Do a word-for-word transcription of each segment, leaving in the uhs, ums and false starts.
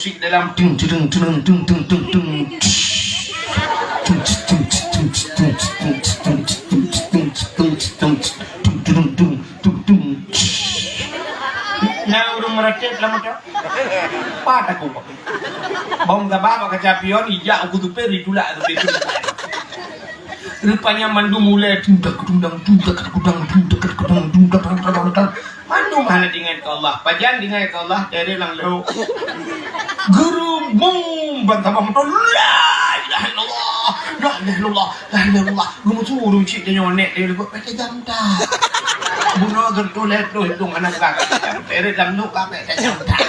Musik dalam tung, tung, tung, tung, tung, tung, tung. Na ureueng meuratéb lam moto? Pat aku. Bong gaba bak kaca pion, ijak uku supir, ditulak supir. Rupanya mandum ulèe, tung, tak, tung, dang, tung, tak, tung, dang, tung, tak, tung, dang, tung, tak, tung, dang, tung. Mandum hana teuingat keu Allah. Pajan teuingat keu Allah, dari lam lhok. Geurubung ban sabah moto, "La ilaha illallah, la ilaha illallah, la ilaha illallah." Geumeusu ureueng chik tanyoe nèk, dia buet pète jam dah. Bunoe geureutoh lhèe ploh hidong aneuk ka pète jam. Dari lam lhok ka pète jam dah.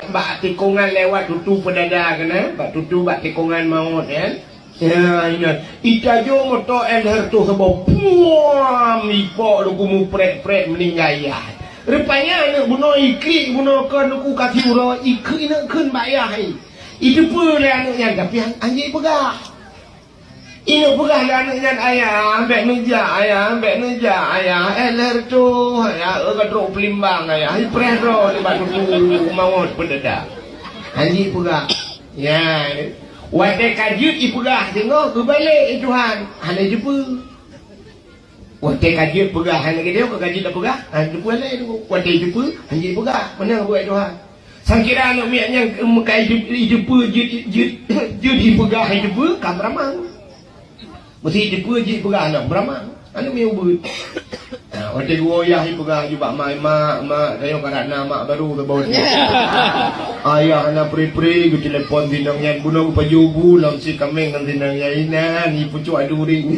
Bak tikongan lewat tutu peudada keunan, bak tutu bak tikongan maut, ya. Ya, ingat. Itajô moto L R tu saboh. Puam, ipok luku muprek-prek meuninggai yah. Rupanya aneuk bunoe iklik bunoe kon luku kasi uroe, ikheun ineuk kheun bak yah, eh. Iteupeue lé aneuk nyan, tapi han-, han jipeugah. Ineuk peugah lé aneuk nyan, "Ayah, bèk neujak, ayah, bèk neujak, ayah. L R tu, ayah, eu ka trok peulimbang, ayah." Ipreh droe nibak tutu mawöt peudada. Han jipeugah. Ya. Watèe ka jeuet ipeugah teungoh, geubalek lé Tuhan, hana jiteupeue. Watèe ka jeuet peugah, hana geuteupeue, ka jeuet tapeugah, hana jiteupeue lé. Watèe jiteupeue, hana jipeugah, meunan buet Tuhan. Sangkira aneuk miet nyan, em, ka jiteupeue, jeuet, jeuet, jeuet ipeugah, jiteupeue, ka beuramang. Meusti jiteupeue jih peugah lom, beuramang. Aneuk miet ubeut. Ha, watèe geuwoe yah ipeugah ju bak mak, "Mak, mak, tanyoe karap na mak baru saboh." Ayah hana pri-pri, geutelepon sinong nyan, bunoe geupajoh bu lom si kaméng ngon sinong nyan, inan, ipucok adu ring.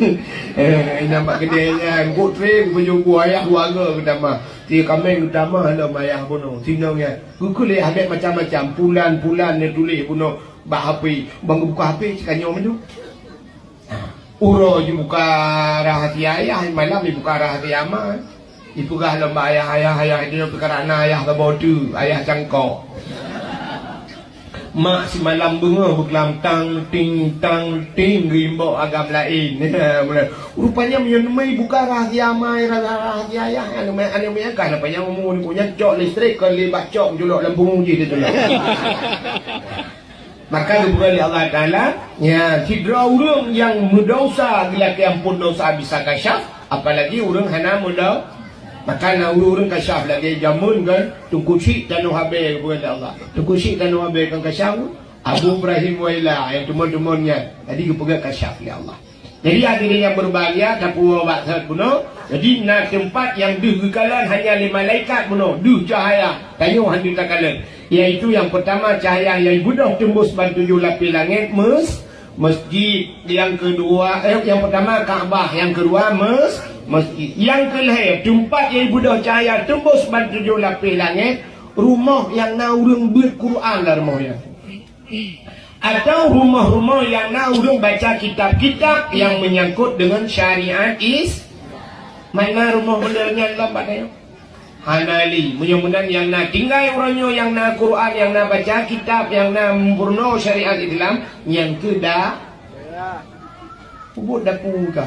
Eh, inan bak keudè nyan, geutré geupajoh bu, ayah dua go geutamah. Si kaméng geutamah lom ayah bunoe, sinong nyan. Geukheun lé ayah bèk macam-macam, pulan-pulan neutuléh bunoe bak H P. Ban geubuka H P, si kanyong mandum. Uroe jibuka rahasia ayah, malam jibuka rahasia ma. Jipeugah lom bak ayah, "Ayah, ayah, itu peukarana ayah saboh teuk, ayah cangkok." Mak simalam beungoh beuklam tang ting, tang ting, geuimbok agam laén. Rupanya meunyoe neumai buka rahasia ma, rahasia ayah, aneuk mè, aneuk mè kan, apa nyang umu nyan cok listrik, kon lé bak cok julok lam pungo jih ditulak. Maka geupeugah lé Allah Taala, ya, sidroe ureueng nyang meudesya geulakèe amphon desya bisa kasyaf, apalagi ureueng hana meudo-, maka na ureueng-ureueng kasyaf lagèe jameun kan, Teungku Chik Tanoh Abèe geupeugah lé Allah. Teungku Chik Tanoh Abèe kan kasyaf, Abu Ibrahim Waila nyang teumon-teumon nyan. Jadi geupeugah kasyaf lé Allah. Jadi, hadirin yang berbahagia, tapuwoe bak that bunoe. Jadi, na teumpat nyang deuh geukalon hanya lé malaikat bunoe, deuh cahaya, tanyoe hana takalon. Yaitu yang pertama cahaya nyang beudôh teumbus ban tujoh lapéh langèt, mes-, masjid. Yang kedua, eh, yang pertama Ka'bah, yang kedua mes-, masjid. Yang kelhèe, teumpat nyang beudôh cahaya teumbus ban tujoh lapéh langèt, rumoh nyang na ureueng beuet Quran lam rumoh nyan. Atau rumoh-rumoh nyang na ureueng baca kitab-kitab nyang menyangkut dengan syariat Is-, mana rumoh model nyan lom bak tanyoe? Hana lé. Meunyoe meunan nyang na tinggai uroe nyoe, nyang na Quran, nyang na baca kitab, nyang na meurunoe syariat Islam, nyan keuh da-, Peubuet dapu ka.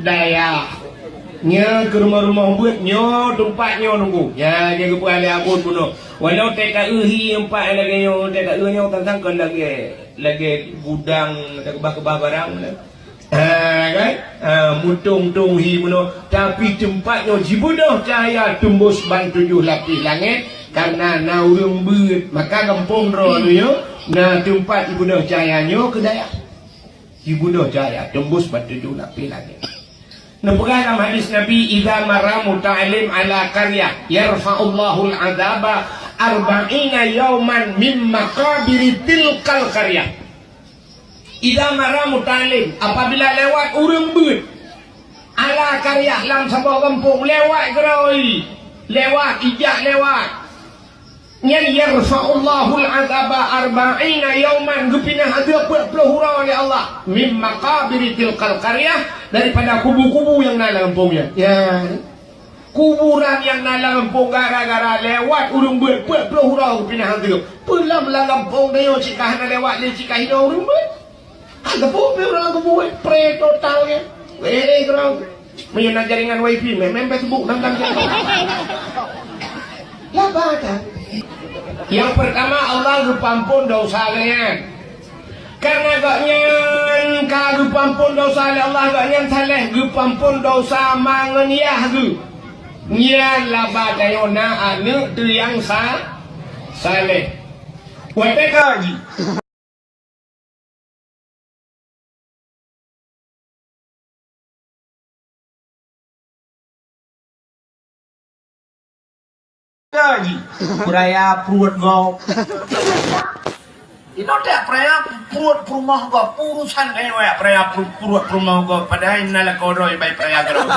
Dayah. Nyoe keu rumoh-rumoh beuet nyoe, teumpat nyoe nunggu. Nyan nyang geupeugah lé Abon bunoe. Walau tét ka eu hi empat lagèe nyoe, tét ka eu nyoe tantang kon lagèe, lagèe gudang, teukeubah-keubah barang. Ha, kan? Ha, mutong-tong hi bunoe. Tapi teumpat nyoe jibeudôh cahya teumbus ban tujoh lapéh langèt, kareuna na ureueng beuet. Maka gampông droe nyoe na teumpat jibeudôh cahya nyoe keu dayah. Jibeudôh cahya teumbus ban tujoh lapéh langèt. Neupeugah lam hadis Nabi, "Idza marra muta'allim ala qaryah, yarfa'ullahul adzaba arba'ina yauman min maqabiri tilkal qaryah." Idza marra muta'allim, apabila lewat ureueng beuet, ala qaryah, lam saboh gampông, lewat keurôi, lewat, ijak lewat. Nyan yarfa'ullahul adzaba arba'ina yauman, geupinah azeub peuet ploh uroe lé Allah, mim maqabiri tilkal qaryah, daripada kubu-kubu nyang na lam gampông nyan. Ya. Kuburan nyang na lam gampông gara-gara lewat ureueng beuet peuet ploh uroe geupinah azeub. Peue lam, lam gampông tanyoe cit ka hana lewat lé cit ka hinoe ureueng beuet. Ka geupeubuet ureueng lam kubu, eh, pre total nyan. Weh, keurau. Meunyoe na jaringan wifi, meu'en Facebook, nonton jaringan. Lah, bah, dah. Nyang peurtama, Allah geupeuampôn desya geuhnyan. Kareuna gobnyan ka geupeuampôn desya lé Allah, gobnyan saleh geupeuampôn desya ma ngon yah geuh. Nyan laba tanyoe na aneuëk teuh nyang sa-, saleh. Watée ka jih. Ka jih, peuraya pruet gob. Inoe tak peuraya pruet peurumoh gob, urusan kayée peuraya pru-, pruet peurumoh gob, padahai na lakoe droe bai peuraya keudroe.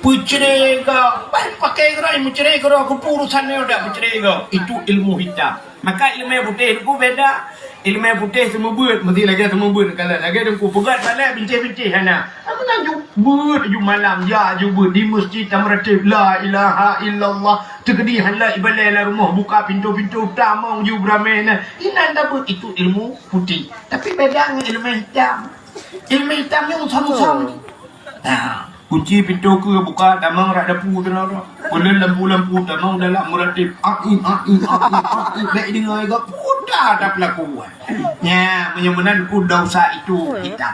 Peucré gob, bai pakai keudroe, meucré keudroe, keupeue urusan nyoe dak peucré gob. Itu ilmu hitam. Maka ileumé putéh nyoe beda. Ileumé putéh seumeubeuet, meusti lagée seumeubeuet, kalau lagée teungku peugét balek bintéh-bintéh hana. Meunan ju beuet ju malam, ya ju beuet di meuseujid tameuratib, la ilaha illallah. Teukeudi hana ibalée lam rumoh, buka pintoe-pintoe, tamong ju beuramé na. Inan tabeuet itu ilmu putéh. Tapi beda ngon ileumé hitam. Ileumé hitam nyoe usam-usam. Nah, kunci pintoe keue buka, tamong rot dapu teunoe. Peuleueh lampu-lampu, tamong dalam meuratib. Aim, aim, aim, aim. Bék deungoe geuh puta tapeulaku. Nya, meunyoe meunan ku desya itu hitam.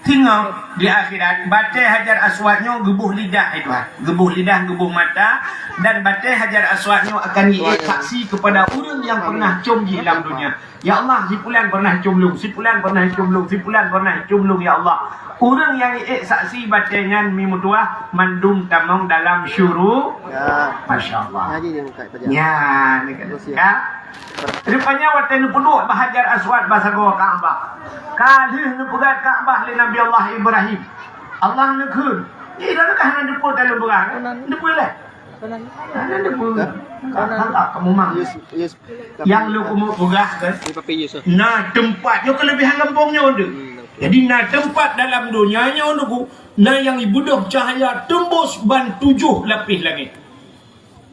Singoh di akhirat, batée Hajar Aswad nyoe geuboh lidah, hai Tuhan. Geuboh lidah, geuboh mata, dan batée Hajar Aswad nyoe akan jiék saksi kepada ureuëng nyang pernah com jih lam donya. Ya Allah, si pulan pernah com lôn, si pulan pernah com lôn, si pulan pernah com lôn, ya Allah. Ureuëng nyang jiék saksi batée nyan mi meutuwah mandum tamong dalam syuru-, ya. Masya Allah. Ngaji dia buka saja. Ya, ni kan. Terus ya. Ya. Rupanya watée neupeuduek bak Hajar Aswad bak sagoe Ka'bah. Ka lheueh neupeugét Ka'bah lé Nabi Allah Ibrahim. Allah neukheun. Ih, dah leukah hana deupeu dalam beurang? Deupeu lé. Hana deupeu. Hana. Kamu mah. Yes, yes. Nyang lôn keumeung peugah kan? Ini papi Yusuf. Na teumpat, nyoe keuleubihan gampông nyoe tu. Hmm, oke. Jadi na teumpat dalam donya nyoe tu, na nyang ibeudôh cahya teumbus ban tujoh lapéh langét.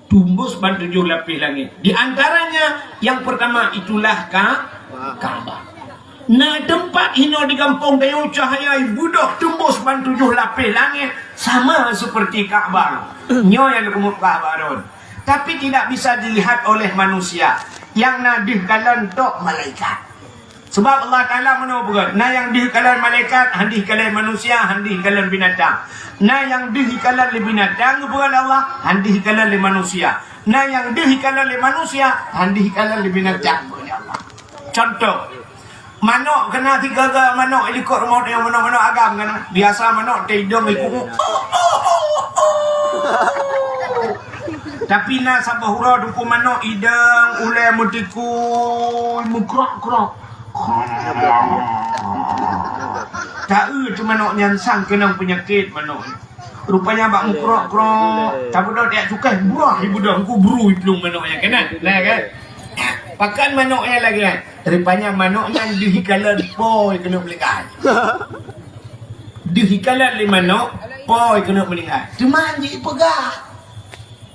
Teumbus ban tujoh lapéh langét. Di antaranya, yang pertama itulah Ka-, Ka'bah. Na teumpat hinoe di gampông tanyoe cahya ibeudôh teumbus ban tujoh lapéh langét sama seperti Ka'bah. Nyoe nyang lôn keumeung peugah bak droen. Tapi tidak bisa dilihat oleh manusia. Nyang na deuh kalon tok malaikat. Sebab Allah Taala meunoe peugah, na nyang deuh kalon malaikat, han deuh kalon manusia, han deuh kalon binatang. Na nyang deuh kalon lé binatang, geupeugah lé Allah, han deuh kalon lé manusia. Na nyang deuh kalon lé manusia, han deuh kalon lé binatang, geupeugah lé Allah. Contoh, manok keunan sigaga manok i likot rumoh tanyoe, manok-manok agam keunan. Biasa manok teidong ikut. Tapi na saboh uroe teungku manok idong ulée meutikui, meukrok-krok. Taeu teuh manok nyan sang keunong peunyakét manok. Rupanya bak meukrok-krok, tabeudôh jak cukai, buah ibeudôh, teungku bru iplueng manok nyan keunan. Nah kan? Pakan manok nyan lagée nyan. Rupanya manok nyan deuh ikalon po keuneuk meulinggai. Deuh ikalon lé manok po keuneuk meulinggai. Teuma han jipeugah.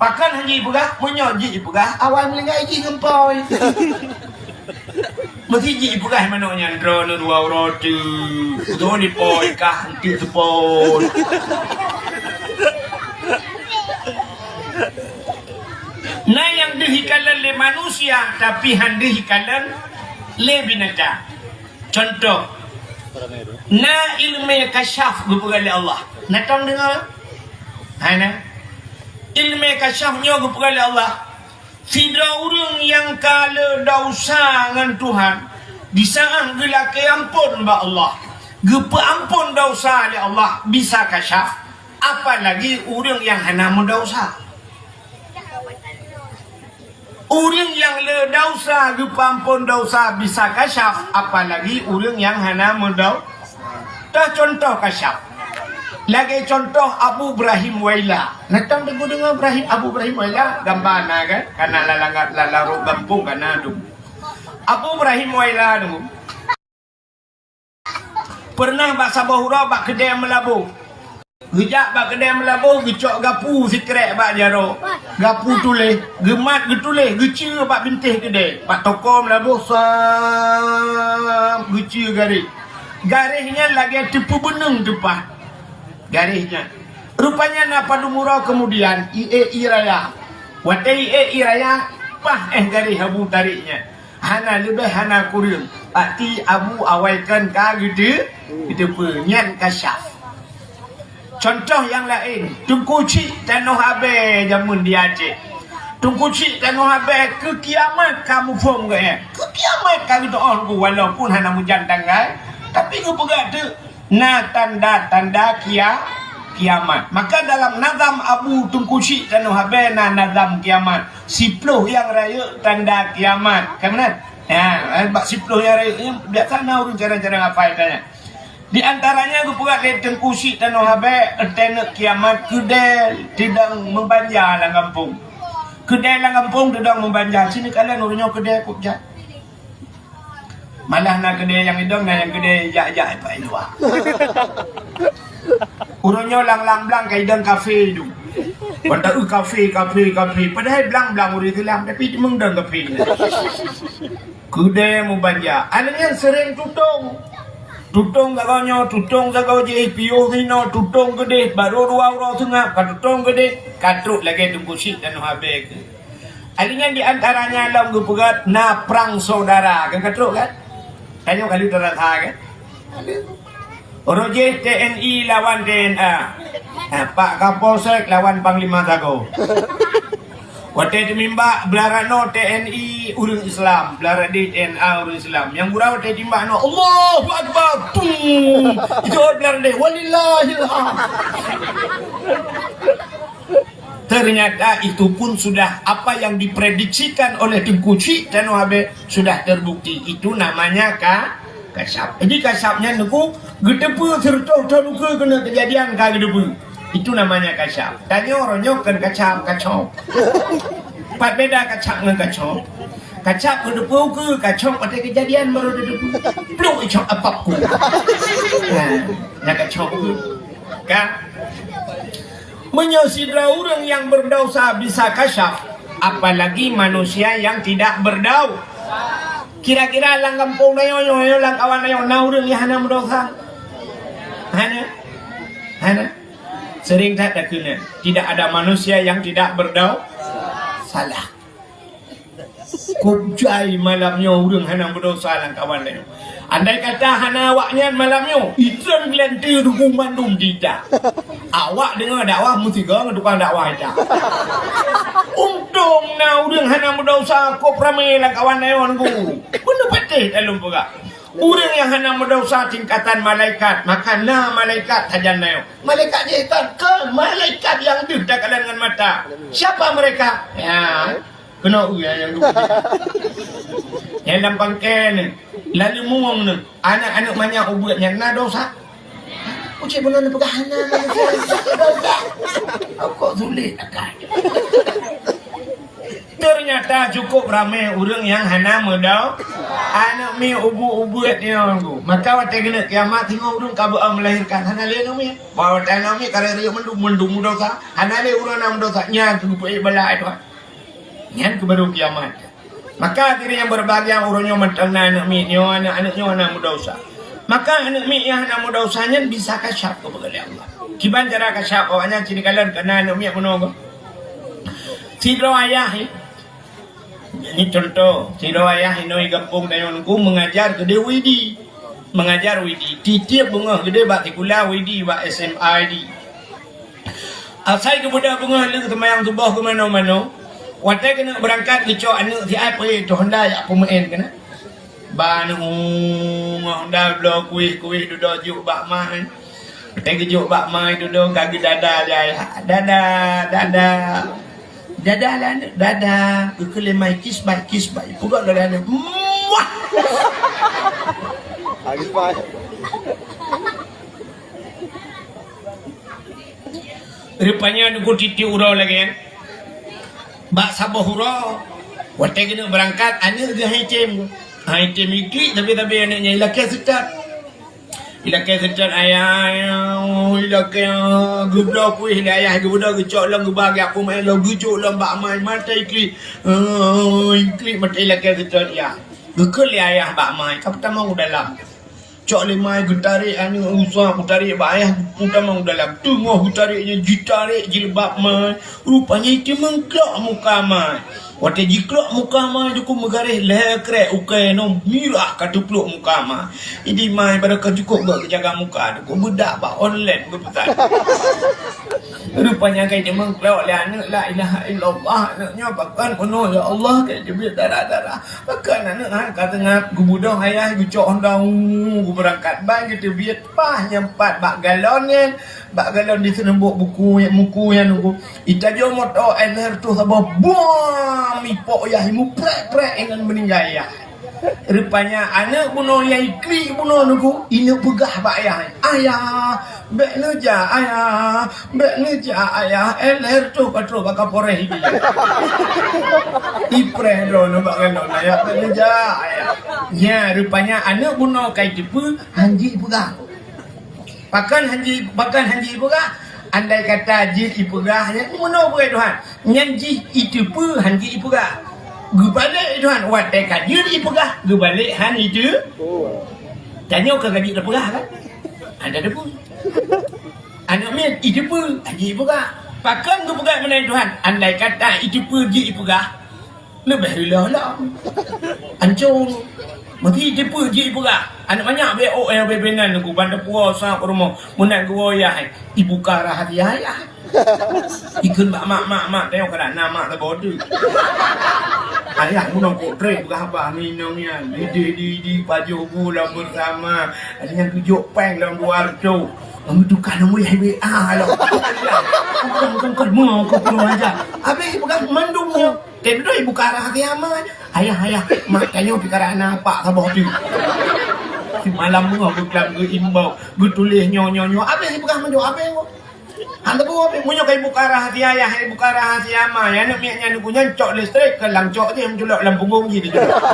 Pakan han jipeugah, meunyoe jipeugah, awai meulinggai jih ngon po. Meusti jipeugah manok nyan droeneuh dua uroe teuk. Beutôi ni po kah eunteuk seupôt. Na nyang deuh ikalon lé manusia, tapi han deuh ikalon lé binatang. Contoh, na ileumé kasyaf geupeugah lé Allah. Na tom deungoe? Hai na. Ileumé kasyaf nyoe geupeugah lé Allah. Sidroe ureuëng nyang ka le desya ngon Tuhan, di saát geulakée amphon bak Allah, geupeuamphon desya lé Allah bisa kasyaf, apalagi ureuëng nyang hana meudesya. Ureuëng nyang le desya geupeuamphon desya bisa kasyaf, apalagi ureuëng nyang hana meudesya. Teucontoh kasyaf. Lagée contoh Abu Ibrahim Waila. Na tom deungoe Ibrahim, Abu Ibrahim Waila, gamba na kan? Kana lam, lam, lam gampông kana tu. Abu Ibrahim Waila tu. Pernah bak saboh uroe bak keudée meulaboh. Geujak bak keudée meulaboh, geucok gapu sikrek bak jaroe. Gapu tuléh, geumat geutuléh, geuceue bak bintéh keudée. Bak toko meulaboh, sam, geuceue garéh. Garéh nyan lagée teupeubeuneueng teupat. Garéh nyan. Rupanya na padum uroe keumudian, ie-ie raya. Watèe iék ié raya, paih éh garéh Abu tarek nyan. Hana leubeh hana kureueng. Pati Abu awai kon ka geute-, geuteupeue nyan kasyaf. Cuntoh nyang laén, Teungku Chik Tanoh Abèe jameun di Aceh. Teungku Chik Tanoh Abèe keu kiamat ka muphom geuh nyan. Keu kiamat ka geuteu'oh geuh walaupun hana meujan tanggai, tapi geupeugah teuk na tanda-tanda kia-, kiamat. Maka dalam nazam Abu Teungku Chik Tanoh Abèe na nazam kiamat. Siploh nyang rayeuk tanda kiamat. Kan meunan? Ya, bak siploh nyang rayeuk nyan biasa na ureueng carang-carang hafai tanya. Di antaranya geupeugah lé Teungku Chik Tanoh Abèe, teuneuk kiamat keudè teudong meubanja lam gampông. Keudè lam gampông teudong meubanja. Sini kalian ureueng nyoe keudè kok jak. Malah na keudè nyang idong, na nyang keudè jak-jak pat i luwa. Ureueng nyoe lam-lam blang ka idong kafe idong. Watèe kafe, kafe, kafe. Padahai blang-blang ureueng Islam, tapi cuma idong kafe. Keudè meubanja. Aneuk nyan sering tutong. Tutong sagoe nyoe, tutong sagoe jih, piôh sinoe, tutong keudeh, barô dua uroe seungab, ka tutong keudeh, ka trok lagèe Teungku Chik Tanoh Abèe keuh. Aneuk nyan di antaranya lom geupeugah na prang saudara, kan ka trok kan? Tanyoe ka lheueh tarasa kan? Uroe jih T N I lawan T N A. Ha, Pak Kapolsek lawan Panglima Sagoe. Watèe teumeuimbak, blah rot noe T N I ureueng Islam, blah rot deh T N A ureueng Islam. Nyang gura watèe teuimbak noe, "Allahu Akbar!" Tum! Jaweueb blah rot deh, "Walillahil hamd." Ternyata itu pun sudah apa yang diprediksikan oleh Teungku Chik Tanoh Abèe sudah terbukti. Itu namanya ka-, kasyaf. Jadi kasyaf nyan Teungku geuteupeue sireutôh thôn ukeue keuneuk keujadian ka geuteupeue. Itu namanya kasyaf. Tanyoe uroe nyoe kon kasyaf, kacok. Pat beda kasyaf ngon kacok? Kasyaf geuteupeue ukeue, kacok watèe keujadian barô geuteupeue. Pluk icok apapku. Nah, nah kacok ukeue. Kan? Meunyoe sidroe ureueng nyang berdosa bisa kasyaf, apalagi manusia yang tidak berdau-, kira-kira lam gampông tanyoe nyoe, lam kawan tanyoe, na ureueng nyang hana meudosa? Hana? Hana? Sering that takheun, tidak ada manusia yang tidak berdau-, salah. Kok jai malam nyoe ureueng hana meudosa lam kawan tanyoe. Andai kata hana awaknyan malam nyoe, itreun geulanteue ruku mandum dita. Awak deungoe dakwah meusigoe ngon tukang dakwah ita. Untông na ureueng hana meudosa kok ramé lam kawan tanyoe Teungku. Beuneuh patéh lôn peugah. Ureueng nyang hana meudosa tingkatan malaikat, maka na malaikat sajan tanyoe. Malaikat jih kan, kan malaikat nyang deuh takalon ngon mata. Siapa mereka? Ya. Keunoe nyang dua. Nyang lam pangkai ni. Lalu mueng ni. Aneuk-aneuk manyak ubeut nyan na dosa. Ucit bunoe neupeugah hana manusia dosa. Kok sulit akai. Ternyata cukup ramé ureueng nyang hana meudo-, aneuk miet ubeut-ubeut nyoe. Maka watèe keuneuk kiamat singoh ureueng ka beu melahirkan hana lé aneuk miet. Bahwa watèe aneuk miet karek riyeuk mandum, mandum meudosa. Hana lé ureueng hana meudosa. Nyan keuh geupeuék bala Tuhan. Nyan keuh baru kiamat. Maka hadirin yang berbahagia, uroe nyoe mantong na aneuk miet nyoe, aneuk-aneuk nyoe hana meudosa. Maka aneuk miet nyang hana meudosa nyan bisa kasyaf keupeue lé Allah. Kiban cara kasyaf awaknyan cit kalon kana aneuk miet bunoe. Sidroe ayah, ini contoh, sidroe ayah inoe gampông tanyoe Teungku mengajar keudeh Widi. Mengajar Widi. Tiep-tiep beungoh keudeh bak sikula Widi, bak S M A Widi. Asai geubeudôh beungoh lheueh seumayang suboh keu manoe-manoe, watèe keuneuk beurangkat geucok aneuk siat peuék toh honda jak peumeu'en keunan. Ba aneuk honda bloe kuéh-kuéh dudoe jok bak ma. Watèe geujok bak ma dudoe ka geudada lé ayah. Dada, dada. Dada lé aneuk, dada. Geukheun lé ma, kiss bye, kiss bye. Peugah lé aneuk. Muah! Lagi pai. Rupanya Teungku tiep-tiep uroe lagèe nyan. Bak saboh uroe, watèe keuneuk beurangkat, aneuk geuh han item. Han item iklik, tapi-tapi aneuk nyan ilakèe seutôt. Ilakèe seutôt ayah, ayah, oh, ilakèe, ah, geubloe kuéh lé ayah, geubeudôh geucok lom, geuba geujak peumeu'en lom, geujok lom bak ma, mata iklik. Ah, iklik mata ilakèe seutôt, ya. Geukheun lé ayah bak ma, ka peutamong u dalam. Cok lé mai geutarek aneuk rusa, geutarek bak ayah, geupeue tamong dalam. Teungoh geutarek nyan jitarek jilbab mai, rupanya jiteumeuklok muka mai. Watée jiklok muka mai, dukon meugaréh lhée krek ukée nyoe mirah ka teuplok muka mai. Idi mai barokah jukuk geujaga muka, dukon beudak bak online geupeusan. Rupanya ka jiteumeuklok lé aneuk, la ilaha illallah, aneuk nyoe pakon bunoe ya Allah, ka jiteubiet darah-darah. Pakon aneuk han ka teungab, geubudong ayah, geucok honda, uu, geubeurangkat ban, geuteubiet pah nyang pat bak galon nyan, bak galon di seuneubok buku, muku nyan nunggu. Itajô moto air lhée reutôh saboh, buam, ipok yah, imuprek-prek inong meuninggai yah. Rupanya aneuk bunoe nyang iklik bunoe nunggu, ineuk peugah bak ayah, "Ayah, bék neujak, ayah, bék neujak, ayah, air lhée reutôh ka trok bak kaporeh ibi." Ipreh droeneuh bak galon, "Ayah, bék neujak, ayah." Nya, rupanya aneuk bunoe ka jiteupeue, han jeuet ipeugah. Pakon han jeuet, pakon han jeuet ipeugah? Andai kata jeuet ipeugah, nyan meunoe peue Tuhan. Nyan jih jiteupeue han jeuet ipeugah. Geubalek Tuhan, watée ka jeuet ipeugah, geubalek han jiteupeue. Tanyoe ka jeuet teupeugah kan? Ada teupeue. Aneuk miet jiteupeue han jeuet ipeugah. Pakon geupeugah meunan Tuhan? Andai kata jiteupeue jeuet ipeugah, leubeh reuloh lom. Ancong. Meuti jiteupeue jeuet ipeugah. Aneuk manyak bék ôk nyang beubenan nunggu ban teupuwoe sa u rumoh. Meunan geuwoe yah, ibuka rahasia yah. Ikheun bak mak, "Mak, mak, tanyoe ka na mak saboh teuk." Ayah bunoe kok trép peugah haba ngon inong nyan. Di, di, di, di, pajoh bu lom beusama. Ada nyang geujok péng lom dua reutôh. Lom tukang nomor W A lom. Bukan, bukan, bukan. Mau aku kurang ajar. Habis peugah mandum nyoe. Tapi beutôi buka rahasia aman. Ayah, ayah, mak tanyoe pih ka na apak saboh teuk. Simalam beungoh geuklam geuimbau, geutuléh nyoe, nyoe, nyoe. Abéh ipeugah meunyoe abéh nyoe. Han teupeue abéh, meunyoe ka ibuka rahasia ayah, ibuka rahasia ma, ya, aneuk miet nyan geuh nyan cok listrik, keu lam cok jih, meuculok lam punggong jih dijulok.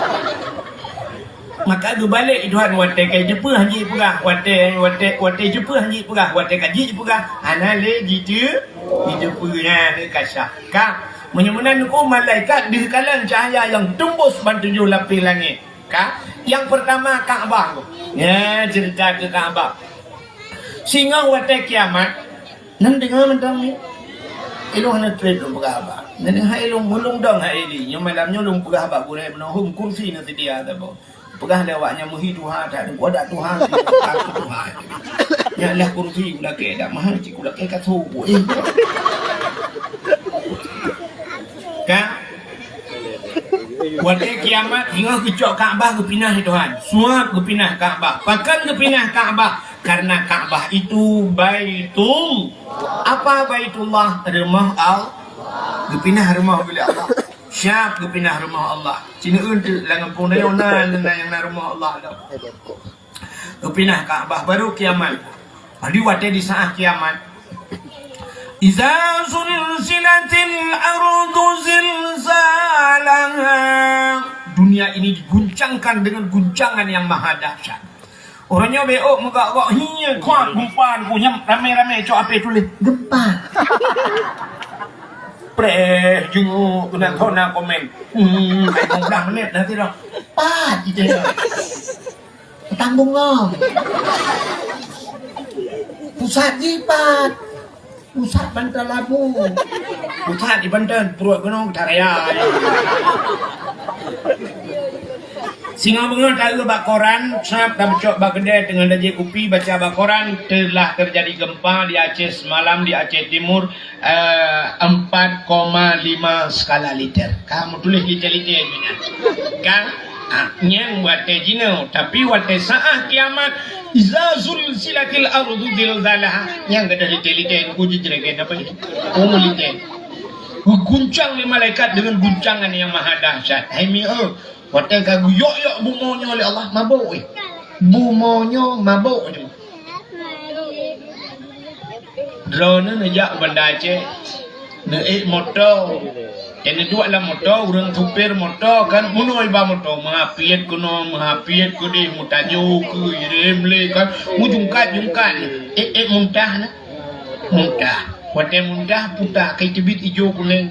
Maka geubalek Tuhan, watée ka jiteupeue han jeuet ipeugah, watée, watée, watée jiteupeue han jeuet ipeugah, watée ka jeuet ipeugah, hana lé jiteu-, jiteupeue nyan ka syah. Ka, meunyoe meunan nyoe malaikat deuh kalon cahya nyang teumbus ban tujoh lapéh langét. Ka, nyang peurtama Ka'bah. Nyan ceurita keu Ka'bah. Singoh watée kiamat, nan deungoe mantong nyoe. Ilôn hana trép lôn peugah haba. Nan deungoe hai lôn, ulôn dong hai lé. Nyoe malam nyoe lôn peugah haba gurée meunoe, hom kursi na seudia saboh. Peugah lé awak nyan meuhi tuha that, wadak tuha, aku tuha. Nyan lah kursi kulakée dak mahai cit kulakée kasô. Eh. Ka? Watée kiamat, singoh geucok Ka'bah geupinah lé Tuhan. Suab geupinah Ka'bah. Pakon geupinah Ka'bah? Karena Ka'bah itu Baitul. Apa Baitullah? Rumoh Allah. Geupinah rumoh lé Allah. Siab geupinah rumoh Allah. Sineuen teuk lam gampông tanyoe na, na nyang na rumoh Allah dak. Geupinah Ka'bah baru kiamat. Jadi watée di saát kiamat, "Iza zulzilatil ardu zilzalaha." Dunia ini diguncangkan dengan guncangan yang maha dahsyat. Uroe nyoe bék ôk meugok-gok, "Hi, kuat gempa," ku nyang ramé-ramé cok ape tuléh, "Gempa." Preh, jenguk, keunan thon na komen. Hmm, lima belas menit nanti dah. Pat, gitu ya. Petang bungong. Pusat jipat. Pusat Banten Labu. Pusat di Banten, pruet gunong taraya. Singoh beungoh taeu bak koran, sab tabeucok bak keudè teungoh tajép kupi, baca bak koran, telah terjadi gempa di Aceh semalam, di Aceh Timur, eh, empat koma lima skala Richter. Ka meutuléh Richter-Richter nyan. Ka, ah, nyan watée jinoe, tapi watée saát kiamat, "Iza zulzilatil ardu zilzalaha." Nyang gadôh Richter-Richter ku jijregen apa itu? Oh, Richter. Guncang lé malaikat dengan guncangan yang maha dahsyat. Hai mi, eh, watée ka geuyok-yok bumoe nyoe lé Allah, mabök, eh. Bumoe nyoe mabök, eh. Droeneuh neujak u Banda Aceh, neuék moto. Nyang neuduek lam moto, ureuëng supir moto kan, meunoe iba moto, meuhapiet keunoe, meuhapiet keudeh, meutajô keu irem lé kan, meujungkat-jungkat. Ék-ék muntah na. Muntah. Watée muntah, puta kai teubiet ijo kunéng.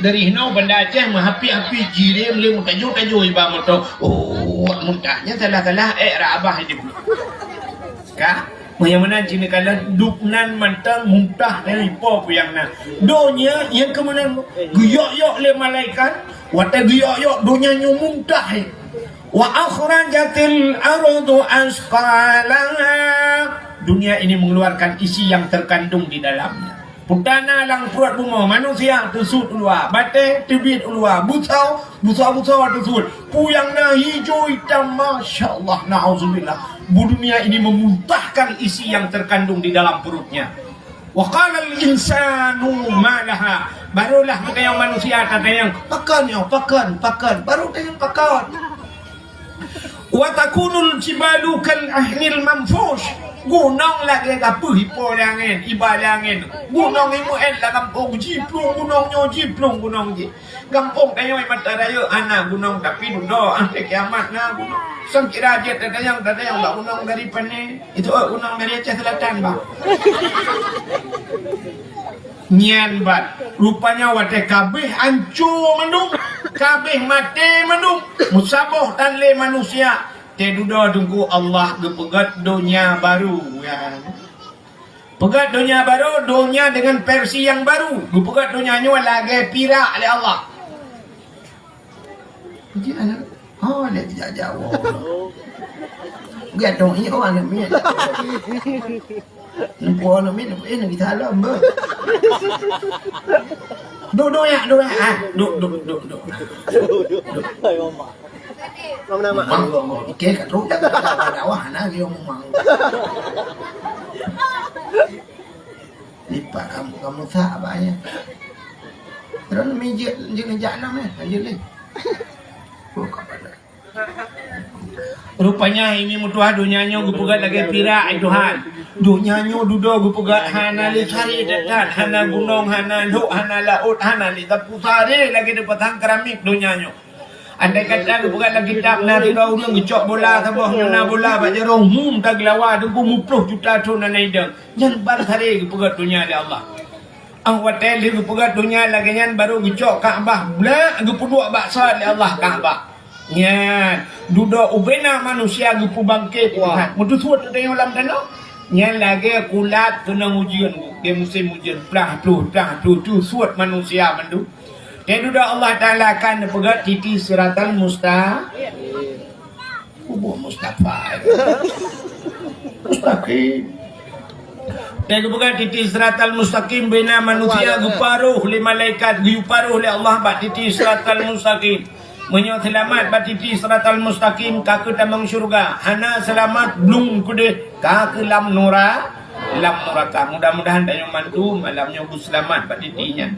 Dari hinoe Banda Aceh meuhapi-hapi, jirim lé meutajô-tajô iba moto. Oh, wak muntah. Nyan salah-salah ék rab abah itu. Ka? Meunyo meunan cit neukalon, dub nan mantong muntah dari po puyang na. Donya nyang keumeunan geuyok-yok lé malaikat, watée geuyok-yok donya nyoe muntah. Wa akhrajatil ardu asqalaha. Dunia ini mengeluarkan isi yang terkandung di dalamnya. Peue na lam pruet bumoe, manusia teusuet u luwa, batée teubiet u luwa, beusoe, beusoe-beusoe teusuet, puyang na hijau itam, masya Allah, naudzubillah. Bu dunia ini memuntahkan isi yang terkandung di dalam perutnya. Wa qalal insanu ma laha. Barulah meutanyong manusia tatanyong, "Pakon nyoe? Pakon? Pakon?" Baru tanyong pakon. Wa takunul jibalu kal ahnil manfush. Gunong lagée gapeuh ipo lé angén, iba lé angén. Gunong imeu'en lam gampông, jiplueng gunong nyoe, jiplueng gunong jih. Gampông tanyoe mata rayeuk hana gunong, tapi dudoe akhé kiamat na gunong. Sangkira jeuet tatanyong, tatanyong bak gunong dari pané. Itu, eh, gunong dari Aceh Selatan, bah. Nyan ban, rupanya watée kabeh anco mandum, kabeh maté mandum, meusaboh tan lé manusia, teududoe Teungku Allah geupeugét donya barô, ya. Peugét donya barô, donya dengan versi yang baru. Geupeugét donya nyoe lagée pirak lé Allah. Jadi aneuk, oh, aneuk jak jaweueb. Gadong, iya, oh, aneuk miet. Nempuh aneuk miet, nempuh, eh, nak kita alam, beuh. Duk, duk, ya, duk, ya. Ah, duk, duk, duk, duk. Mang, mang, mang. Oke, kat trok, kat trok, kat trok, wah, nah, dia ngomong mang. Lipat kamu, kamu tak apa ya? Terus mijit, mijit ngejak nam ya, lanjut ni. Oh, kapan dah? Rupanya ini meutuah donya nyoe geupeugét lagée pirak, ai Tuhan. Donya nyoe dudoe geupeugét hana lé saré that-that, hana gunong, hana lhok, hana laôt, hana lé sapeue saré lagée dipasang keramik donya nyoe. Andai kata geupeugét lam kitab, na sidroe ureuëng geucok bola saboh, nyoe na bola bak jaroe, hum, tageulawa, teungku, muploh juta thon hana idong. Nyan ban saré geupeugét donya lé Allah. Óh watée lheueh geupeugét donya lagée nyan, barô geucok Ka'bah, blak geupeuduek bak sat lé Allah Ka'bah. Nyan, dudoe ubena manusia geupeubangké Tuhan. Meuteusuet teudeungoe lam tanoh. Nyan lagée kulat keunong ujeuen, di musim ujeuen, plah pluh, plah pluh, teusuet manusia mandum. Teududoe Allah Taala akan neupeugét titi siratal musta-, Kubu Mustafa. Mustaqim. Teugeubeugat titi siratal mustaqim, bina manusia geuparoh lé malaikat, geuyue paroh lé Allah bak titi siratal mustaqim. Meunyoe seulamat bak titi siratal mustaqim, ka keutamong syeuruga. Hana seulamat, blong keudeh, ka keu lam nura-, lam nuraka. Mudah-mudahan tanyoe mandum malam nyoe beuseulamat bak titi nyan.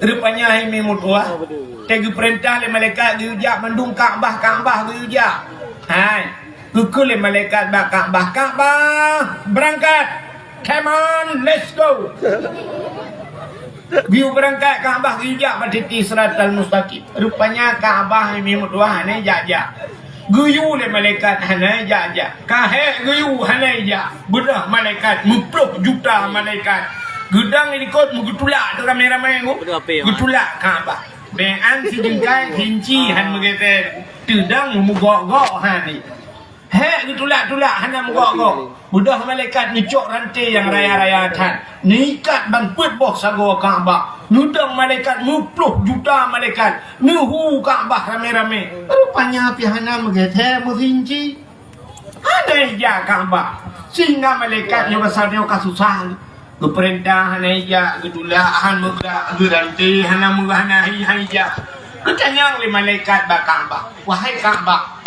Rupanya hai mi meutuah, teuh geupeurintah lé malaikat geuyue jak mandum Ka'bah, Ka'bah geuyue jak. Hai, geukheun lé malaikat bak Ka'bah, "Ka'bah, beurangkat! Come on, let's go!" Geuyue beurangkat Ka'bah geuyue jak bak titi siratal mustaqim. Rupanya Ka'bah hai mi meutuah hana jak-jak. Geuyue lé malaikat hana jak-jak. Ka hék geuyue hana jak. Beudôh malaikat, meuploh juta malaikat. Geudong di likot meugeutulak teuh ramé-ramé nyoe. Beudôh apé, Mak? Geutulak Ka'bah. Meu'an sijeungkai sinci han meugeutée. Teudong meugok-gok han. Hék geutulak-tulak hana meugok-gok. Beudôh malaikat neucok ranté nyang raya-raya that, neuikat ban peuet boh sagoe Ka'bah. Neudong malaikat meuploh juta malaikat, neuhu Ka'bah ramé-ramé. Rupanya pih hana meugeutée meusinci. Hana ija Ka'bah. Sehingga malaikat nyoe pasal nyoe ka susah. Geupeurintah hana ija, geutulak han meugerak, geuranté hana meuhana hi-, hana ija. Geutanyong lé malaikat bak Ka'bah, "Wahai Ka'bah,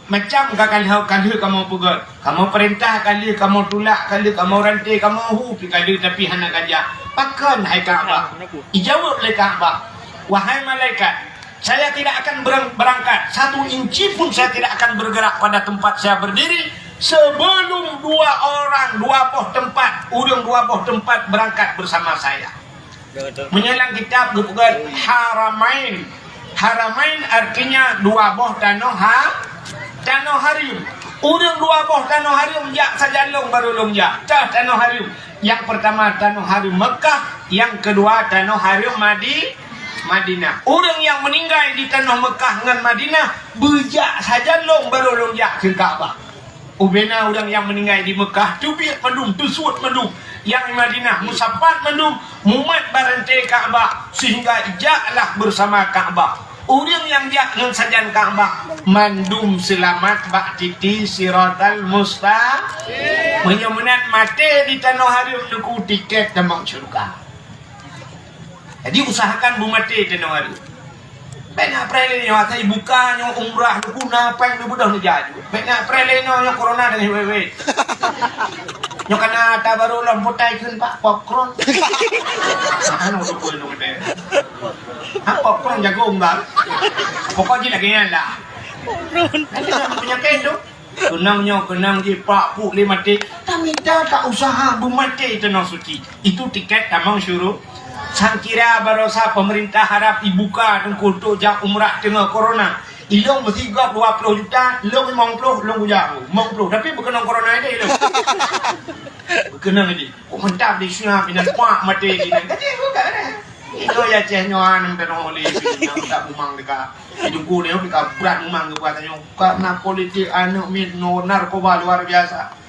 macam ka ka lheueh, ka lheueh kamoe peugét, kamoe peurintah ka lheueh, kamoe tulak ka lheueh, kamoe ranté, kamoe hu pi ka lheueh, tapi hana ka jak. Pakon hai Ka'bah?" Ijaweueb lé Ka'bah, "Wahai malaikat, saya tidak akan berang-, berangkat, satu inci pun saya tidak akan bergerak pada tempat saya berdiri sebelum dua orang, dua boh tempat, ureuëng dua boh tempat berangkat bersama saya." Meunyoe lam kitab geupeugah Haramain. Haramain artinya dua boh tanoh ha-, tanoh hareuem. Ureuëng dua boh tanoh hareuem jak sajan lôn baru lôn jak. Tah tanoh hareuem. Nyang peurtama tanoh hareuem Meukah, Nyang keudua, tanoh hareuem Madi-, Madinah. Ureuëng nyang meuninggai di tanoh Meukah ngon Madinah, beujak sajan lom barô lom jak keu Ka'bah. Ubena ureuëng nyang meuninggai di Meukah, teubiet mandum, teusuet mandum. Nyang di Madinah, meusapat mandum, mumat barante Ka'bah, sehingga jaklah beusama Ka'bah. Ureuëng nyang jak ngon sajan Ka'bah, mandum seulamat bak titi Siratal Mustaqim. Meunyoe meunan maté di tanoh hareuem, neuku tiket tamong syeuruga. Jadi, usahakan beumaté tanoh hareuem. Bèk na preh lé nyoe, asai buka nyoe umrah, neuku na péng neubeudôh neujak ju. Bèk na preh lé nyoe, nyoe corona dan wét-wét. Nyoe kana ata barô lom potai kheun bak popcorn. Hana teupeue nyoe geude. Ha, popcorn jagong bang. Pokok jih lagèe nyan lah. Nanti dalam penyakit tu. Keunong nyoe, keunong jih, pak puk lé maté. Tamita tak usaha beumaté tanoh suci. Itu tiket tamong syuru. Sangkira barosa pemerintah harab ibuka teungku untuk jak umrah teungoh corona. Ilong meusigop dua ploh juta, long limong ploh, long kujak limong ploh. Tapi beukeunong corona deh ilong. Beukeunong deh. Oh, mantap di Syam, inan pak maté di nan. Kata bukan deh. Itu ya ceh nyoe, aneuk tanoh oleh, nyang tak bumang deka. Di duku dia, bika brat bumang ke buat nyoe. Karena politik aneuk mit no narkoba luar biasa.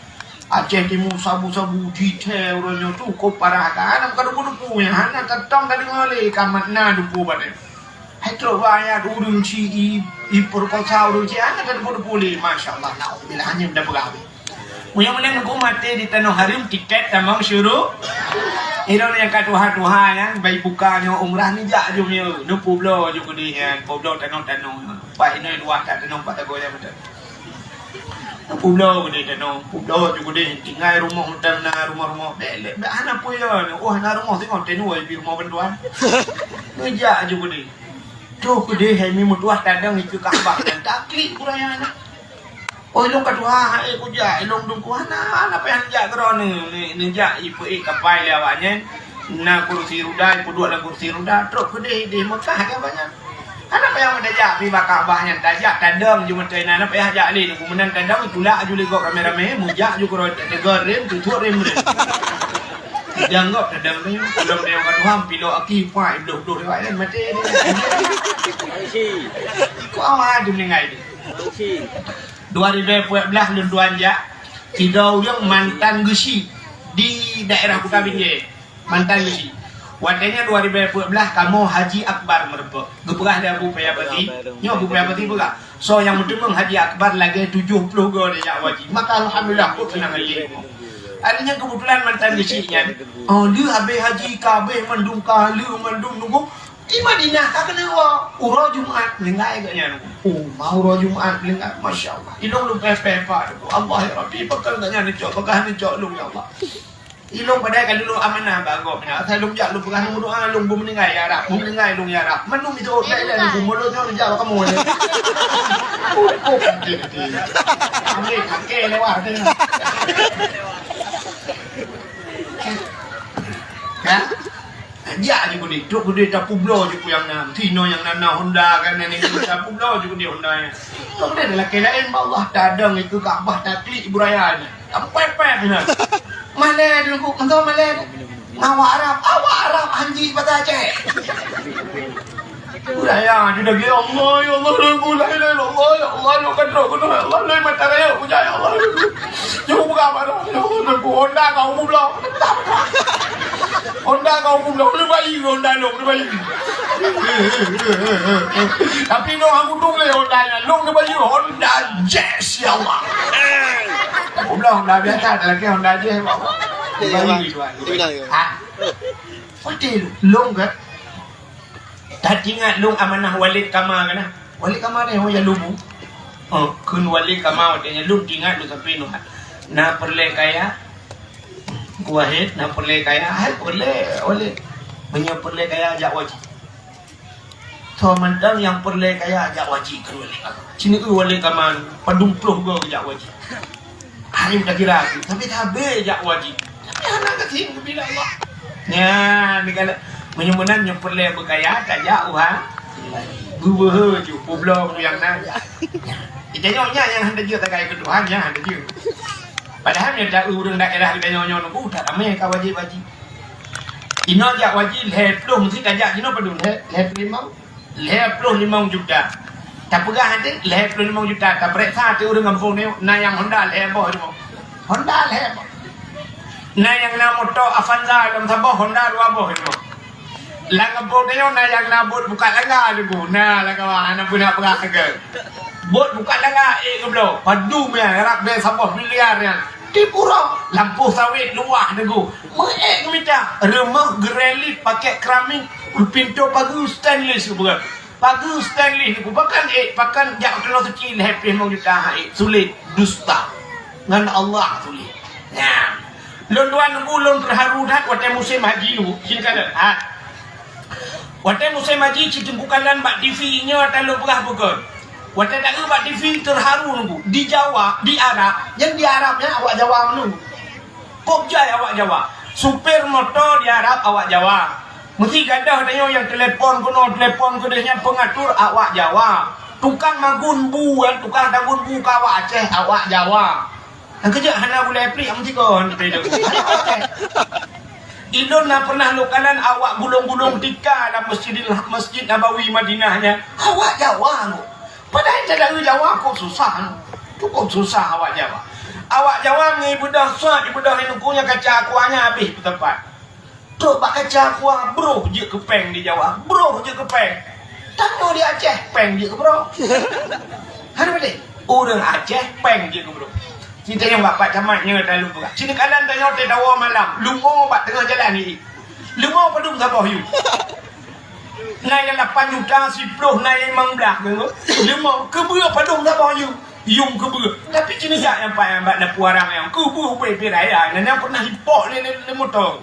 Aceh Timu sabu-sabu jithèe uroe nyoe cukup parah kan. Aneuk ka duku-duku ya, hana teutong tadi ngoleh ka mat na duku badan. Hai trok rakyat ureueng ci i, i perkosa ureueng ci, hana teupeu-teupeu lé. Masya Allah, naudzubillah, hana meuda peugah. Meunyoe meunan neuku maté di tanoh hareuem, tiket tamong syuru. Ilong nyang ka tuha-tuha nyan, bai buka nyoe umrah neujak ju nyoe. Neupubloe ju keudeh nyan, publoe tanoh-tanoh. Pat inoe luwah that tanoh pat tagoe nyan beutôi. Publoe keudeh tanoh, publoe ju keudeh, tinggai rumoh mantong na rumoh-rumoh. Bèk, bèk, bèk hana peue yo, oh hana rumoh singoh teunoe di rumoh bantuan. Neujak ju keudeh. Troh keudeh hai mi meutuah tadong ikeue Ka'bah dan taklik buraya nyan. Oh, ilong ka tuha hai kujak, ilong dungku hana, hana payah neujak keudroe neu-, neu-, neujak ipeuék kapai lé awaknyan. Na kursi ruda, ipeuduek lam kursi ruda, troh keudeh di Mekah ka banyak. Hana payah tajak pi bak Ka'bah nyan, tajak tadong ju meutai na, hana payah jak lé, nunggu meunan tadong, tulak ju lé gob ramé-ramé, meujak ju keudroe, teuga rem, tutuek rem-rem. Janggop tadong tu, ulôn tayong ka Tuhan, pilok aki, puak, ibloh-bloh lewat kan, maté dia. Kau awak tu meninggai dia. Dua ribu empat belas lôn tuan jak, sidroe ureueng mantan geuchik di daerah Kuta Binjai. Mantan geuchik. Watèe nyan dua ribu empat belas kamoe Haji Akbar meurumpok. Geupeugah lé Abu Paya Pati, nyoe Abu Paya Pati peugah, soe nyang meuteumeung Haji Akbar lagèe tujoh ploh goe dijak haji. Maka alhamdulillah, kok seunang hati. Artinya keubeutulan mantan geuchik nyan, oh, lheueh habéh haji ka habéh mandum, ka lheueh mandum nunggu. Di Madinah ka keuneuk woe, uroe Jumat meuninggai geuh nyan. Oh, ma uroe Jumat meuninggai, masya Allah. Ilong lôn peh-peh pat, Allah ya Rabbi, pakon geuh nyan neucok, pakon neucok lôn ya Allah. Ilong padahai ka lôn amanah bak gob nyan. Asai lôn jak lôn peugah lôn meudoa, lôn beumeuninggai ya Rab, beumeuninggai lôn ya Rab. Mandum itu, oh, dah, dah, lôn beumeuninggai, lôn jak bak kamoe. Oh, oh, kaki, kaki. Ambil kaki lewat tu. Kan? Jak ju keudeh, trok keudeh tapubloe ju nyang na. Tinoe nyang na, na Honda kan, na ni tapubloe ju keudeh Honda nyan. Trok keudeh lakèe laén bak Allah, tadong ikeue Ka'bah, taklik ibu raya nyan. Tampet-pet nyan. Malèe teungku, mantong malèe. Awak Arab, awak Arab hanji basa Aceh. Budaya tu dah gila, Allah, ya Allah, la ilaha illallah, ya Allah, ya Allah, ya Allah, ya Allah, ya mata raya, ya Allah. Cuba buka baru, ya Allah, Honda kau goblok. Honda kau goblok, lu bayi Honda lu, lu bayi. Tapi lu aku tu le Honda nya, lu bayi Honda Jazz, ya Allah. Goblok Honda biasa, ada lagi Honda Jazz, ya Allah. Lu bayi tu, lu bayi. Ha? Pasti lu, lu kan? Taingat lôn amanah Walid Kama kana? Walid Kama nyan ho nyang lubu. Oh, kheun Walid Kama watèe nyan lôn ingat lôn sampoe nyoe. Na peureulèe kaya, Wahid, na peureulèe kaya, hai peureulèe Walid. Meunyoe peureulèe kaya jak haji. Soe mantong nyang peureulèe kaya jak haji kheun Walid Kama. Sineuk Walid Kama padum ploh goe jak haji. Hai, udah kira, tapi sabe jak haji. Tapi hana gasien geubila Allah. Nyan, dikalon meunyoe meunan nyoe peureulèe beukaya, tajak u haji. Beubeuhe ju, publoe nyang na. Nyan. Ita nyoe nyan nyang hana jeuet takai keu Tuhan, nyan hana jeuet. Padahai nyoe ureueng daerah kita nyoe nyoe nunggu, tak ramè ka wajib haji. Inoe jak haji lhèe ploh, meusti tajak jinoe padum? Lhèe, lhèe ploh limong? Lhèe ploh limong juta. Tapeugah até lhèe ploh limong juta, tapareksa até ureueng gampông nyoe, na nyang Honda lhèe boh limong. Honda lhèe boh. Na nyang na moto Avanza lom saboh, Honda dua boh limong. Lam gampông nyoe na nyang na bot buka langga leubu. Na lam kawan, hana peue nak peugah lagèe. Bot buka langga ék geubloe. Padum nyan, rab bèe saboh miliar nyan. Di Purok, lampôh sawét luwah teungku. Meuék geumita, rumoh geurelief pakèk keramik, pintoe pageue stainless geupeugah. Pageue stainless teungku, pakon ék, pakon jak u Tanoh Suci lhèe ploh limong juta han ék, sulet, dusta. Ngon Allah sulet. Nyan. Lôn tuan teungku, lôn teuharu that watèe musém haji teungku. Sini ka lôn. Ha. Watèe musém haji, cit teungku kalon bak T V nyoe, ata lôn peugah bukon. Watèe taeu bak T V teuharu teungku. Di Jawa, di Arab, nyan di Arab nyan awak Jawa meunurot. Kok jai awak Jawa. Supir moto di Arab awak Jawa. Meusti gadôh tanyoe nyang telepon keunoe, telepon keudéh nyan pengatur awak Jawa. Tukang magun bu, tukang tagun bu ka awak Aceh awak Jawa. Nyang keujeuet hana gulai plik meusigoe. Ilôn na pernah lôn kalon awak gulong-gulong tika lam Masjidil, Masjid Nabawi Madinah nyan. Awak Jawa tu. Padahai teudawi Jawa kok susah. Cukup susah awak Jawa. Awak Jawa ngibeudôh sot, ibeudôh ineuk nyan kaca aqua nyan habéh peutepat. Trok bak kaca aqua, broh jeuet keu péng di Jawa, broh jeuet keu péng. Tanyoe di Aceh, péng jeuet keu broh. Hana beutôi? Ureueng Aceh, péng jeuet keu broh. Cit nyang bak Pak Camat nyoe talu peugah. Cit kalon tanyoe teudawa malam, leumo bak teungoh jalan ni. Leumo padum saboh yum. Na nyang lapan juta, siploh, na nyang limong blaih nyoe. Leumo, keubeue padum saboh yum. Yum keubeue. Tapi cit jak nyang paih bak lampôh arang nyan. Keubeue ubé pih raya, na nyang pernah ipok lé, lé, lé moto.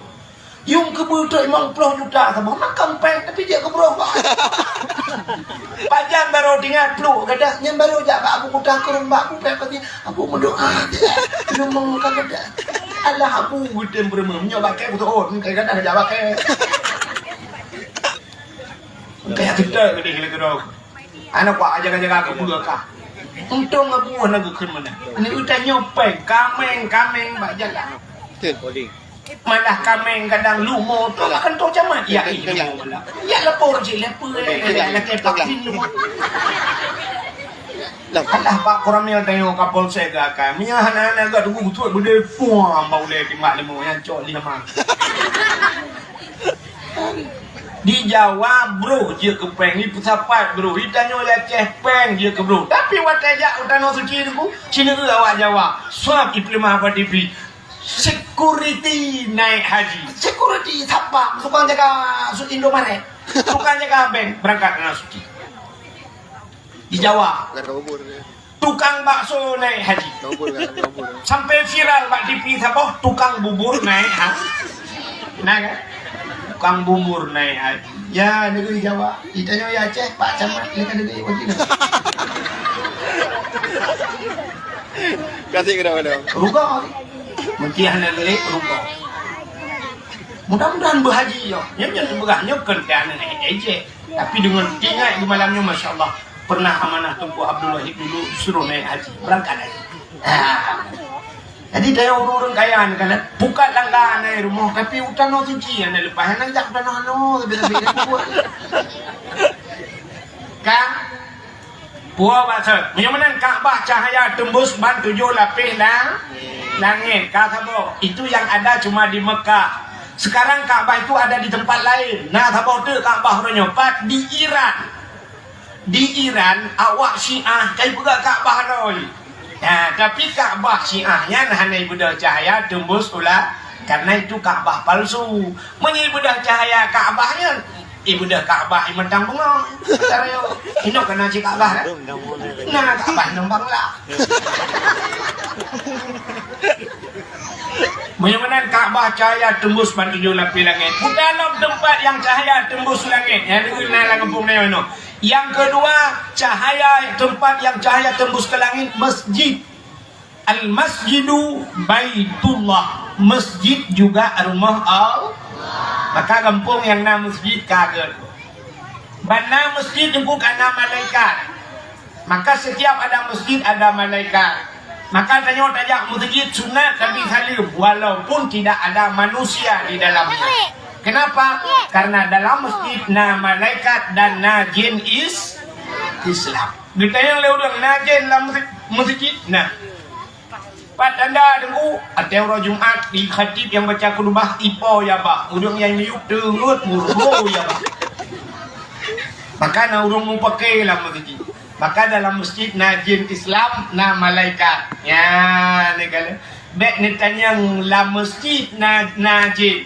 Yum keubeue trok limong ploh juta saboh, makam péng, tapi jeuet keu broh. Pajan barô tinggai pluek gadôh, nyan barô jak bak Abu Kuta Keureung bak Abu péng pasti, Abu meudoa. Leumo ka gadôh. Alah Abu geutem beureumeum, nyoe bakée beutôi, oh, kadang-kadang jak bakée. Entah ya kita gede gila gedong. Aneuk kuat jaga-jaga keu peue kah. Untông abuh na geukheun meunan. Aneuk utai nyoe péng, kaméng-kaméng bak jalan. Malah kaméng kadang leumo tu bak kantor camat. Ya, ih, leumo malah. Ya, lapor cit, lapor, ya, lakée vaksin leumo. Alah, Pak Koramil tanyoe Kapolsek geuakai. Meunyoe hana-hana geuh teungku beutôi beudé puang bak ulée timbak leumo nyang cok lima. Di Jawa broh jeuet keu péng, di peusapat broh, di tanyoe di Aceh péng jeuet keu broh. Tapi watée jak u Tanoh Suci teungku, sineuk awak Jawa, swab ipeuleumah bak T V. Security naik haji. Security satpam, tukang jaga su-, Indomaret, tukang jaga bank berangkat Tanoh Suci. Di Jawa. Tukang bakso naik haji. Sampai viral bak T V saboh, tukang bubur naik ha-, nah kan? Tukang bubur naik haji. Ya, negeri Jawa. Di tanyoe di Aceh, Pak Camat, ya kan negeri wajib. Kasih ke dah. Ruga. Mungkin hana lelek, ruga. Mudah-mudahan berhaji ya. Nyoe, nyoe, nyoe bukan, nyoe bukan teuh aneuk ejek. Tapi dengan ingat di malam nyoe, masya Allah, pernah amanah Teungku Abdul Wahid dulu suruh naik haji, berangkat haji. Ha. Jadi, tanyoe ureueng-ureueng kaya ni kan, buka langga na rumoh, tapi u Tanoh Suci na leupah, na jak u Tanoh Anu, tapi, tapi, kan? Puo maksud, meunyoe meunan Ka'bah cahaya tembus ban tujoh lapéh la-, langét, ka saboh. Itu yang ada cuma di Mekah. Sekarang Ka'bah itu ada di tempat lain. Na saboh teuk Ka'bah uroe nyoe, pat di Iran. Di Iran, awak Syiah kai peugah Ka'bah roh. Ha, tapi Ka'bah Syiah nyan hana ibeudôh cahaya tembus u la-, karena itu Ka'bah palsu. Meunyoe ibeudôh cahaya Ka'bah nyan, ibeudôh Ka'bah i mantong beungoh. Cara yo, inoe kana cit Ka'bah, kan? Nah, Ka'bah nyombang lah. Meunyoe meunan Ka'bah cahaya tembus ban tujoh lapéh langét. Buta lom teumpat nyang cahaya tembus langét. Nyang deungon na lam gampông nyoe inoe. Yang kedua, cahaya, tempat yang cahaya tembus ke langit, masjid. Al-Masjidu Baitullah, masjid juga rumah Allah. Maka gampông nyang na masjid ka gét. Ban na masjid teungku ka na malaikat. Maka setiap ada masjid ada malaikat. Maka tanyoe tajak masjid sunat Nabi saleuem walaupun tidak ada manusia di dalamnya. Kenapa? Karena dalam masjid na malaikat dan na jin is-, Islam. Geutanyong lé ureuëng, na jin lam meuseujid? Na. Pat tanda Teungku, watée uroe Jumat, di khatib nyang baca khutbah, ipo ya bah, ureuëng nyang miyueb teungeut murgo ya bah. Maka na ureuëng mupake lam meuseujid. Maka dalam masjid na jin Islam, na malaikat. Ya, ni kalau. Bék neutanyong lam masjid na, na jin.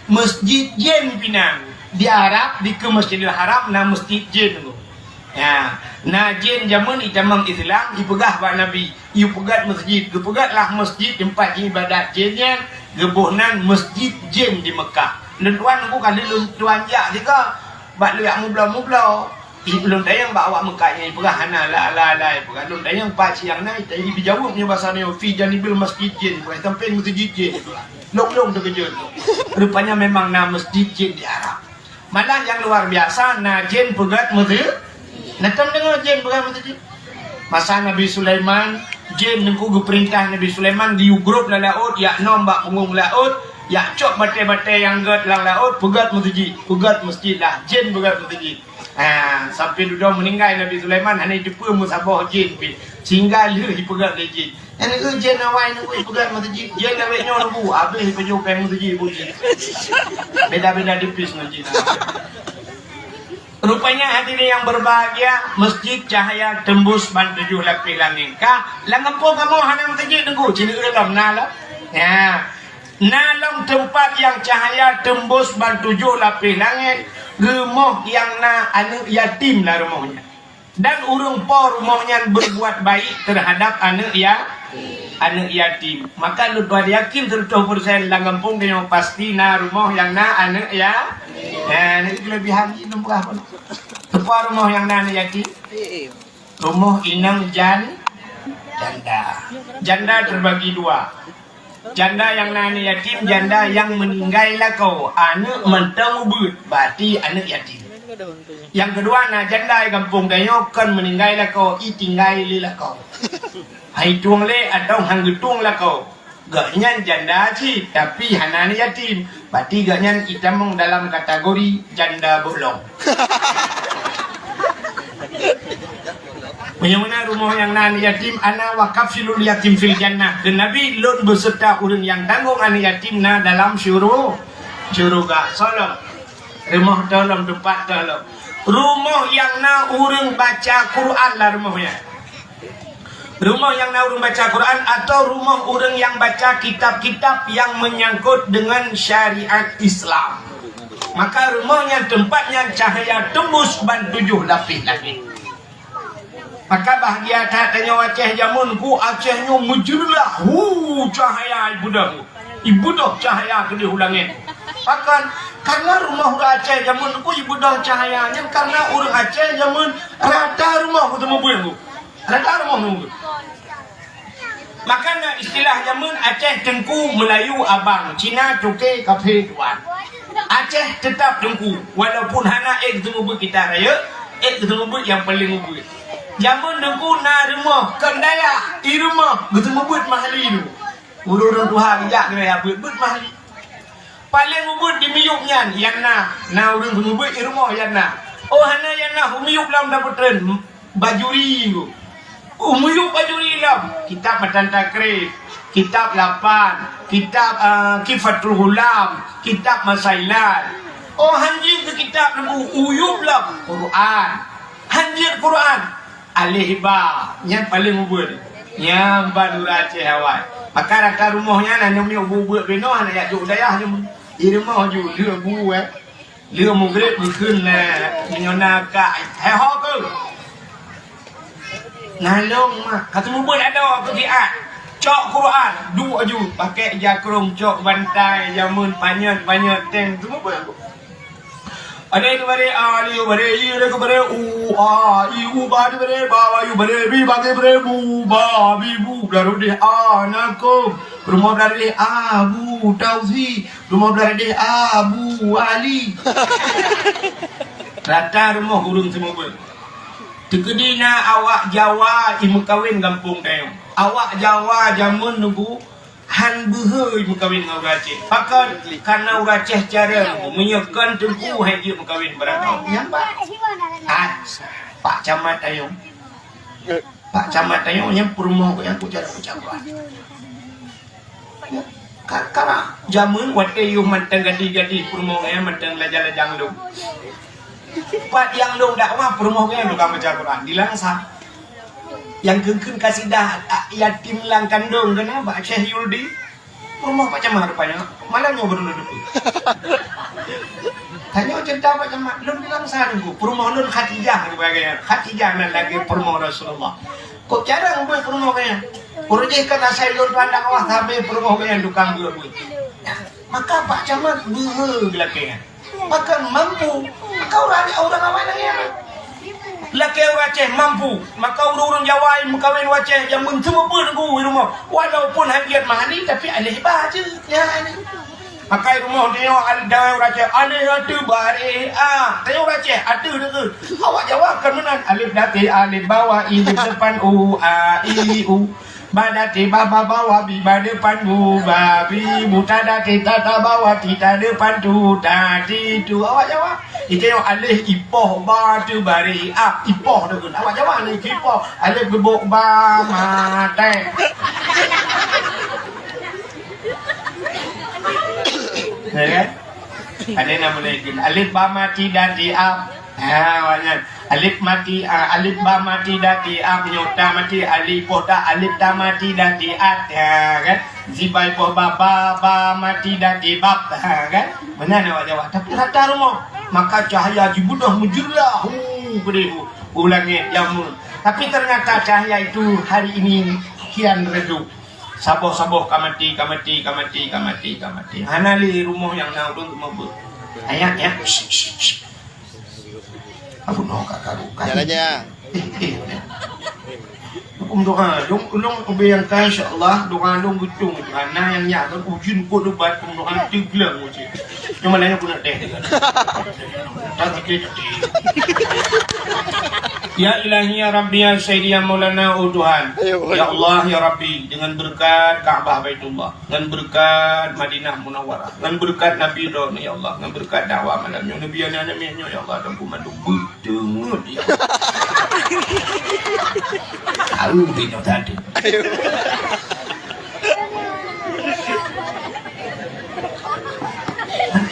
Masjid jin pinan. Di Arab, di ke Masjidil Haram, na masjid jin tu. Ya, na jin jameun itamong Islam, ipeugah bak Nabi, "Yue peugét meuseujid." Geupeugét lah masjid teumpat iébadat jin nyan, geuboh nan masjid jin di Meukah. Lôn tuan Teungku, ka lheueh lôn tuan jak sigoe, bak lôn jak mubloe-mubloe. Lôn tanyong bak awak Meukah nyan, ipeugah hana, la, la, la, ipeugah. Lôn tanyong pat siang na, ipeujaweueb nyoe basa nyoe, "Fi janibil masjid jin," ipeugah, "Sampéng meuseujid jin," ipeugah. Lôn, lôn teukeujot. Rupanya memang na masjid jin di Arab. Malah nyang luar biasa, na jin peugét meuseujid. Na tom deungoe jin peugét meuseujid? Masa Nabi Sulaiman, jin Teungku geupeurintah Nabi Sulaiman geuyue grob lam laôt, jak nom bak punggong laôt, jak cok batée-batée nyang gét lam laôt, peugét meuseujid, peugét masjid lah, jin peugét meuseujid. Ha, sampai dudoe meuninggai Nabi Sulaiman hana jiteupeue meusaboh jin pih, sehingga lheueh jipeugét lé jin. Nyan keuh jén awai Teungku ipeugét meuseujid, jén awai nyoe Teungku, habéh ipajoh péng meuseujid bu jih. Beda-beda tipis ngon jén awai. Rupanya hadirin yang berbahagia, masjid cahaya tembus ban tujoh lapéh langét. Ka, lam gampông kamoe hana meuseujid Teungku, sineuk lom na lom. Ya. Na lom teumpat nyang cahaya tembus ban tujoh lapéh langét, rumoh nyang na aneuëk yatim lam rumoh nyan. Dan ureuëng po rumoh nyan berbuat baik terhadap aneuëk ya-, aneuëk yatim. Maka lôn tuan yakin seratus persen lam gampông tanyoe pasti na rumoh nyang na aneuëk ya-, eh, nyan keulebihan jih lôn peugah pun. Teupeue rumoh nyang na aneuëk yatim? Rumoh inong jan-, janda. Janda terbagi dua. Janda nyang na aneuëk yatim, janda nyang meuninggai lakoe, aneuëk mantong ubeuet, berarti aneuëk yatim. Nyang keudua na janda di gampông tanyoe kon meuninggai lakoe, itinggai lé lakoe. Han itueng lé atawa han geutueng lakoe. Gobnyan janda cit, tapi hana aneuëk yatim. Berarti gobnyan itamong dalam kategori janda bolong. Meunyoe meunan rumoh nyang na aneuëk yatim, "Ana wa kafilul yatim fil jannah." Kheun Nabi, "Lôn beuseurta ureuëng nyang tanggong aneuëk yatim na dalam syuru-, syeuruga." Soe lom? Rumoh toh lom, teumpat toh lom. Rumoh nyang na ureuëng baca Quran lam rumoh nyan. Rumoh nyang na ureuëng baca Quran atau rumoh ureuëng nyang baca kitab-kitab nyang menyangkut dengan syariat Islam. Maka rumoh nyan teumpat nyan cahaya tembus ban tujoh lapéh langét. Maka bahgia that tanyoe Aceh jameun ku, Aceh nyoe meujeureulah, hu, cahaya ibeudôh. Ibeudôh cahaya keudéh u langét. Pakon? Karena rumoh ureuëng Aceh jameun ku ibeudôh cahaya nyan karena ureuëng Aceh jameun rata rumoh geuteumeubeuet ku. Rata rumoh geuteumeubeuet. Maka na istilah jameun Aceh Teungku, Meulayu abang, Cina cuke, kafe tuan. Aceh teutap Teungku, walaupun hana ék geuteumeubeuet kita rayeuk, ék geuteumeubeuet nyang paleng ubeuet. Jameun Teungku na rumoh, kon dayah, i rumoh geuteumeubeuet mahli tu. Ureuëng-ureuëng tuha geujak keunoe ya beuet-beuet mahli. Paleng ubeuet di miyueb nyan, nyang na, na ureuëng seumeubeuet i rumoh nyang na. Oh, hana nyang na, u miyueb lom tapeutreun bajuri tu. U miyueb bajuri lom, kitab Matan Takrib, kitab Lapan, kitab, ah, Kifatul Ghulam, kitab Masailat. Oh, han jeuet keu kitab lembu, u yueb lom Quran. Han jeuet Quran. Aleh ba, nyan paleng ubeuet. Nyan ban ureuëng Aceh awai. Maka rata rumoh nyan hana miyueb ubeuet-ubeuet binoe hana jak jok dayah nyoe. Di rumoh ju lheueh bu, eh. Lheueh mugreb geukheun lé meunyoe na kak, "Hai ho keu." "Na lôn mak." Ka seumeubeuet adoe keu siat. Cok Quran, duek aju, pakèk jakrong, cok bantai, jameun, panyöt-panyöt, teng, seumeubeuet. Ada itu bare, a, liu bare, i, le ke bare, u, a, i, u, ba, di bare, ba, ba, yu, bare, bi, ba, ge, bare, bu, ba, bi, bu, daru deh, a, na, ko, rumoh daru deh, a, bu, tausi, rumoh daru deh, a, bu, ali. Rata rumoh ureuëng seumeubeuet. Teukeudi na awak Jawa i meukawen gampông tanyoe. Awak Jawa jameun nunggu Han beuhe meukawen ngon ureueng Aceh. Pakon? Karena ureueng Aceh carông, meunyoe kon teungku han jeuet meukawen barangkaho. Nyan, Pak. Ah, Pak Camat tanyoe. Pak Camat tanyoe nyan peurumoh gobnyan keu carông peucabulan. Ka, karena jameun watèe yôh mantong gadih-gadih peurumoh gobnyan mantong lajang-lajang lom. Pat nyang lôn dakwah peurumoh gobnyan tukang baca Quran di Langsa. Nyang kheun-kheun kasidah, a, yatim lam kandông keunan bak Syekh Yuldi. Peurumoh Pak Camat rupanya. Malam nyoe baru lôn deungö. Tanyoe cerita Pak Camat, lôn di Langsa teungku. Peurumoh lôn Khadijah rupanya. Khadijah nan lagèe peurumoh Rasulullah. Kok jarang beuet peurumoh gobnyan. Ureueng jih kan asai lôn tuan dakwah sabe peurumoh gobnyan tukang beuet-beuet. Maka Pak Camat beuhe geulakèe nyan. Maka mampu. Maka ureueng, ureueng awai lagèe nyan. Lakèe ureueng Aceh mampu. Maka ureueng-ureueng Jawa nyang meukawen u Aceh nyang meunteumeubeuet geuh di rumoh. Walaupun han jeuet mahani, tapi aléh ba jeuet. Ya, aléh. Maka di rumoh tanyoe al-, dawai ureueng Aceh, aléh ateueh baréh a. Tanyoe ureueng Aceh, ateueh deungon. Awak Jawa kan meunan, alif dati, alif bawah, i depan, u, a, i, u. Ba dati, ba, ba bawah, bi, ba depan, bu, ba, bi, bu, ta dati, ta, ta bawah, ti, ta depan, tu, ta, ti, tu. Awak Jawa. Di tanyoe aléh ipoh ba teuh baréh a, ipoh teuh kheun. Awak Jawa ni ipoh, aléh geubok ba maté. Ya kan? Ada nama lain kheun. Aléh ba mati dan di ap. Ha, awak nyan. Aléh mati, a, aléh ba mati dan di ap, nyoe ta mati, aléh ipoh ta, aléh ta mati dan di at. Ha, kan? Zibai poh ba, ba, ba mati dan di bab. Ha, kan? Meunan awak Jawa. Tapi rata rumoh, maka cahya jibeudôh meujeurah, hu, peudeh, hu, u langét jameun. Tapi ternyata cahya itu hari ini kian redup. Saboh-saboh ka mati, ka mati, ka mati, ka mati, ka mati. Hana lé rumoh nyang na ureueng teumeubeut. Ayat, ya. Abu no ka karu, karu. Jalannya. Eh, eh, eh. Hukum doa, lôn, lôn ubé nyang ka, insya Allah, doa lôn beutong. Karena nyang nyak kan ujeuen kot ubat, hukum doa teugleng ujeuen. Cuma lain pun ada. Tak tapi tapi. Ya Ilahi, ya Rabbi, ya Sayyidi, ya Maulana, oh Tuhan. Ayo, ya Allah, ya Rabbi, dengan berkat Ka'bah Baitullah, dengan berkat Madinah Munawwarah, dengan berkat Nabi Ibrahim, ya Allah, dengan berkat dakwah malam nyoe, Nabi anak-anak nyoe, ya Allah, dan pun mandum. Teungeut, ya. Tahu dia tak ada. Ayo.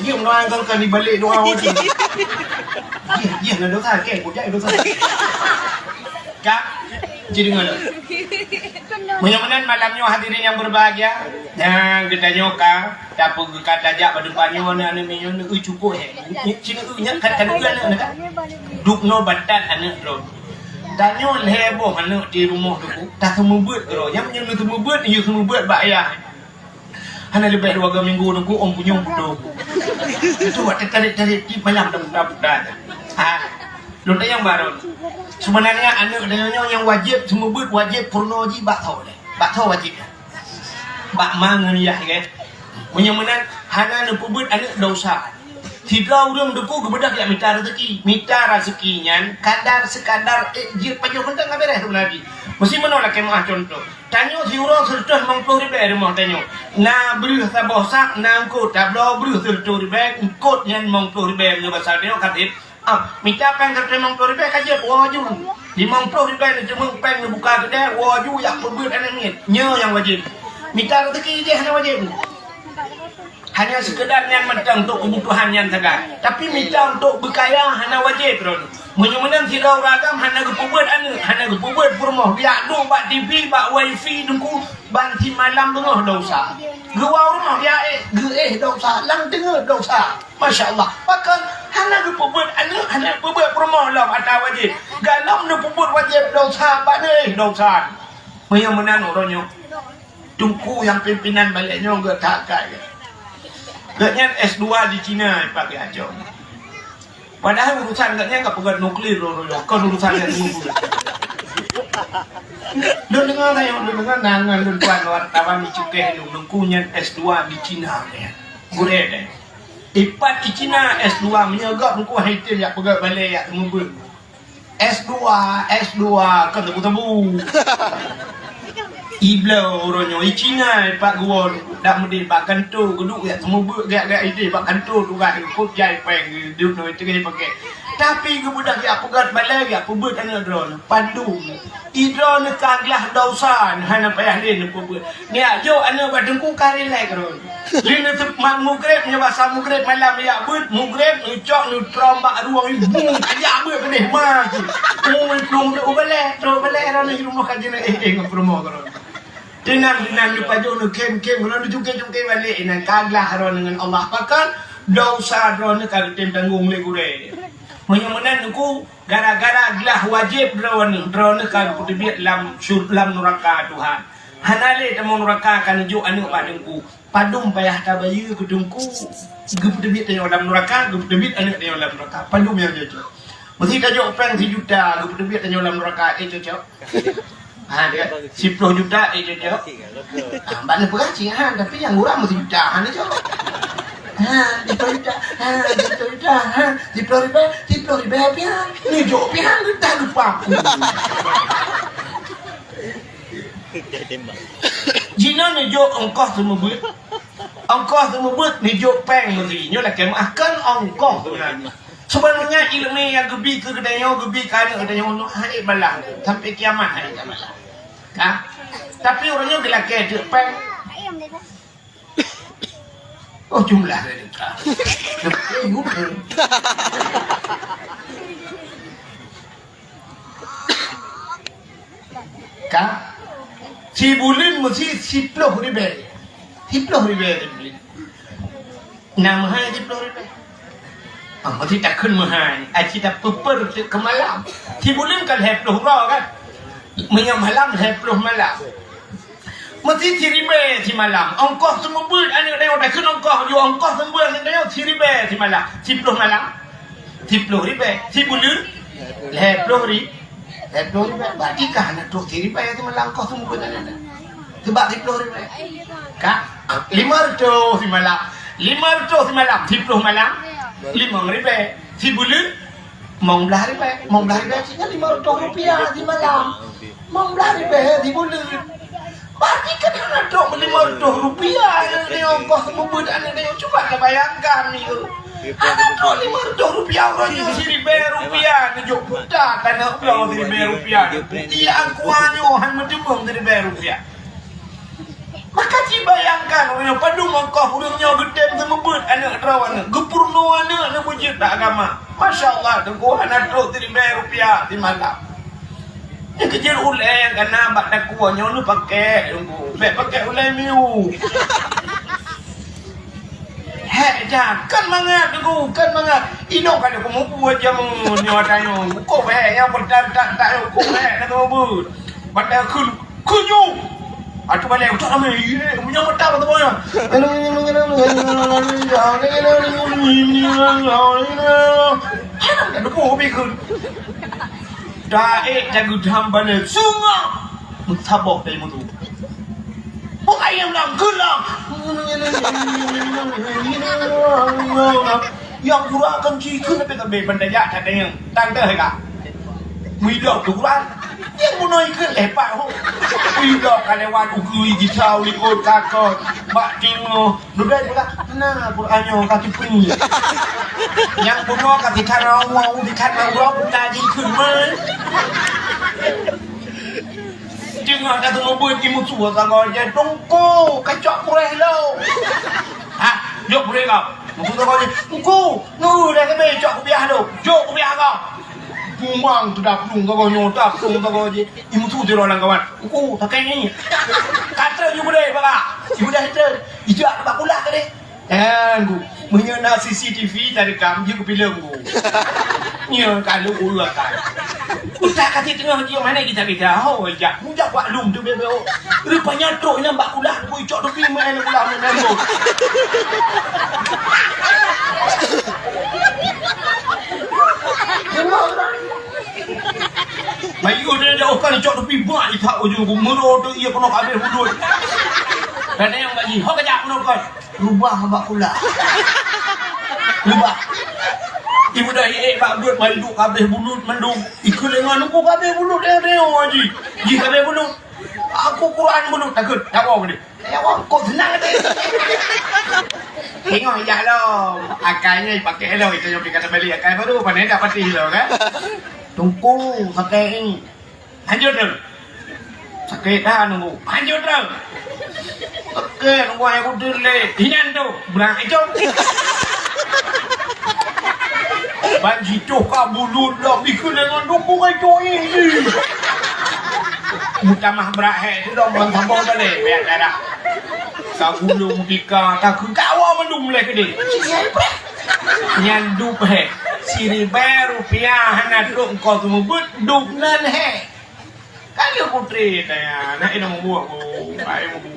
Dia menganggarkan di balik doa wajib. Dia, dia nak dosa, okey, kau jadi dosa. Kak, jadi dengar. Meunyoe meunan malam nyoe hadirin yang berbahagia, dan geutanyoe ka Tapi geuka tajak bak depan nyoe aneuk-aneuk nyoe, nyoe cukôp, eh. Cit nyoe nyan kan, kan nyoe aneuk, aneuk kan. Dubnoe batat aneuk droe. Tanyoe lhèe boh aneuk di rumoh teungku, taseumeubeuet keudroe. Nyang meunyoe neuseumeubeuet, yue seumeubeuet bak ayah. Hana leubeh dua minggu teungku, ôn punyueng putôh. Itu buat tarék-tarék tiep malam dah buta-buta. Ha. Lôn tanyong baroe. Seubeunarnya aneuk tanyoe nyoe nyang wajéb seumeubeuet, wajéb peurunoe jih bak tho lé. Bak tho wajéb. Bak ma ngon yah, kan? Meunyoe meunan hana neupeubeuet aneuk, dosa. Sidroe ureueng teungku geubeudôh jak mita raseuki. Mita raseuki nyan kadar seukadar ék jeuet pajoh mantong ka beureh, Teungku Nabi. Meusi meunoe lakèe meu'ah cuntoh. Tanyoe siuroe seureutôh limong ploh ribèe rumoh tanyoe. Na breuh saboh sak, na eungkôt, tabloe breuh seureutôh ribèe, eungkôt nyan limong ploh ribèe meunyoe basa tanyoe ka sép. Ah, mita péng seureutôh limong ploh ribèe ka jeuet, woe aju. Limong ploh ribèe neuteumeung péng neubuka keudè, woe aju jak peubeuet aneuk miet. Nyoe nyang wajéb. Mita raseuki jih hana wajéb. Hanya sekedar nyan mantong untuk kebutuhan nyan sagai. Tapi mita untuk beukaya hana wajéb, droeneuh. Meunyoe meunan sidroe ureueng agam hana geupeubeuet aneuk, hana geupeubeuet peurumoh, geujak duek bak TV, bak wifi teungku, ban simalam beungoh dosa. Geuwoe u rumoh geujak éh, geuéh dosa, lam teungeut dosa. Masya Allah. Pakon hana geupeubeuet aneuk, hana geupeubeuet peurumoh lom ata wajéb. Galom neupeubeuet wajéb dosa, ban éh dosa. Meunyoe meunan uroe nyoe, teungku nyang pimpinan balèk nyoe geutak kai. Gobnyan S dua di Cina, Pak Geuaco. Padahai urusan gobnyan ka peugöt nuklir, kon urusan nyang teungku. Lôn deungö, lôn deungö, na ngon lôn tuan wartawan di Cukai, lôn teungku nyan S dua di Cina, ya. Gurèe deh. Ipat di Cina S dua, meunyoe gob teungku hai tem jak peugöt balèe, jak seumeubeuet. S dua, S dua, kon tebu-tebu. Ibloe uroe nyoe, i Cina, i pat geuwoe, dak meudeh bak kantô, geuduek jak seumeubeuet, jak, jak ideh bak kantô tugaih, kop jai péng, duek nyoe teuka pakai. Tapi geubeudôh jak peugöt balèe, jak peubeuet aneuk droeneuh, padum. I droeneuh ka glah dosa, hana payah lé neupeubuet. Neujok aneuk bak teungku ka rilek droeneuh. Lé neuseumat mugreb, nyoe basa mugreb malam jak beuet, mugreb neucok neutrom bak rueng ibu, jak beuet keudeh ma. Mugreb plueng trok u balèe, trok u balèe droeneuh di rumoh ka jeuet éh-éh ngon peurumoh droeneuh. Teunang-teunang neupajoh neukhém-khém droeneuh, neucungké-cungké balek inan ka glah droeneuh ngon Allah. Pakon dosa droeneuh ka geutem tanggong lé gurèe. Meunyoe meunan teungku, gara-gara glah wajéb droeneuh, droeneuh ka geupeuteubiet lam syur-, lam nuraka Tuhan. Hana lé tamong nuraka ka neujok aneuk bak teungku. Padum payah tabayeue keu teungku. Geupeuteubiet tanyoe lam nuraka, geupeuteubiet aneuk tanyoe lam nuraka. Padum nyang cocok. Meusé tajok péng sijuta, geupeuteubiet tanyoe lam nuraka, éh cocok? Ha, dia, siploh juta, éh cocok? Ha, bak neupeugah cit, ha, tapi nyang gura meusijuta, ha, ni cocok. Ha, siploh juta, ha, siploh juta, ha, siploh ribèe, siploh ribèe pian. Neujok pian, geutah lupa. Jinoe neujok ongkoh seumeubeuet. Ongkoh seumeubeuet neujok péng meusé. Nyoe lakèe meuah kon ongkoh sebenarnya. Sebenarnya ileumèe nyang geubi keu geutanyoe, geubi keu aneuk geutanyoe nyoe hana ék balah. Sampai kiamat hana ék balah. Ka? Tapi uroe nyoe geulakèe teuk péng. Oh, jumlah dari ka. Ka? Sibuleuen meusi siploh ribèe. Siploh ribèe sibuleuen. Na meuhai siploh ribèe. Ah, meusi takheun meuhai. Aci tapeupeur keu malam. Sibuleuen kan lhèe ploh uroe kan? Meunyoe malam lhèe ploh malam. Meusi siribèe simalam. Ongkoh seumeubeuet aneuk tanyoe, takheun ongkoh, yue ongkoh seumeubeuet aneuk tanyoe siribèe simalam. Siploh malam. Siploh ribèe. Sibuleuen lhèe ploh ri-, lhèe ploh ribèe. Berarti ka hana trok siribèe simalam ongkoh seumeubeuet aneuk tanyoe. Sebab siploh ribèe. Ka? Limong reutôh simalam. Limong reutôh simalam. Siploh malam. Limong ribèe. Sibuleuen Limong blah ribèe, limong blah ribèe cit nyan limong reutôh rupiah simalam. Limong blah ribèe sibuleuen. Berarti kan hana trok limong reutôh rupiah aneuk tanyoe ongkoh seumeubeuet aneuk tanyoe. Cuba tabayangkan, yue. Hana trok limong reutôh rupiah uroe nyoe siribèe rupiah neujok puta tanah bloe siribèe rupiah. Iya angkuah nyoe han meuteumeung siribèe rupiah. Maka ci bayangkan, ureueng nyoe padum ongkoh ureueng nyoe geutem seumeubeuet aneuk droe aneuk, geupeurunoe aneuk neubeujeuet bak agama. Masya Allah, teungku hana trok siribèe rupiah simalam. Nyan keu jeuet ulèe nyang kana bak takue nyoe neupakék, teungku. Bèk pakék ulèe miu. Hék, jak. Kan mangat, teungku, kan mangat. Inong ka lheueh kumubuet jameun nyoe tanyoe. Ukoh hék, nyang peutan tak, tak, ukoh hék, na kumubuet. Batèe kheun Keuju! Atu balèe utak ramè, ye, punya mata mata boya. Hana deungoe bikheun. Taék tageudam balèe sunga. Meusaboh dari mutu. Bukai yang bilang keulang. Nyang gura kan jikheun tapi tabe bandaya tak ada yang tangga ka. Muidok tu Quran. Nyang bunoe ikheun lepak ho. Muidok ka lewat ukui jisau likot kakot. Bak tingoh. Dubai pula. Nah, Quran nyoe ka tipu. Nyang bunoe ka tikan awak, tikan awak buta jikheun mah. Teungoh ka seumeubeuet imusu sagoe jih, "Teungku, kacok kureh lôn." "Hah? Jok kureh kau?" Musu sagoe jih, "Teungku, nurah kami cok kupiah lôn. Jok kupiah kau." Bungong teudah plueng sagoe nyoe, teudah plueng sagoe jih. Imusu sidroe lam kawan, "Teungku, sakét ni." Ka trön ju beudôh bak, ju beudôh trön. Ijak bak kulah tadi. Kan, Bu, meunyoe na C C T V tarekam, jeuet keu filem, Bu. Nyoe ka lôn ureueng kan. Utak ka teungoh jih, mana kita-kita, ho, jak. Mujak bak lum tu, bebo. Rupanya trok inan bak kulah, Bu, icok tepi, main kulah, main, main, Bu. Bayu dia jauh kan, icok tepi, buat itak ujung ku, mero tu, ia kena habis udut. Kadang bagi, ho kejap, kena kan. Rubah bak kulah. Rubah. Ibu dah iék bak buet mandum kabeh bulut mandum. Ikut dengan aku kabeh bulut dia dia haji. Ji kabeh bulut. Aku Quran bulut takut, tawoe geude. Tawoe kok senang geude. Tengok jak lom. Akai nyoe pakai lom, itu nyoe pih ka teubeli akai baru, pandai dak pati lom kan. Teungku, sakét ni. Lanjut tu. Sakét dah nunggu. Lanjut tu. Oke, nunggu ayah kutu le. Inan tu, belang itu. Ban jitu ka bulut dah bikin dengan dukung itu ini. Mutamah berat hai tu dah ban sambung balik biar darah. Ka gulung tika, ka keukawa mandum leh geude. Nyan dup hai. Siribèe rupiah hana trok engkau seumeubeuet, dup nan hai. Kan lheueh putri tanya, nak inong buah bu, ai bu.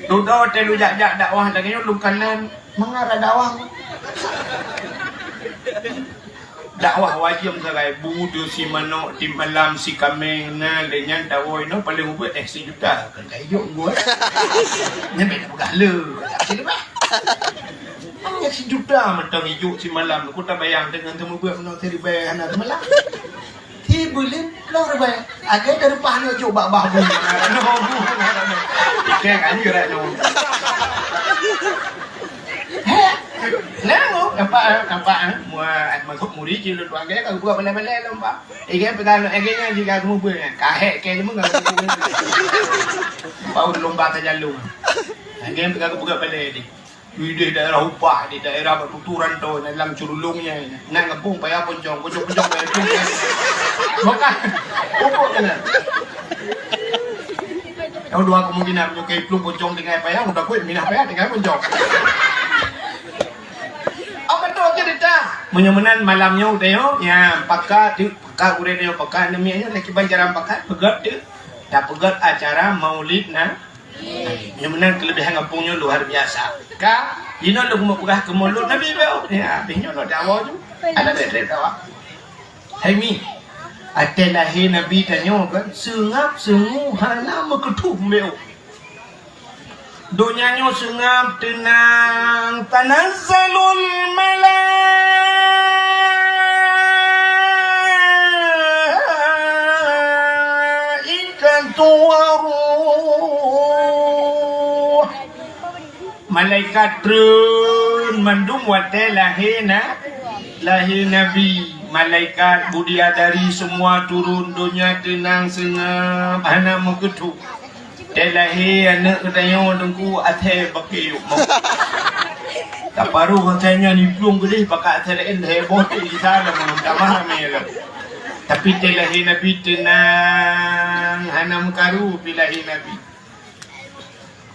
Dudoe teuh lôn jak-jak dakwah lagèe nyoe lôn kalon mangat dakwah. Dakwah wajéb sagai bu, deuh si manok, tiep malam si kaméng, na lé nyan dakwah inoe paléng ubit eh sijuta. Kan ka ijok buat. Nyan bèk peugah le. Sini bah. Hanya sijuta mantong ijok si malam. Ku tabayang deungon teumeubuet meunoe siribèe hana teumeula. Hi buleuen lôn ribèe. Agak dari pah nyoe cuk bak bah bu. Nyoe bu. Ikan kan gerak nyoe. Heh. Nah, nampak, nampak, eh. Mua, masuk muri je lôn tuan gaya, kalau buat balai-balai lôn, Pak. Eh, gaya pegang lôn, eh, gaya juga aku mubur, eh. Kahek ke je, mengapa aku mubur? Bau lomba sajalung. Nah, gaya pegang aku buka balai ni. Di daerah upah, di daerah bertuturan tu, dalam curulungnya. Nak ngepung payah poncong, poncong-poncong payah tu. Bukan. Pupuk kena. Yang dua kemungkinan, menyukai pelung poncong dengan payah, udah kuat minah payah dengan poncong. Apa tu cerita? Meunyoe meunan malam nyoe teuh, ya, pakat tu, pakat gurèe nyoe, pakat namiet nyoe, lagi ban jalan pakat, peugöt tu. Tapeugöt acara Maulid na. Nyoe meunan keuleubehan gampông nyoe luar biasa. Ka, inoe lôn meupeugah keu Maulud Nabi beu. Ya, habéh nyoe lôn dawa tu. Ada trép-trép dawa. Hai mi, watèe lahé Nabi tanyoe kan, seungab seungu hana meukeutôh beu. Donya nyoe seungab teunang, tanazzalul malaikatu waruh. Malaikat treun mandum watèe lahé na, lahé Nabi. Malaikat bidadari semua turun, donya teunang seungab hana meukeutôh. Watèe lahé aneuk geutanyoe Teungku, até bakée yôh. Taparoh asai nyan iplueng geudeh, pakat asai laén heboh teuh gisa lam tamah ramé lom. Tapi watèe lahé Nabi teunang, hana meukaru pih lahé Nabi.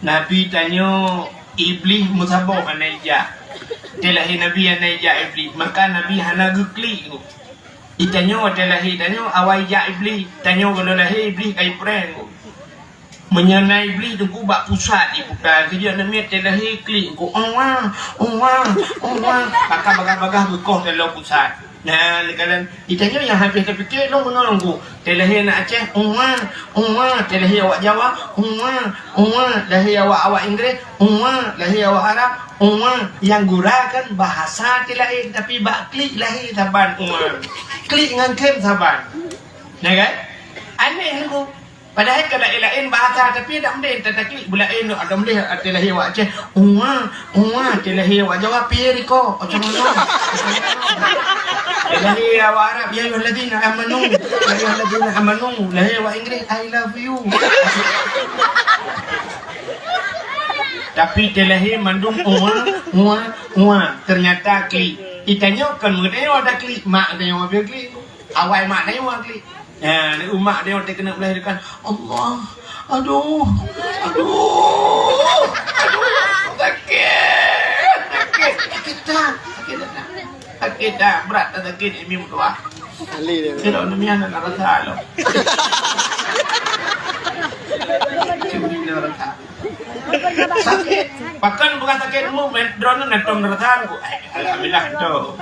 Nabi tanyoe Iblih meusaboh hana ijak. Watèe lahé Nabi hana ijak Iblih, maka Nabi hana geuklik. Itanyoe watèe lahé tanyoe awai jak Iblih, tanyoe gohlom lahé Iblih ka iprank. Meunyoe na Iblih Teungku bak pusat iputa, keujeuet namiet watèe lahé klik, "Uwa, uwa, uwa." Maka bagah-bagah geukoh taloe pusat. Nah, leukalan itanyoe nyang habéh tapike lôn meunoe Teungku. Watèe lahé aneuk Aceh, "Uwa, uwa." Watèe lahé awak Jawa, "Uwa, uwa." Lahé awak-awak Inggris, "Uwa." Lahé awak Arab, "Uwa." Nyang gura kan bahasa teuh laén, tapi bak klik lahé saban "Uwa." Klik ngon khem saban. Nah kan? Aneh Teungku. Padahai ka laén-laén bahasa, tapi dak meunan, tata klik beulaén, dak meunan, watèe lahé awak Aceh, "Uwa, uwa." Watèe lahé awak Jawa, "Piye riko?" "Ocong-ocong." Watèe lahé awak Arab, "Ya ayyuhalladzina amanu." "Ya ayyuhalladzina amanu." Lahé awak Inggris, "I love you." Tapi watèe lahé mandum "Uwa, uwa, uwa." Ternyata klik. Itanyoe kon meutanyoe ada klik, mak tanyoe habéh klik. Awai mak tanyoe klik. Nah, ni umak dia watèe keuneuk beulahé kan, "Allah, aduh, aduh, aduh, sakét, sakét, sakét that, sakét that, sakét that, brat that sakét, imi meutuah." Ahli dia. Kira ni mian nak rasa lo. Cuma dia rasa. Sakét. Pakon bukan sakét mu, men, droeneuh na tom rasa ku. Alhamdulillah tu.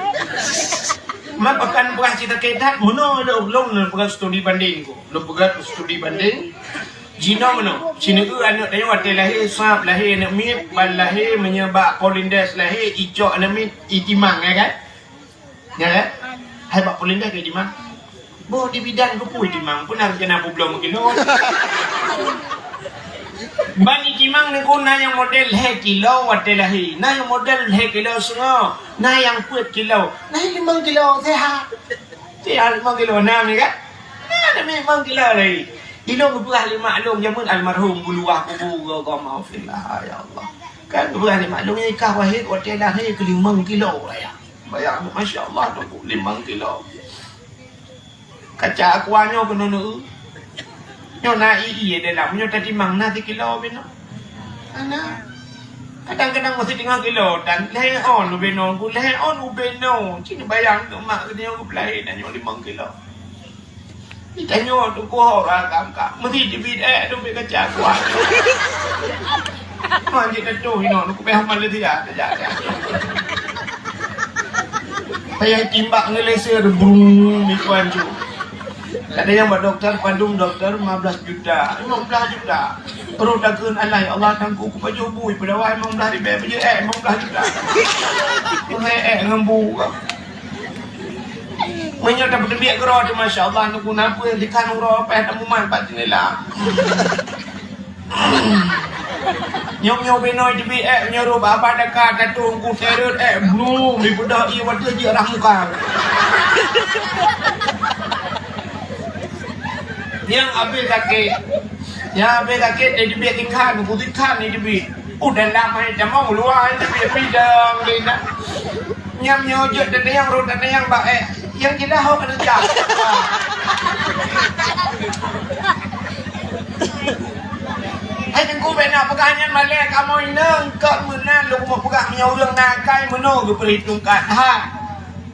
Mak pakon bukan cit sakét that, meunoe lôn, lôn peugah studi banding ku. Lôn peugah studi banding. Jinoe meunoe, sineuk aneuk tanyoe watèe lahé, sab lahé aneuk miet, ban lahé meunyoe bak Polindes lahé, icok aneuk miet, itimang, ya kan? Ya kan? Hai bak Polindes itimang. Boh di bidan geupui timang, pun harus kena bubloe meukiloe. Ban itimang Teungku na nyang model lhèe kilo watèe lahé, na nyang model lhèe kilo seungoh, na nyang peuet kilo, na nyang limong kilo sehat. Sehat limong kilo na mi kan? Na, na limong kilo lagi. Ilôn geupeugah lé mak lôn jameun almarhum, beuluwah kubu, Allahumma ghfirlah, ya Allah. Kan geupeugah lé mak lôn, "Nyan i kah Wahid watèe lahé keu limong kilo raya." Bayang, masya Allah, Teungku, limong kilo. Kaca aqua nyoe keunoe neu. Nyoe na ie-ie dalam, nyoe tatimang na sikilo binoe. Ana. Kadang-kadang masih tengah kilo dan lhèe ôn ubé noe, ku lhèe ôn ubé noe. Cit bayang keu mak geutanyoe geupeulahé dan nyoe limong kilo. Ditanyoe Teungku ho ragam ka. Meusi teubiet ék teubiet kaca kuat. Man jih tatuh inoe, Teungku payah Malaysia tajak. Payah timbak ngeuleseur, brung, ikuan cu. Ada nyang bak doktor, padum doktor, lima belas juta. Lima belas juta. Perut takheun, "Alah, ya Allah, Teungku, kupajoh bui, peudawai lima belas ribèe, pajoh ék lima belas juta." Pajoh ék ngon bu. Meunyoe tapeuteubiet keudroe teuh, masya Allah, Teungku, na peue, dikhan uroe payah tamumat bak jeundela. Nyoe-nyoe binoe teubiet ék, meunyoe rôh bak-bak daka, tatueng ku seret ék, blum, dipeudôh ie watèe jeuet rah muka. Nyang abéh sakét. Nyang abéh sakét, teubiet dikhan, ku dikhan teubiet. Udah lama tamong luwa teubiet bidang deh na. Nyam nyoe jeuet teuneuk rhot teuneuk bak ék. Nyang jeulaih ho keuneuk jak. Hai Teungku, bèk na peugah nyan malèe kamoe inong, kon meunan lôn peugah meunyoe ureueng na akai meunoe geupeurhitongkan. Ha.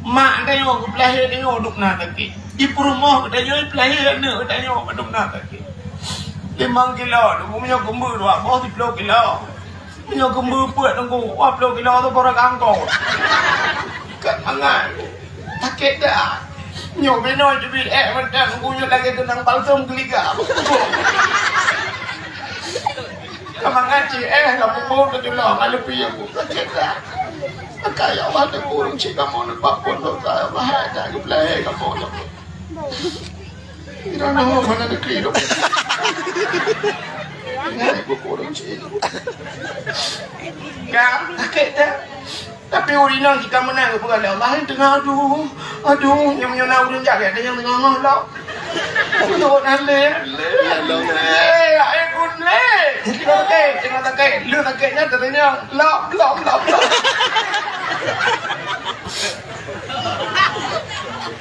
Mak tanyoe geupeulahé tanyoe dum na sakét. Di peurumoh geutanyoe peulahé aneuk geutanyoe dum na sakét. Limong kilo, Teungku, meunyoe keumbeu dua boh siplôh kilo. Meunyoe keumbeu peuet, Teungku, dua ploh kilo tu baru kangkong. Kat mangat. Sakét dah. Nyoe binoe teubiet ék mantong, Teungku, nyoe lagèe keunong balsam geuliga. Ka mangat cit éh, ka mumbong teujulang, ka leupie, Teungku. Sakét dah. Maka, ya Allah, Teungku, ureueng cit kamoe neupak phôn dosa, ya Allah, hai dah geupeulahé kamoe, ya Allah. Kira nama mana negeri tu? Ingat ibu kurang cik. Ka, sakét dah. Tapi ureueng inong jika meunan geupeugah lé Allah, teungoh aduh, aduh, nyang meunyoe na ureueng jahat, ada nyang teungoh lom. Aduh, na lé, lé, lé, ai pun lé. Teungoh sakét, teungoh sakét, lé sakét nyan teungoh lom, lom, lom, lom.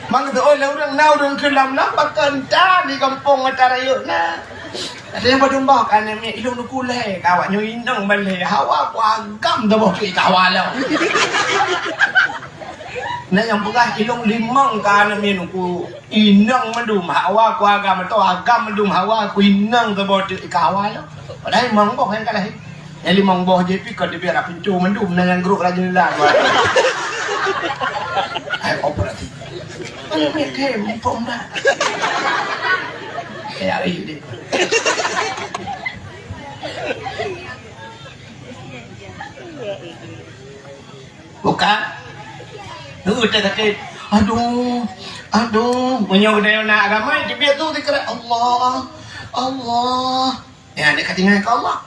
Mang teuôn lé ureueng na ureueng keu lam-lam pakon tan di gampông mata rayeuk na. Ada nyang padum bah ka aneuk miet ilông nuku lhèe ka awak nyoe inong ban lhèe hawa ku agam saboh cuik ka hawa lom. Na nyang peugah ilông limong ka aneuk miet nuku inong mandum hawa ku agam atau agam mandum hawa ku inong saboh cuik ka hawa lom. Padahai limong boh nyang ka lahé. Nyang limong boh jih pih kon teubiet rab pintoe mandum, na nyang grôk rab jeundela. Hai operasi. Aneuk miet khem, muphom dak? Kaya ari deh. Bukan? Heueh, teuh sakét. Aduh, aduh. Meunyoe geutanyoe na agama, teubiet tu zikir Allah, Allah. Ya, dia ka tinggai keu Allah.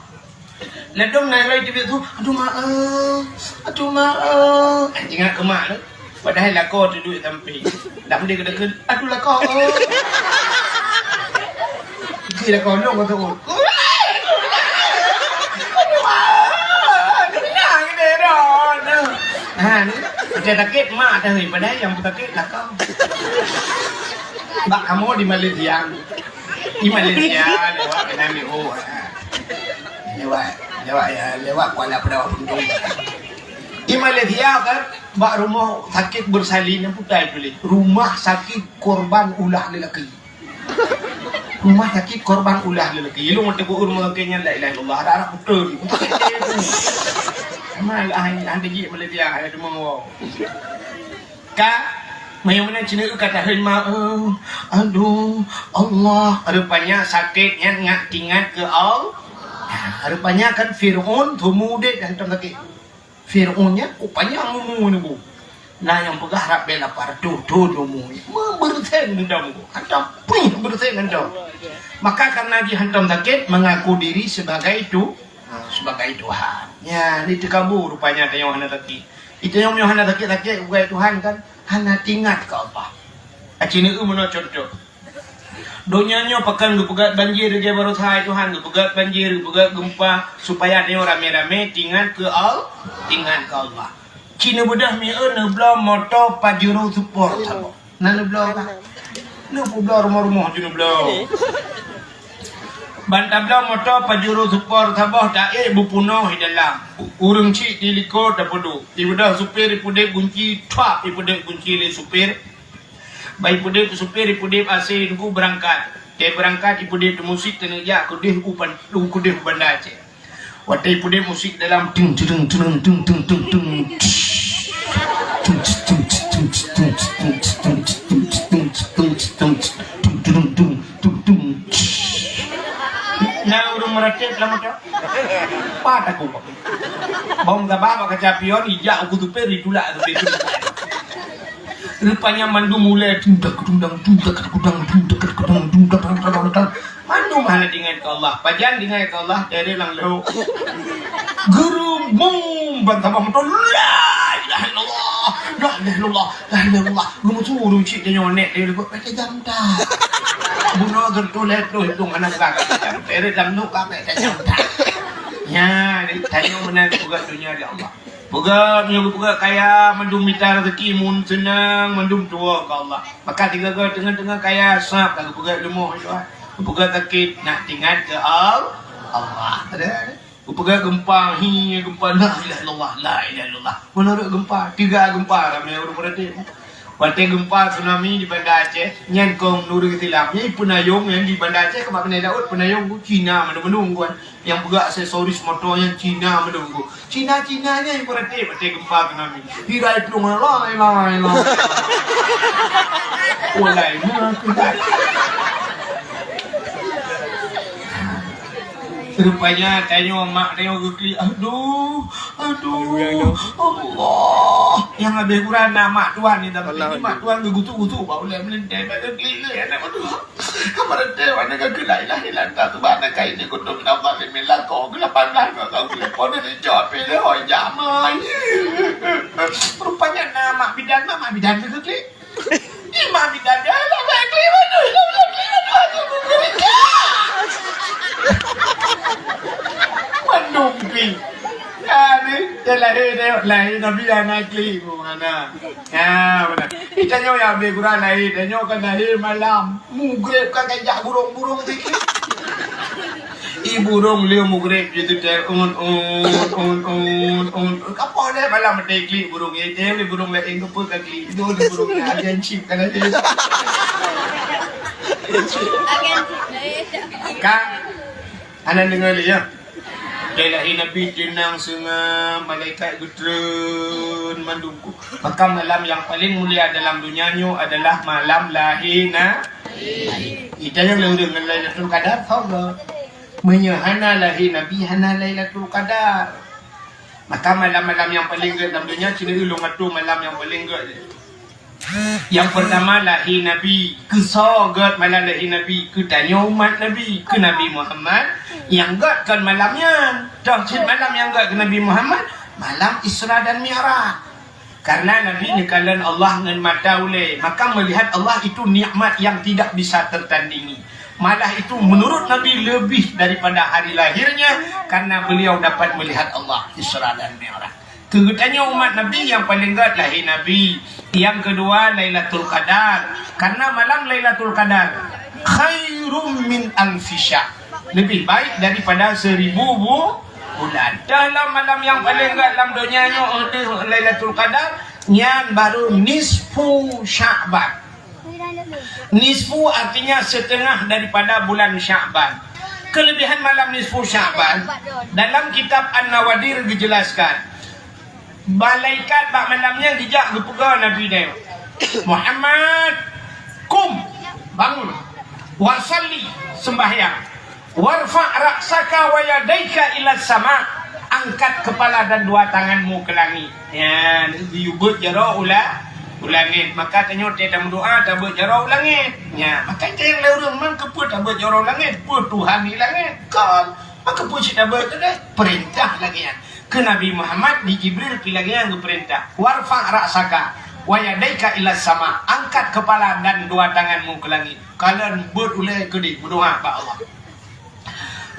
Ladôm na lagèe teubiet tu, "Aduh, maaf. Aduh, maaf." Eh, ingat keu mak tu. Padahai lakoe tu duek sampé. Dak meudeh keu, "Aduh, lakoe, oh." Di lakoe lôn kata, "Oh." "Aduh, maaf. Aduh, maaf." Ha, ni. Macam sakét mak dah, padahai nyang sakét lakoe. Bak kamoe di Malaysia. Di Malaysia, lewat Penang Biro, ha. Lewat, lewat, ya, lewat Kuala Penang Bintong. Di Malaysia kan, bak rumoh sakét beusalin nyang putai tuléh. Rumah sakit korban ulah lelaki. Rumah sakit korban ulah lelaki. Ilông watèe ku ureueng nyan la ilaha illallah, ada arak puteun. Sama lah, hana jih Malaysia, hai deungoe. Ka, meunyoe meunan cit ka taheueng ma, eh, aduh, Allah, rupanya sakét nyan ngat ingat keu Allah. Rupanya kan Fir'aun, tumu deh dan tam sakét. Fir'aun nyan, rupanya mumu nunggu. Na nyang peugah rab bèk lapar, tuh, tuh, tuh, mu. Meubeureuséng ngon dom. Hantom, puih, beureuséng ngon dom. Maka karena jihantom sakét, mengaku diri sebagai tu, sebagai Tuhan. Ya, ni teukabu rupanya tanyoe hana sakét. Tanyoe meunyoe hana sakét-sakét, bukai Tuhan kan, hana teuingat keu Allah. Aci neueu meunoe contoh. Donya nyoe pakon geupeugöt banjir lagèe baroesa hai Tuhan, geupeugöt banjir, geupeugöt geumpa, supaya tanyoe ramé-ramé teuingat keu Al-, teuingat keu Allah. Ci neubeudôh mieu neubloe moto Pajero Sport saboh. Na neubloe ka? Neubloe rumoh-rumoh ju neubloe. Ban tabloe moto Pajero Sport saboh taék beupunoh di dalam. Ureueng chik di likot tapeuduek. Ibeudôh supir ipeudép gunci, thuap ipeudép gunci lé supir. Ban ipeudép supir, ipeudép A C, nunggu beurangkat. Watèe beurangkat ipeudép teumusék keuneuk jak keudeh u Ban-, keudeh u Banda Aceh. Watèe ipeudép musék dalam, ting, ting, ting. Na ureueng meuratéb lam moto? Pat aku. Bông gabah bak kaca pion, ijak u supir, itulak supir. Rupanya mandum ulèe, tung tak tung dang, tung tak tung dang, tung tak tung dang, tung tak tung dang. Mandum hana teuingat keu Allah. Pajan teuingat keu Allah, dari lam lhok. Geurubum ban saboh moto, "La ilaha illallah, la ilaha illallah, la ilaha illallah." Geumeusu ureueng chik tanyoe nèk dari lhok, "Pète jam dah." Bunoe geureutoh lhèe ploh hitung aneuk muda. Dari lam lhok ka pète jam dah. Nya, tanyoe meunan peugah donya di Allah. Peugah, meunyoe geupeugah kaya, mandum mita rezeki, mun seunang, mandum tuwoe keu Allah. Maka sigoe-goe teungoh-teungoh kaya, sab ka geupeugah leumoh, ya. Geupeugah sakét, nak teuingat keu Al-, Allah. Ada, ada. Geupeugah geumpa, hi, geumpa, la ilaha illallah, la ilaha illallah. Meunurot geumpa, tiga geumpa, ramé ureueng meuratéb. Watèe geumpa tsunami di Banda Aceh, nyan kong nuri silap. Nyan peunayong nyang di Banda Aceh, keumat beuneulaweuet, peunayong Cina mandum-mandum, kan. Nyang peugah aksesoris moto nyan Cina mandum. Cina-Cina nyan ibarat watèe geumpa tsunami. Hirai plueng, lai, lai, lai. Walai, meukeudai. Rupanya tanyoe mak tanyoe geuklik, "Aduh, aduh, Allah." Nyang habéh gura na mak tuan ni, tapi mak tuan geugusu-gusu bak ulèe meulintèe, bak geuklik lé aneuk mak tuan. Ka meureuntèe, aneuk ka keu la ilaha illallah, subhanaka inni kuntu minaz zalimin, lakoe keu lapan blah ka keu telepon, neucok pih lé hôi jamai. Rupanya na mak bidan, mak, mak bidan keu klik. Ih, mak bidan, dah lah, mak klik, aduh, dah lah, klik, aduh, aduh, aduh, aduh. Mandum klik. Ya, ni, dia lahir, dia lahir, Nabi anak klik, mana? Ya, benar. Ih, tanyoe nyang habéh gura lahé, tanyoe kan lahé malam. Mugreb kan kajak burong-burong sikit. Ih, burong lé mugreb je teutel, un, un, un, un, un. Kapoh lé malam meutai klik burong, eh, teuh lé burong laén, keupeue ka klik? Itu lé burong laén, agen chip kan lahé. Agen chip laén. Kan? Hana deungoe lé, ya? Watèe lahé Nabi teunang seungab, malaikat geutreun mandum ku. Maka malam nyang paleng mulia dalam donya nyoe adalah malam lahé Nabi. Ih, tanyoe lé ureueng ngon Lailatul Qadar, soe gèt? Meunyoe hana lahé Nabi, hana Lailatul Qadar. Maka malam-malam nyang paleng gèt lam donya, ci neueu lôn atô malam nyang paleng gèt. Nyang peurtama lahé Nabi. Keusoe gèt malam lahé Nabi? Keu tanyoe umat Nabi, keu Nabi Muhammad nyang gèt kon malam nyan. Toh cit malam nyang gèt keu Nabi Muhammad, malam Isra dan Mi'raj. Karena Nabi neukalon Allah ngon mata ulèe, maka melihat Allah itu nikmat yang tidak bisa tertandingi. Malah itu menurut Nabi lebih daripada hari lahirnya, karena beliau dapat melihat Allah, Isra dan Mi'raj. Keu geutanyoe umat Nabi, nyang paleng gèt lahé Nabi. Nyang keudua Lailatul Qadar. Karena malam Lailatul Qadar khairum min alfi syahr. Lebih baik daripada seribu bu-, bulan. Dalam malam nyang paleng gèt lam donya nyoe, eh, Lailatul Qadar, nyan baru nisfu Sya'ban. Nisfu artinya setengah daripada bulan Sya'ban. Kelebihan malam nisfu Sya'ban, dalam kitab An-Nawadir dijelaskan, malaikat bak malam nyan geujak geupeugah Nabi nyan, "Muhammad, kum, bangun, wa salli, sembahyang, warfa' ra'saka wa yadaika ila sama." Angkat kepala dan dua tanganmu ke langit. Ya, geuyue beuet jaroe u la-, u langét. Maka tanyoe watée tameudoá tabeuet jaroe u langét. Ya, maka tanyong lé ureuëng, "Man keupeue tabeuet jaroe u langét? Peue Tuhan di langét?" Kon, maka peue cit tabeuet keudeh? Peurintah lagée nyan. Keu Nabi Muhammad di Jibril pi lagée nyan geupeurintah. "Warfa' ra'saka wa yadaika ila sama." Angkat kepala dan dua tanganmu ke langit. Kalon beuet ulée keudeh meudoá bak Allah.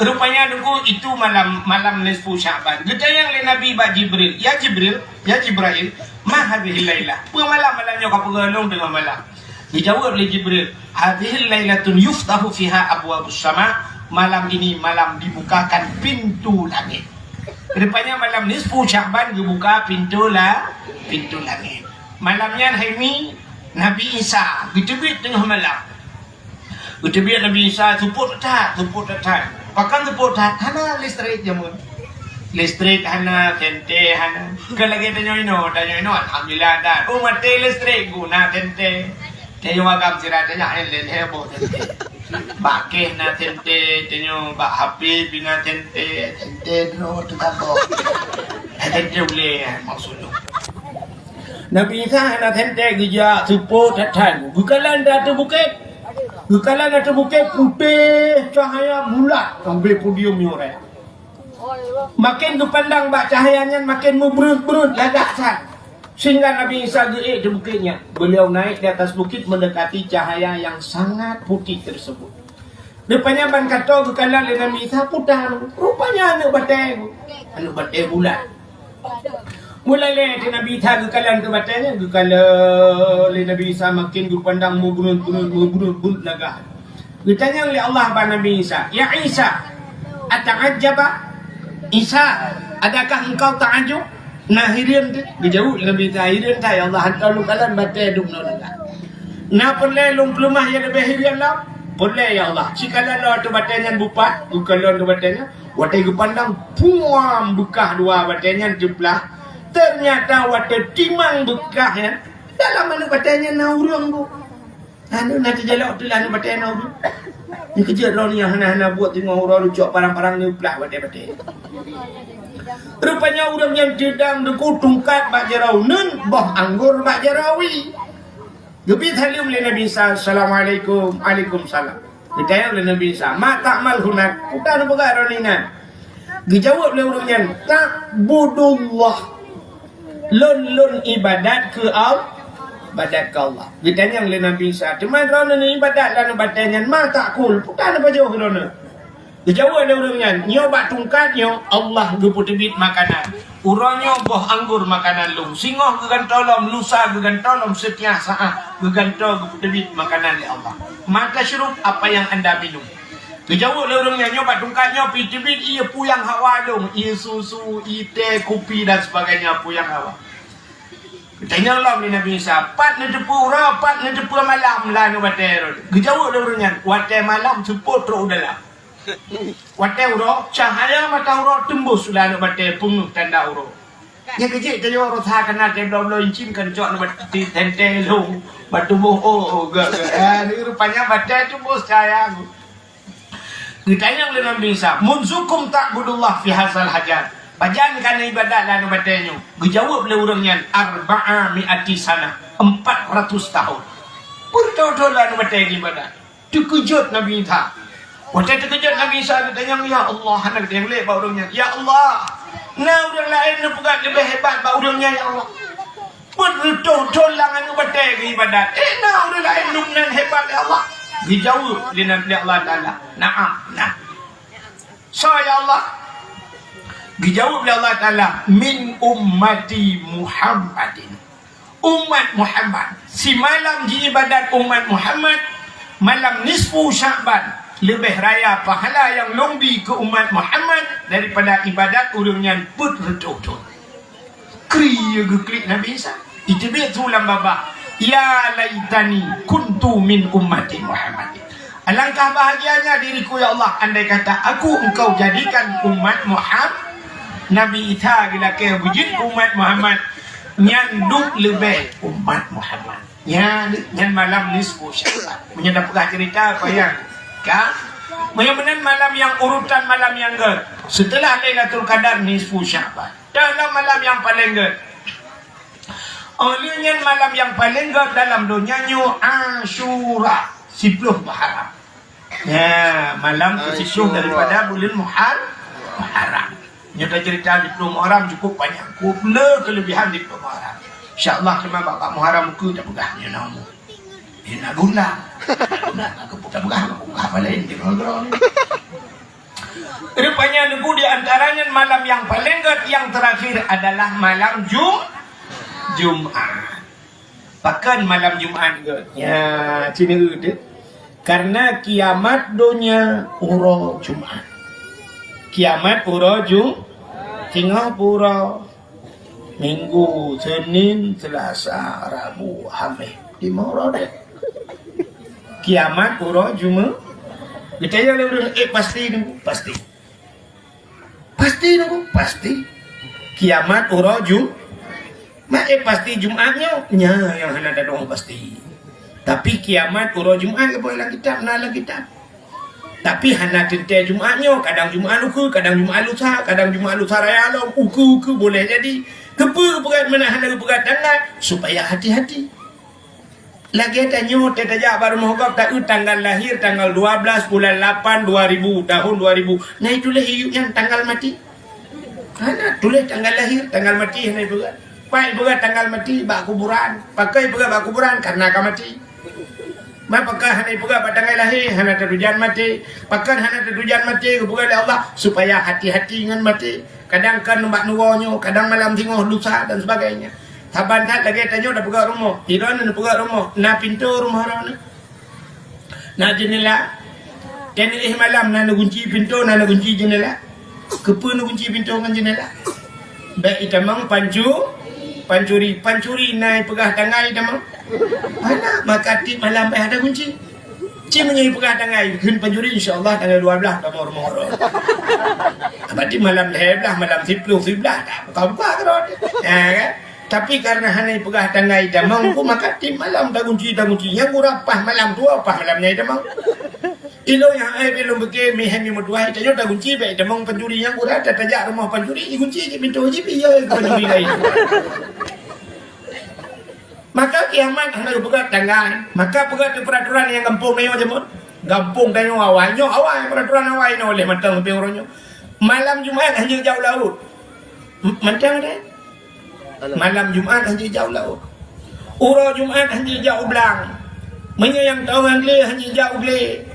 Rupanya Teungku, itu malam, malam nisfu Sya'ban. Geutanyong lé Nabi bak Jibril, "Ya Jibril, ya Jibril, ma hadhihil lailah? Peue malam, malam nyoe ka peugah lôn teungoh malam?" Geujaweueb lé Jibril, "Hadhihil lailatun yuftahu fiha abwabus sama." Malam ini malam dibukakan pintu langit. Rupanya malam nisfu Sya'ban geubuka pintu la-, pintu langit. Malam nyan hai mi, Nabi Isa geuteubiet teungoh malam. Geuteubiet Nabi Isa seupôt that, seupôt that. Pakon seupôt that? Hana listrik jameun. Listrik hana, sente hana. Kon lagée tanyoe inoe, tanyoe inoe alhamdulillah that. Oh, maté listrik, guna sente. Tanyoe agam sira tanyoe laén heboh sente. Bak kéh na sente, tanyoe bak H P pih na sente, sente droe teutabok. Sente ulée maksud lôn. Nabi Isa hana sente geujak seupôt that-that. Geukalon di ateueh bukét. Geukalon di ateueh bukét putéh cahya bulat sampoe podium nyoe raya. Makin geupandang bak cahya nyan makin meubreuet-breuet lagak that. Sehingga Nabi Isa geuék di bukét nyan. Beliau naik di atas bukit mendekati cahaya yang sangat putih tersebut. Rupanya ban ka toe geukalon lé Nabi Isa puta. Rupanya aneuëk batée. Aneuëk batée bulat. Mulai lé Nabi Isa geukalon keu batée nyan, geukalon lé Nabi Isa makin geupandang meubreuet-breuet, meubreuet-breuet lagak. Geutanyong lé Allah bak Nabi Isa, "Ya Isa, ata'ajjaba? Isa, adakah engkau ta'ajub?" Na hireuen teuh? Geujaweueb lé Nabi Isa, "Hireuen that, ya Allah, hantom lôn kalon batée dum nyoe lagak. Na peureulée lôn peuleumah nyang leubeh hireuen lom?" "Peureulée, ya Allah." Sikalon lom ateueh batée nyan beupat, geukalon ateueh batée nyan. Watée geupandang, puam, beukah dua batée nyan teuplah. Teunyata watée timang beukah nyan, dalam aneuëk batée nyan na ureuëng bu. Aneuëk na teujalok teuh lam aneuëk batée nyoe. Nyoe keujeuet droeneuh nyang hana-hana buet teungoh uroe leucok parang-parang neuplah batée-batée. Rupanya ureuëng nyan teudong Teungku tungkat bak jaroe uneuen, boh anggor bak jaroe wie. Geubri saleuem lé Nabi Isa, "Assalamualaikum." "Waalaikumsalam." Geutanyong lé Nabi Isa, "Ma ta'mal hunak?" "Peue tapeugah droeneuh inan?" Geujaweueb lé ureuëng nyan, "Ta'budullah." "Lôn, lôn ibadat keu Al-, ibadat keu Allah." Geutanyong lé Nabi Isa, "Teuma droeneuh ibadat lam batée nyan, ma ta'kul? Peue tapajoh droeneuh?" Geujaweueb lé ureuëng nyan, "Nyoe bak tungkat nyoe Allah geupeuteubiet makanan. Uroe nyoe boh anggor makanan lôn. Singoh geugantoe lom, lusa geugantoe lom, seutiap saát geugantoe geupeuteubiet makanan lé Allah. Ma tasyrub, apa yang anda minum?" Geujaweueb lé ureuëng nyan, "Nyoe bak tungkat nyoe pih teubiet ié peue nyang hawa lôn, ié susu, ié teh, kupi dan sebagainya, peue nyang hawa." Geutanyong lom lé Nabi Isa, "Pat neuteupeue uroe, pat neuteupeue malam lam aneuëk batée?" Geujaweueb lé ureuëng nyan, "Watée malam seupôt trok u dalam." Watée uroe, cahya mata uroe teumbus lam aneuëk batée peungeuh tanda uroe. Nyan keuh jih tanyoe rasa kana teuh bloe-bloe incin kan cok aneuëk batée teuntée lôn, bak tuboh, oh, oh, gak, gak. Ah, rupanya batée teumbus cahya. Geutanyong lé Nabi Isa, "Munzukum ta'budullah fi hazal hajar? Pajan ka na ibadat lam aneuëk batée nyoe?" Geujaweueb lé ureuëng nyan, "Arba'a mi'ati sanah, empat ratus tahun." Beureutoh-toh lam aneuëk batée ibadat. Teukeujot Nabi Isa. Watée teukeujot Nabi Isa geutanyong, "Ya Allah," hana geutanyong lé bak ureuëng nyan, "Ya Allah, na ureuëng laén neupeugah leubeh hebat bak ureuëng nyan, ya Allah?" Beureutoh-toh lam aneuëk batée geuibadat. Eh, na ureuëng laén lom nan hebat, ya Allah? Geujaweueb lé Nabi, lé Allah Taala, "Na'am, na." "Soe, ya Allah?" Geujaweueb lé Allah Taala, "Min ummati Muhammadin." Umat Muhammad. Simalam jiibadat umat Muhammad, malam nisfu Sya'ban, leubeh raya pahala nyang lôn bi keu umat Muhammad daripada ibadat ureuëng nyan peuet reutôh thon. Kri geuklik Nabi Isa. Iteubiet su lam babah, "Ya laitani kuntu min ummati Muhammadin." Alangkah bahagianya diriku, ya Allah, andai kata aku Engkau jadikan umat Muhammad. Nabi Isa geulakée beujeuet keu umat Muhammad, nyan duek leubeh umat Muhammad. Nyan, nyan malam nisfu Sya'ban. Meunyoe tapeugah cerita, payah ka Meunyoe meunan malam nyang urutan malam nyang gèt, seuteulah Lailatul Qadar nisfu Sya'ban. Dalam malam nyang paleng gèt. Óh lheueh nyan malam nyang paleng gèt dalam donya nyoe Asyura, siploh Muharram. Ya, malam keu siploh daripada buleuen Muhar-, Muharram. Nyoe taceurita siploh Muharram cukup panyang. Ku le keuleubihan siploh Muharram. Insya Allah teuma bak Muharram ukeue tapeugah nyoe na umu. Eh, na guna. Na guna, na guna. Tapeugah, tapeugah laén di droe-droe. Rupanya Teungku, di antaranya malam nyang paleng gèt nyang terakhir adalah malam Jum-, Jumat. Pakon malam Jumat gèt? Ya, sini deh. Karena kiamat donya uroe Jumat. Kiamat uroe Jum-, singoh uroe Minggu, Senin, Selasa, Rabu, Hameh. Lima uroe deh. Kiamat uroe Jumat. Geutanyong lé ureueng, "Eh, pasti ni?" "Pasti." "Pasti ni?" "Pasti." Kiamat uroe Ju-, mak, eh, pasti Jumat nyoe? Nyan nyang hana tadong pasti. Tapi kiamat uroe Jumat, ka buet lam kitab, na lam kitab. Tapi hana teuntèe Jumat nyoe, kadang Jumat ukeue, kadang Jumat lusa, kadang Jumat lusa raya lom, ukeue-ukeue boleh jadi. Keupeue geupeugah meunan hana geupeugah tanggai? Supaya hati-hati. Lagèe tanyoe, tajak bak rumoh gob, taeu tanggal lahir tanggal dua belas bulan lapan dua ribu, tahun dua ribu. Na itulah hiup nyan tanggal maté. Hana tuléh tanggal lahir, tanggal maté hana ipeugah. Pai ipeugah tanggal maté bak kuburan. Pakon ipeugah bak kuburan? Karena ka maté. Ma pakon hana ipeugah bak tanggai lahé, hana tatujan maté. Pakon hana tatujan maté, geupeugah lé Allah, supaya hati-hati ngon maté. Kadang kan bak nyoe, kadang malam singoh lusa dan sebagainya. Saban that lagèe tanyoe tapeugah rumoh, droeneuh tapeugah rumoh, na pintoe rumoh droeneuh. Na jeundela. Teungoh malam na neugunci pintoe, na neugunci jeundela. Keupeue neugunci pintoe ngon jeundela? Bèk itamong pancu-, pancuri. Pancuri na ipeugah tanggai itamong? Hana, maka tiep malam payah tagunci. Ci meunyoe ipeugah tanggai, kheun pancuri, insya Allah tanggai dua belas tamong rumoh droe. Berarti malam lhèe blah, malam siploh, siblah, tak buka-buka keudroe. Ya kan? Tapi karena hana ipeugah tanggai itamong, ku maka tiep malam tagunci, tagunci. Nyang gura paih malam dua, paih malam nyan itamong. Ilôn nyang hai bilôn beuke meuhém nyang meutuah, tanyoe tagunci bèk itamong pancuri, nyang gura tatajak rumoh pancuri, igunci jih pintoe jih, pih yo pancuri laén. Maka kiamat hana geupeugah tanggai. Maka peugah teuh peraturan nyang gampông tanyoe jameun. Gampông tanyoe awai, nyoe awai peraturan awai nyoe lé mantong leubeh uroe nyoe. Malam Jumat hana jak u laôt. M-, mantong deh. Malam Jumat hana jak u laôt. Uroe Jumat hana jak u blang. Meunyoe nyang tawöng glé hana jak u glé.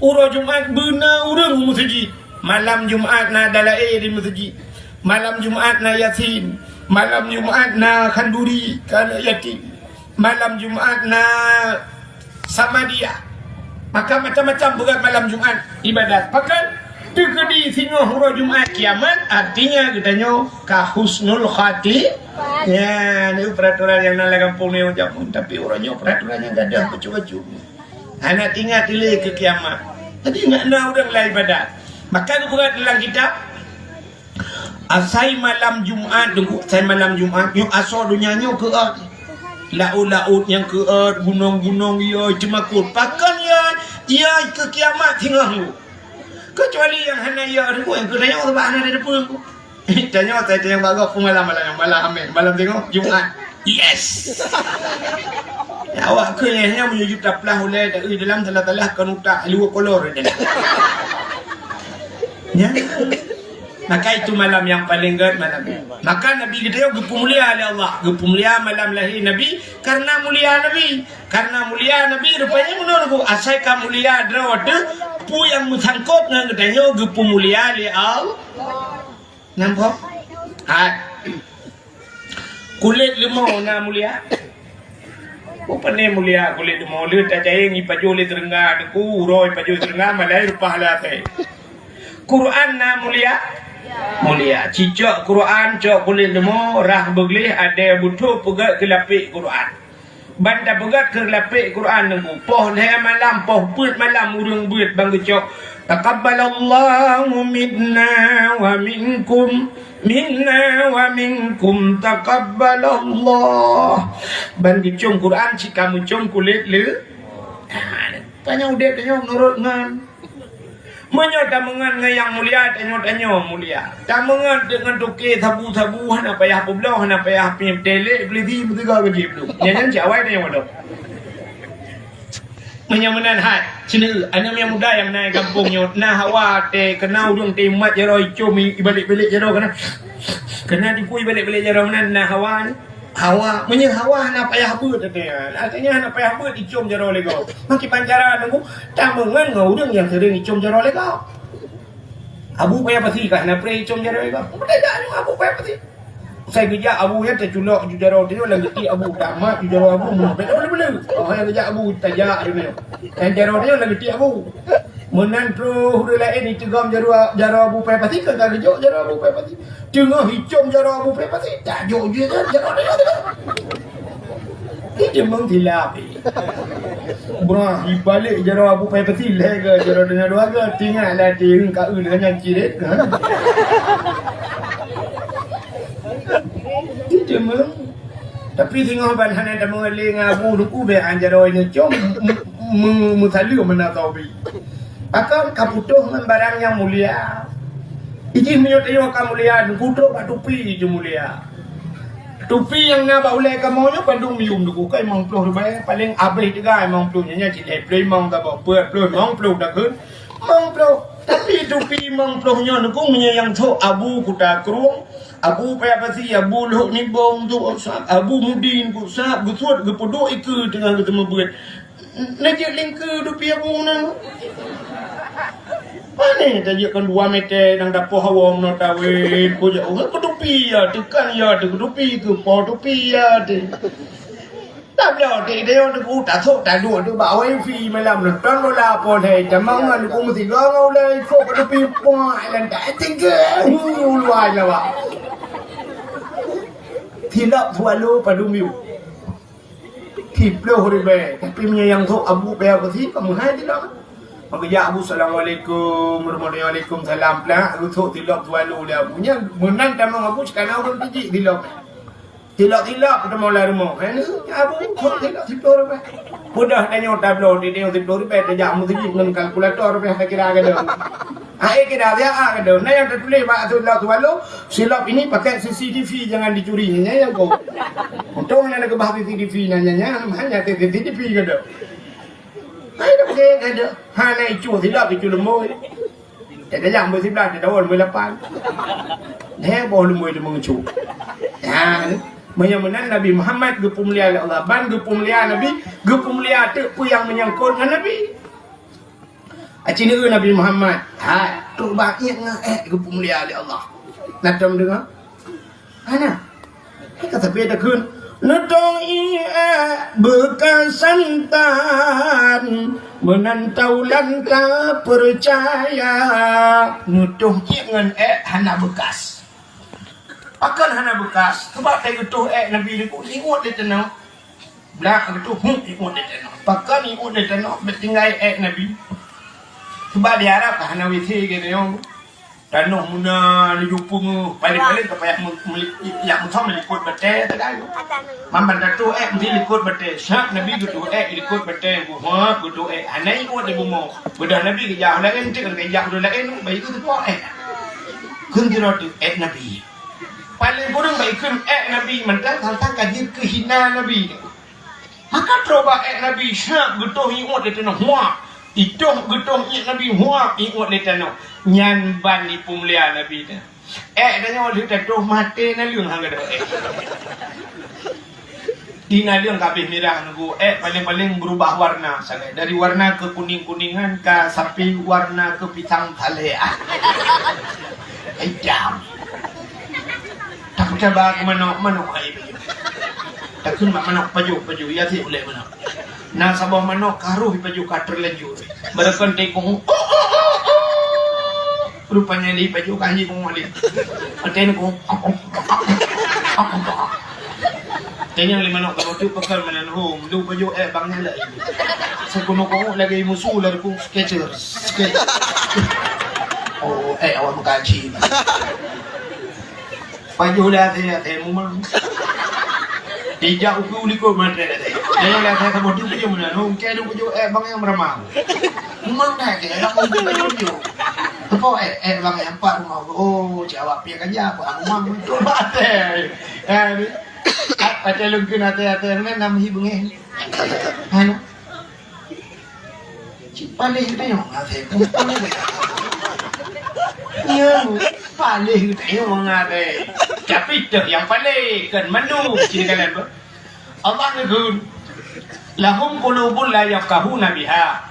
Uroe Jumat beuna ureueng u meuseujid. Malam Jumat na dalaé di meuseujid. Malam Jumat na Yasin. Malam Jumat na khanduri keu aneuk yatim. Malam Jumat na Samadiyah. Maka macam-macam peugah malam Jumat ibadat. Pakon? Teukeudi singoh uroe Jumat kiamat, artinya geutanyoe ka husnul khati-, ya, ni peraturan nyang na lam gampông nyoe jameun, tapi uroe nyoe peraturan nyang gadôh bacut-bacut. Hana teuingat lé keu kiamat. Jadi, na ureueng lam ibadat. Maka geupeugah dalam kitab, Asai malam Jumat, Teungku, asai malam Jumat, nyoe asoe donya nyoe keuôt. Laôt-laôt nyang keuôt, gunong-gunong iyoi teumakot. Pakon iyoi? Iyoi keu kiamat singoh nyoe. Keucuali nyang hana iyoi, Teungku, nyang keu tanyoe sabab hana teupeue, Teungku. Tanyoe, tanyoe nyang bagoe peumalam malam, malam Hamèh, malam singoh, Jumat. Yes. Ya, awak keu nyan, nyan meunyoe jeuet taplah ulèe, taeu dalam salah-salah kon utak, luwa kolor dalam. Ya. Maka itu malam yang paling gèt malam. Maka Nabi geutanyoe geupeumulia lé Allah, geupeumulia malam lahé Nabi karena mulia Nabi. Karena mulia Nabi, rupanya meunoe Teungku, asai ka mulia droe teuh, peue nyang meusangkot ngon geutanyoe geupeumulia lé Allah. Nampak? Hai. Kulét leumô na mulia? Peue pane mulia kulét leumô? Lheueh tajayeng ipajoh lé seureungga, Teungku, uroe ipajoh seureungga, malai reupah lé asèe. Quran na mulia? Mulia. Cicok Quran, cok kulét leumô, rhah beugleh, adèe beuthôh peugèt keu lapék Quran. Ban tapeugèt keu lapék Quran Teungku. Poh lhèe malam, poh peuet malam ureueng beuet ban geucok, "Taqabbalallahu minna wa minkum, minna wa minkum, taqabbalallah." Ban geucôm Quran cit ka meucôm kulét le. Ha, tanyong udép tanyoe meunurot ngon Meunyoe tameungon ngon nyang mulia, tanyoe-tanyoe mulia. Tameungon deungon toke sabu-sabu, hana payah peubloe, hana payah piep telek, beli si meusigoe gaji beudoh. Nyan, nyan cit awai tanyoe bodoh. Meunyoe meunan hai, sini, aneuk nyang muda nyang na gampông nyoe, na hawa teuh, keunan ureueng teuh mat jaroe icom i, i balek-balek jaroe keunan. Keunan tipu i balek-balek jaroe meunan, na hawa nyoe. Hawa, meunyoe hawa hana payah beuet, artinya hana payah beuet icom jaroe lé gob. Meukiban cara nunggu, tameungon ngon ureueng nyang seuring icom jaroe lé gob. Abu Paya Pasi ka hana preh icom jaroe lé gob. Meutajak nyoe Abu Paya Pasi. Sai geujak abu nyan teuculok ju jaroe teuh nyoe lam geuti abu, tamat ju jaroe abu, meuh bèk teubeu-teubeu. Oh, nyang geujak abu tajak teuh nyoe. Nyang jaroe teuh nyoe lam geuti abu. Meunan troh ureueng laén iteugom jaroe, jaroe Abu Paya Pasi, ka geujok jaroe Abu Paya Pasi. Teungoh icom jaroe Abu Paya Pasi, tajok ju jaroe, jaroe teuh nyoe. Ih, deungon silap, eh. Brah, ibalek jaroe Abu Paya Pasi, lhèe geu, jaroe teuh nyoe dua geu, tinggai lah, teuh ka eu lheueh nyan cirét. Ih, deungon. Tapi singoh ban hana tameungon lé ngon Abu Teungku, bèk an jaroe nyoe com, me-, me-, meusaleuem meunan taubi. Pakon ka putôh ngon barang nyang mulia. Ijih meunyoe tanyoe ka mulia, Teungku trok bak tupi ju mulia. Tupi nyang na bak ulèe kamoe nyoe bandum miyum Teungku, ka limong ploh ribèe, paleng abéh teuga limong ploh nyan, nyan cit lhèe ploh limong saboh, peuet ploh, limong ploh takheun. Limong ploh. Tapi tupi limong ploh nyoe Teungku, meunyoe nyang sôk Abu Kuta Krueng, Abu Paya Pasi, Abu Lhok Nibong tu, Abu Mudin tu, sab geusuet geupeuduek ikeue teungoh geuteumeubuet. Neujeuet lingkeue tupi Abu na. Pane tajeuet kon dua meter nyang dapoh hawa meunoe tawét, kujak ureueng keutupi ya, teukan ya, teukutupi keu po tupi ya, teuh. Tabloe teuh idéh nyoe Teungku, tasôk taduek teuh bak wifi malam nonton bola po lhèe, tamong ngon Teungku meusigoe ngon ulèe ikôt keutupi puak lam tak tinggi. Hu, luwa Jawa. Silop swallow padum yum. Siplôh ribèe. Tapi meunyoe nyang sôk Abu Paya Pasi, ka meuhai silop. Maka jak Abu, "Assalamualaikum warahmatullahi wabarakatuh." Salam plak, geusôk silop swallow lé Abu. Nyan meunan tamong Abu, sikana ureueng tijik silop. Silop-silop teuma lam rumoh. Hai ni, Abu, sôk silop siplôh ribèe. Peugah tanyoe tabloe, di tanyoe siplôh ribèe, tajak meuseujid ngon kalkulator, ribèe takira keudroe. Hai kira, siat keudroe. Na nyang tatuléh bak silop swallow, "Silop ini pakai C C T V, jangan dicuri." Nyan nyang ko. Untông na geuba C C T V na nyan, nyan, hanya C C T V keudroe. Hai dak keudroe. Hana icu silop, icu leumoi. Tajak meusiplôh, tajak meusiplôh lapan. Heboh leumoi teuh meungecu. Ha, meunyoe meunan Nabi Muhammad geupeumulia lé Allah. Ban geupeumulia Nabi, geupeumulia teuk peue nyang meunyangkot ngon Nabi. Aci neu Nabi Muhammad, hai, trok bak iék ngon ék geupeumulia lé Allah. Na tom deungoe? Hana. Ka sabe takheun, "Neutông iék beukas santan, meunan taulan tapeucaya." Neutông iék ngon ék hana beukas. Pakon hana beukas? Sabab teuh geutoh ék Nabi nyoe iék lé tanoh. Blah geutoh, huh, iék lé tanoh. Pakon iék lé tanoh? Bèk tinggai ék Nabi. Sabab di Arab ka hana W C keu tanyoe. Tanoh meunan laju peungeuh, paléng-paléng ka payah me-, meli-, jak meusom likot batèe teuga. Mamban tatoh ék meusti likot batèe. Sab Nabi geutoh ék likot batèe, buhak geutoh ék. Hana iék di bumoe. Beudôh Nabi geujak laén, teuk geujak ureueng laén, bayi geutoh ék. Kheun sidroe teuk ék Nabi. Paléng kureueng bak ikheun ék Nabi, mantong teuntang ka jeuet keu hina Nabi. Maka trok bak ék Nabi, sab geutoh iék lé tanoh, huap. Itoh geutoh iék Nabi, huap, iék lé tanoh. Nyan ban ipeumulia Nabi nyan. Ék tanyoe lheueh tatoh maté naleueng han gadôh ék. Di naleueng ka abéh mirah nunggu ék, paléng-paléng beurubah warna sagai. Dari warna keukunéng-kunéngan ka sampai warna keupisang saleh. Ai dam. Tapeucaba keu manok, manok hai. Takheun bak manok, "Pajoh, pajoh, ya si ulèe manok." Na saboh manok ka roh pajoh ka teulanjur. Beureukan teuh kong. Rupanya lé pajoh ka hanjeuet kong lé. Até ni kong. Tanyong lé manok ka beutôi pakon meunan hom. Lu pajoh ék bang nyang laén. Seukunoe kong lagèe musu laju kong sketer. Sketer. Oh, ék awak meukaji. Pajoh lé até-até mumang. Ijak uku likot maté até. Dia lé até saboh tu pajoh meunan. Hong kèe dong pajoh ék bang nyang meuramah. Mumang dah kèe, dak mungkin pajoh. Apa eh, eh bang eh, empat rumah. Oh, cik awak pia kan ya, apa rumah betul batai. Ya ni. Pakai lungkin atai-atai mana nama hi bengeh. Anu. Cik paling kita yang ngatai. Ya, paling kita yang ngatai. Tapi tak yang paling kan mandu cik kalian tu. Allah negur. Lahum qulubun la yafqahuna biha.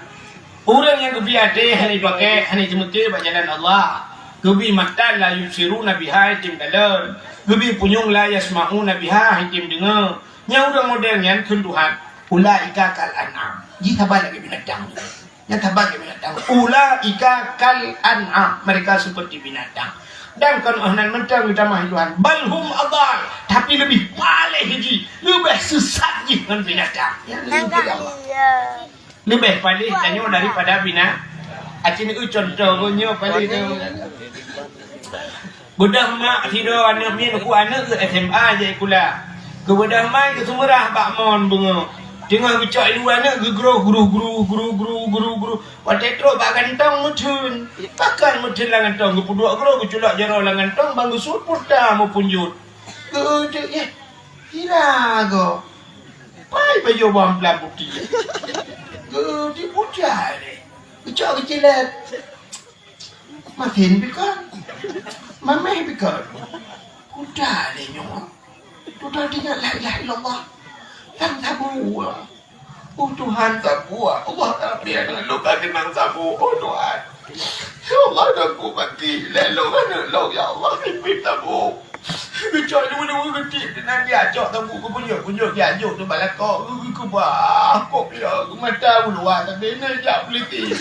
Ureuëng nyang geubri até hana jipakai, hana jimeukeu bak jalan Allah. Geubri mata la yubsiruna biha, hana jikalon. Geubri punyueng la yasma'una biha, hana jideungoe. Nyang ureuëng model nyan kheun Tuhan, "Ulaika kal an'am." Jih saban lagée binatang. Nyang saban lagée binatang. "Ulaika kal an'am." Mereka seperti binatang. Dan kon oh nan mantong geutamah Tuhan. "Bal hum adal." Tapi lebih paléh jih, lebih sesat jih ngon binatang. Nyang leubeh Allah. Leubeh paléh tanyoe daripada bina-, aci neu contoh gonyoe paléh tu. Beudôh mak sidroe aneuk miet ku aneuk keu S M A jai kula. Keu beudôh mai keu seumeurah bak mon beungoh. Teungoh geucok ilu aneuk geugroh gru gru gru gru gru gru. Watée trok bak gantong meutheun. Pakon meutheun lam gantong geupeuduek groh geuculok jaroe lam gantong ban geusuet purta meupunjot. Geudeuk eh. Hira go. Pai pajoh bang pelan putih. Geuti pucat deh. Geucok geucilet. Masin bikon. Mameh bikon. Pucat deh nyoe. Tutoe teuingat la ilaha illallah. Sang sabu. Oh Tuhan, sabu. Allah Rabbi, aneuk lôn ka keunong sabu. Oh Tuhan. Ya Allah, dah ku mati. Lé lôn aneuk lôn, ya Allah, pimpin sabu. Geucok dulu-dulu geuti, keunan dia cok sabu, geupunjot-punjot dia jok tu bak lakoe. Geu-, geu-, keubah, kok ya, geumata uluwa, tapi ni jak peliti.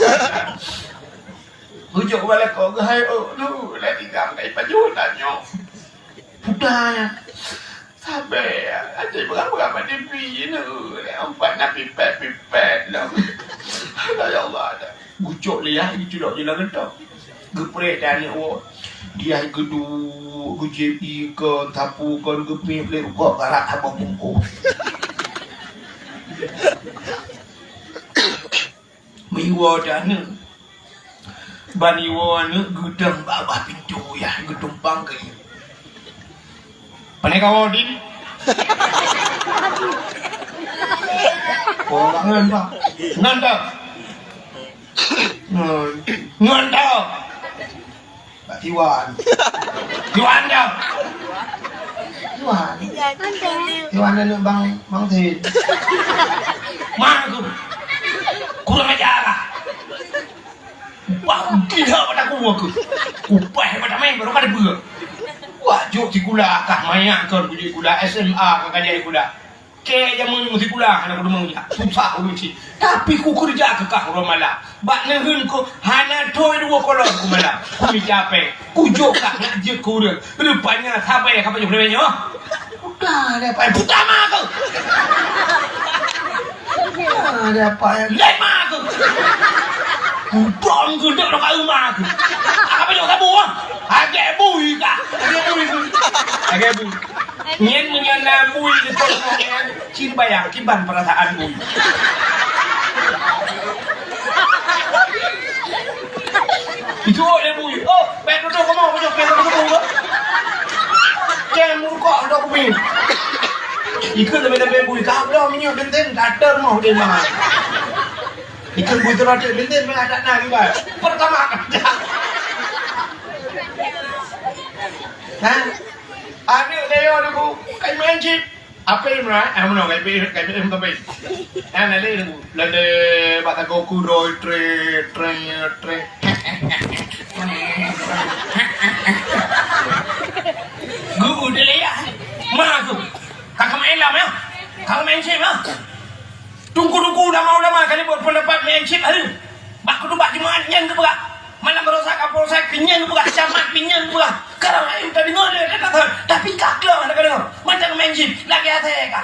Geucok bak lakoe, geuhai, oh, lu, dah tiga, dah pajoh, dah nyoe. Puta nyan. Sabe, aja berang-berang pada pi ni. Empat na pipet-pipet lah. Alah, ya Allah, dah. Gucok lé yah, diculok je lam gentong. Geupreh dan aneuk woe. Dia geudu, geujieb ié kon, sapu kon, geupéh lé rukok garak saboh bungkôh. Meuiwoe teuh aneuk. Ban iwoe aneuk geudong bak babah pintoe yah geutumpang keu ié. Pane kawoe, Din? Oh, ngon, Pak. Ngon, Pak. Ngon, ngon, Pak. Bak Tiwan. Tiwan dah. Tiwan. Tiwan aneuk Bang, Bang Zain. Mak aku. Kurang ajar lah. Bang gila pada aku, aku. Upah pada main baru kada beu. Wah, jok sikula kah, maya kon kujak sikula S M A kah, kajak sikula. Keu jameun meusikula hana kudeungoe nyan. Susah ulôn cit. Tapi kukeureuja keu kah uroe malam. Bak neuheun ku hana thoi dua kolom ku malam. Kumita péng. Kujok kah nak jeuet keu ureueng. Rupanya sabai ka pajoh lewat nyoe. Buka ada apa? Buka ma aku. Ada apa ya? Lema aku. Kudong kudok dekat rumah aku. Apa pajoh sabu ah? Agak bui kah? Agak bui. Agak bui. Nyan meunyoe na bui di pokok nyan, cit bayang kiban perasaan bui. Itu oleh bui. Oh, bèk tutoe kamoe, kamoe, bèk tutoe kamoe. Jangan murukok untuk bui. Ikut lebih-lebih bui. Kah belum minyak benten, tak ada rumah dia mah. Ikut bui tu roti benten, mana ada nak juga. Pertama kerja. Hah? Aneuk nyoe, Teungku, kai main cit. Apa Imran? Ah, meunoe, kai pi, kai pi, kai pi. Ah, na lé, Teungku. Lé, lé, bak tagoe ku roi, tre, tre, tre. Guru dia lé, ya. Ma aku. Kakak main lam, ya. Kakak main cit, ya. Teungku-teungku, ulama-ulama ka lheueh buet peundapat meu'en cit hareuem. Bak khutubah Jumaat nyan geupeugah, malam baroesa kapolsek pih nyan geupeugah, camat pih nyan geupeugah. Karang ayeuem tadeungoe lé that-that, tapi ka klang hana kadeungoe. Mantong meu'en cit, lagèe asèe ka.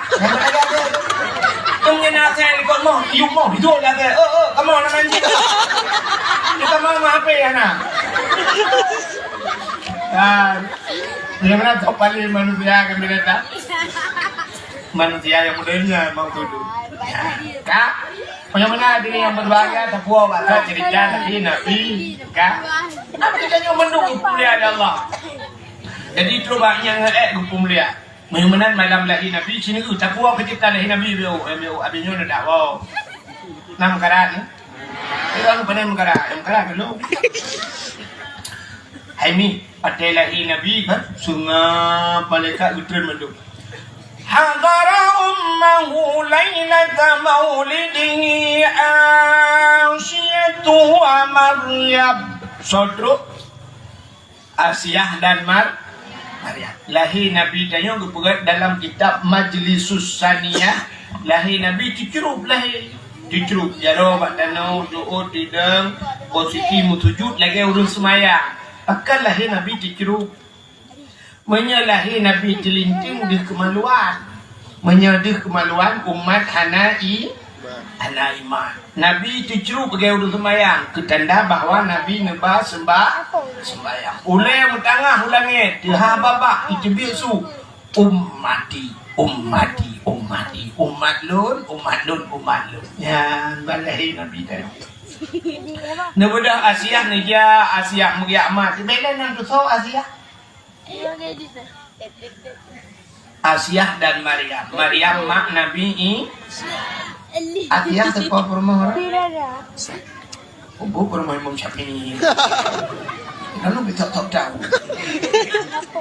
Keumudian asèe likot moh, yum moh, itu lé asèe. Oh, oh, kamoe hana meu'en cit. Kita mau mah H P hana. Ah, bagaimana top paling manusia kami datang? Manusia yang muda ini yang mau duduk. Kak, Meunyoe meunan hadirin nyang berbahagia, tapuwoe bak that cerita Nabi, Nabi ka. Nabi tanyoe mandum geupeumulia lé Allah. Jadi, trok bak nyang ék geupeumulia. Meunyoe meunan malam lahé Nabi, sineuk tapuwoe cerita lahé Nabi, biôh, biôh, abéh nyoe na dakwoe. Na meukarat, ya? Ureueng pandai meukarat, meukarat dulu. Hai mi, watèe lahé Nabi kan, seungab malaikat geutreun mandum. Hadara ummahu lailata maulidihi Asiyatu wa Maryam. Soe trok? Asiah dan Mar-, Maryam. Lahé Nabi tanyoe geupeugah dalam kitab Majlisus Saniyah, lahé Nabi teucrueb lahé. Teucrueb, jaroe bak tanoh, jeuet, tidong, posisi meusujud lagèe ureueng seumayang. Pakon lahé Nabi teucrueb? Meunyoe lahé Nabi teulinting, deuh keumaluan. Meunyoe deuh keumaluan, umat hana i-, hana iman. Nabi teucrueb lagèe ureueng seumayang, keu tanda bahwa Nabi neuba seumba-, seumbayang. Ulèe meutangah u langèt, teuhah babah, iteubiet su, "Ummati, ummati, ummati, umat lôn, umat lôn, umat lôn." Nyan ban lahé Nabi tadi. Neubeudôh Asiah neujak, Asiah meugeuyak mat. Bèk lé nan tusoe Asiah. Asiah dan Maryam. Maryam mak Nabi I-, Asiah teuka peurumoh ureueng? Ubu peurumoh Imam Syafi'i. Lalu betok-tok tahu.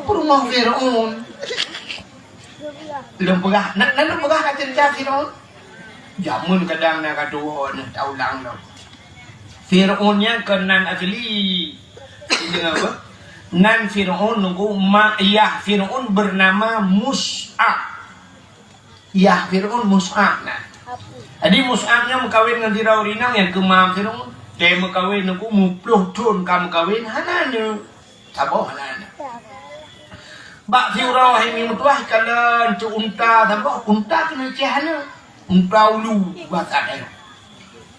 Peurumoh Fir'aun. Lôn peugah, na, na lôn peugah ka cerita Fir'aun? Jameun kadang na ka tuwo nyoe, taulang lom. Fir'aun nyan kon nan asli. Ingat apa? Nan Fir'aun nunggu ma-, yah Fir'aun bernama Mus'ab. Yah Fir'aun Mus'ab nan. Jadi Mus'ab nyan meukawen ngon sidroe ureueng inong nyang keu ma Fir'aun. Watèe meukawen nunggu muploh thon ka meukawen, hana aneuk. Saboh hana aneuk. Bak siuroe hai mi meutuwah kalon cok unta saboh, unta keuneuk ceh aneuk. Unta ulu basa tanyoe.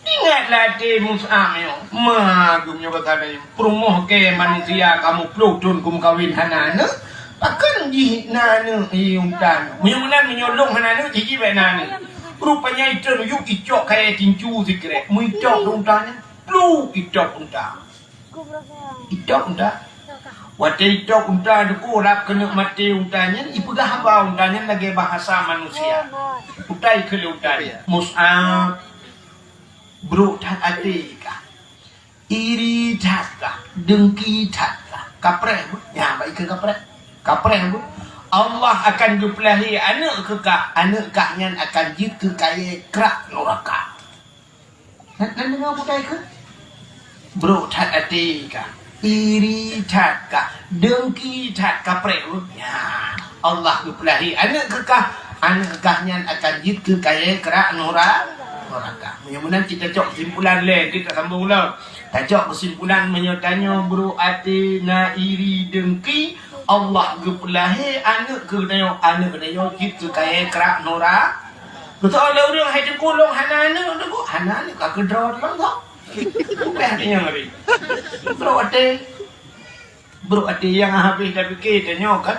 Ingat lah até Mus'ab nyoe, ma geuh nyoe basa tanyoe. Peurumoh kèe manusia ka muploh thon ka meukawen hana aneuk, pakon jih na aneuk i unta nyoe. Meunyoe meunan meunyoe lôn hana aneuk, jih bèk na aneuk. Rupanya i treun u yup icok kayèe tincu sikrek. Meuicok unta nyan, plup itôp unta. Itôp unta. Watèe itôp unta teungku rab keuneuk maté unta nyan, ipeugah haba unta nyan lagèe bahasa manusia. Utai keu lé unta nyan. Mus'ab, brok that até kah? Iri that kah? Dengki that kah? Kapreh, nyan bak ikeu kapreh. Kapreh, Allah akan geupeulahé aneuk keu kah, aneuk kah nyan akan jeuet keu kayèe krak nuraka. Nan, nan deungoe bukai keu? Brok that até kah, iri that kah, dengki that kapreh. Nyan, Allah geupeulahé aneuk keu kah, aneuk kah nyan akan jeuet keu kayèe krak nura-, nuraka. Meunyoe meunan cit tacok keusimpulan lé, kita sambung ulang. Tacok keusimpulan meunyoe tanyoe brok até na iri dengki, Allah geupeulahé aneuk keu tanyoe, aneuk tanyoe jeuet keu kayèe krak nura-, Geusoe lé ureueng, "Hai Teungku, lôn hana aneuk, Teungku." "Hana aneuk, ka keudroe lôn kok." Bukon hana nyang ngeri. Brok até. Brok até nyang habéh tapike tanyoe kan.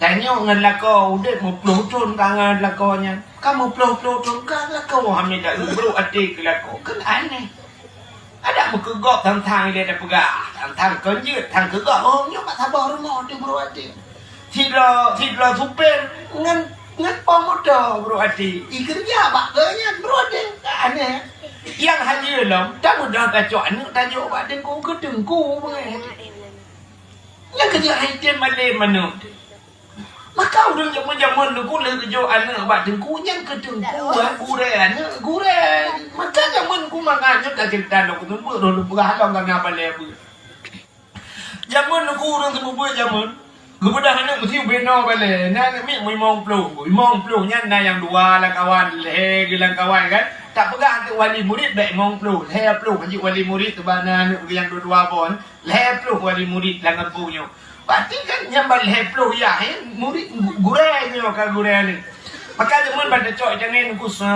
Tanyoe ngon lakoe udép meuploh thon ka ngon lakoe nyan. Ka meuploh-ploh thon ka lakoe hana taeu, brok até keu lakoe. Kan aneh. Adak meukeugok tang-tang ilèe tapeugah, tang-tang kon jeuet, tang keugok, oh, nyoe bak saboh rumoh teuh brok até. Sidroe, sidroe supir ngon, ngon po moto brok até. I keureuja bak keu nyan brok até. Aneh. Nyang hajeue lom, tamudah tacok aneuk tajok bak teungku, keu teungku beungèh. Nyang keujeuet hai tem malém aneuk. Maka ureueng jameun-jameun nyoe ku lheueh geujok aneuk bak teungku nyan keu teungku, ha, gurèe aneuk, gurèe. Maka jameun ku mangat nyoe ka cerita lôn keuneuk beuet, lôn peugah lom ka na balèe beuet. Jameun nyoe ku ureueng seumeubeuet jameun, geubeudôh aneuk meusti ubé noe balèe. Na aneuk miet limong ploh, limong ploh nyan na nyang dua lam kawan, lhèe geuh lam kawan kan. Tak peugah teuk wali murit bèk limong ploh, lhèe ploh hanjeuet wali murit, teuma na aneuk geuh nyang dua-dua boh, lhèe ploh wali murit lam gampông nyoe. Berarti kan nyang ban lhèe ploh yah, eh, murit gu-, gurèe nyoe ka gurèe ni. Maka jameun ban tacok i tangèn ku sa,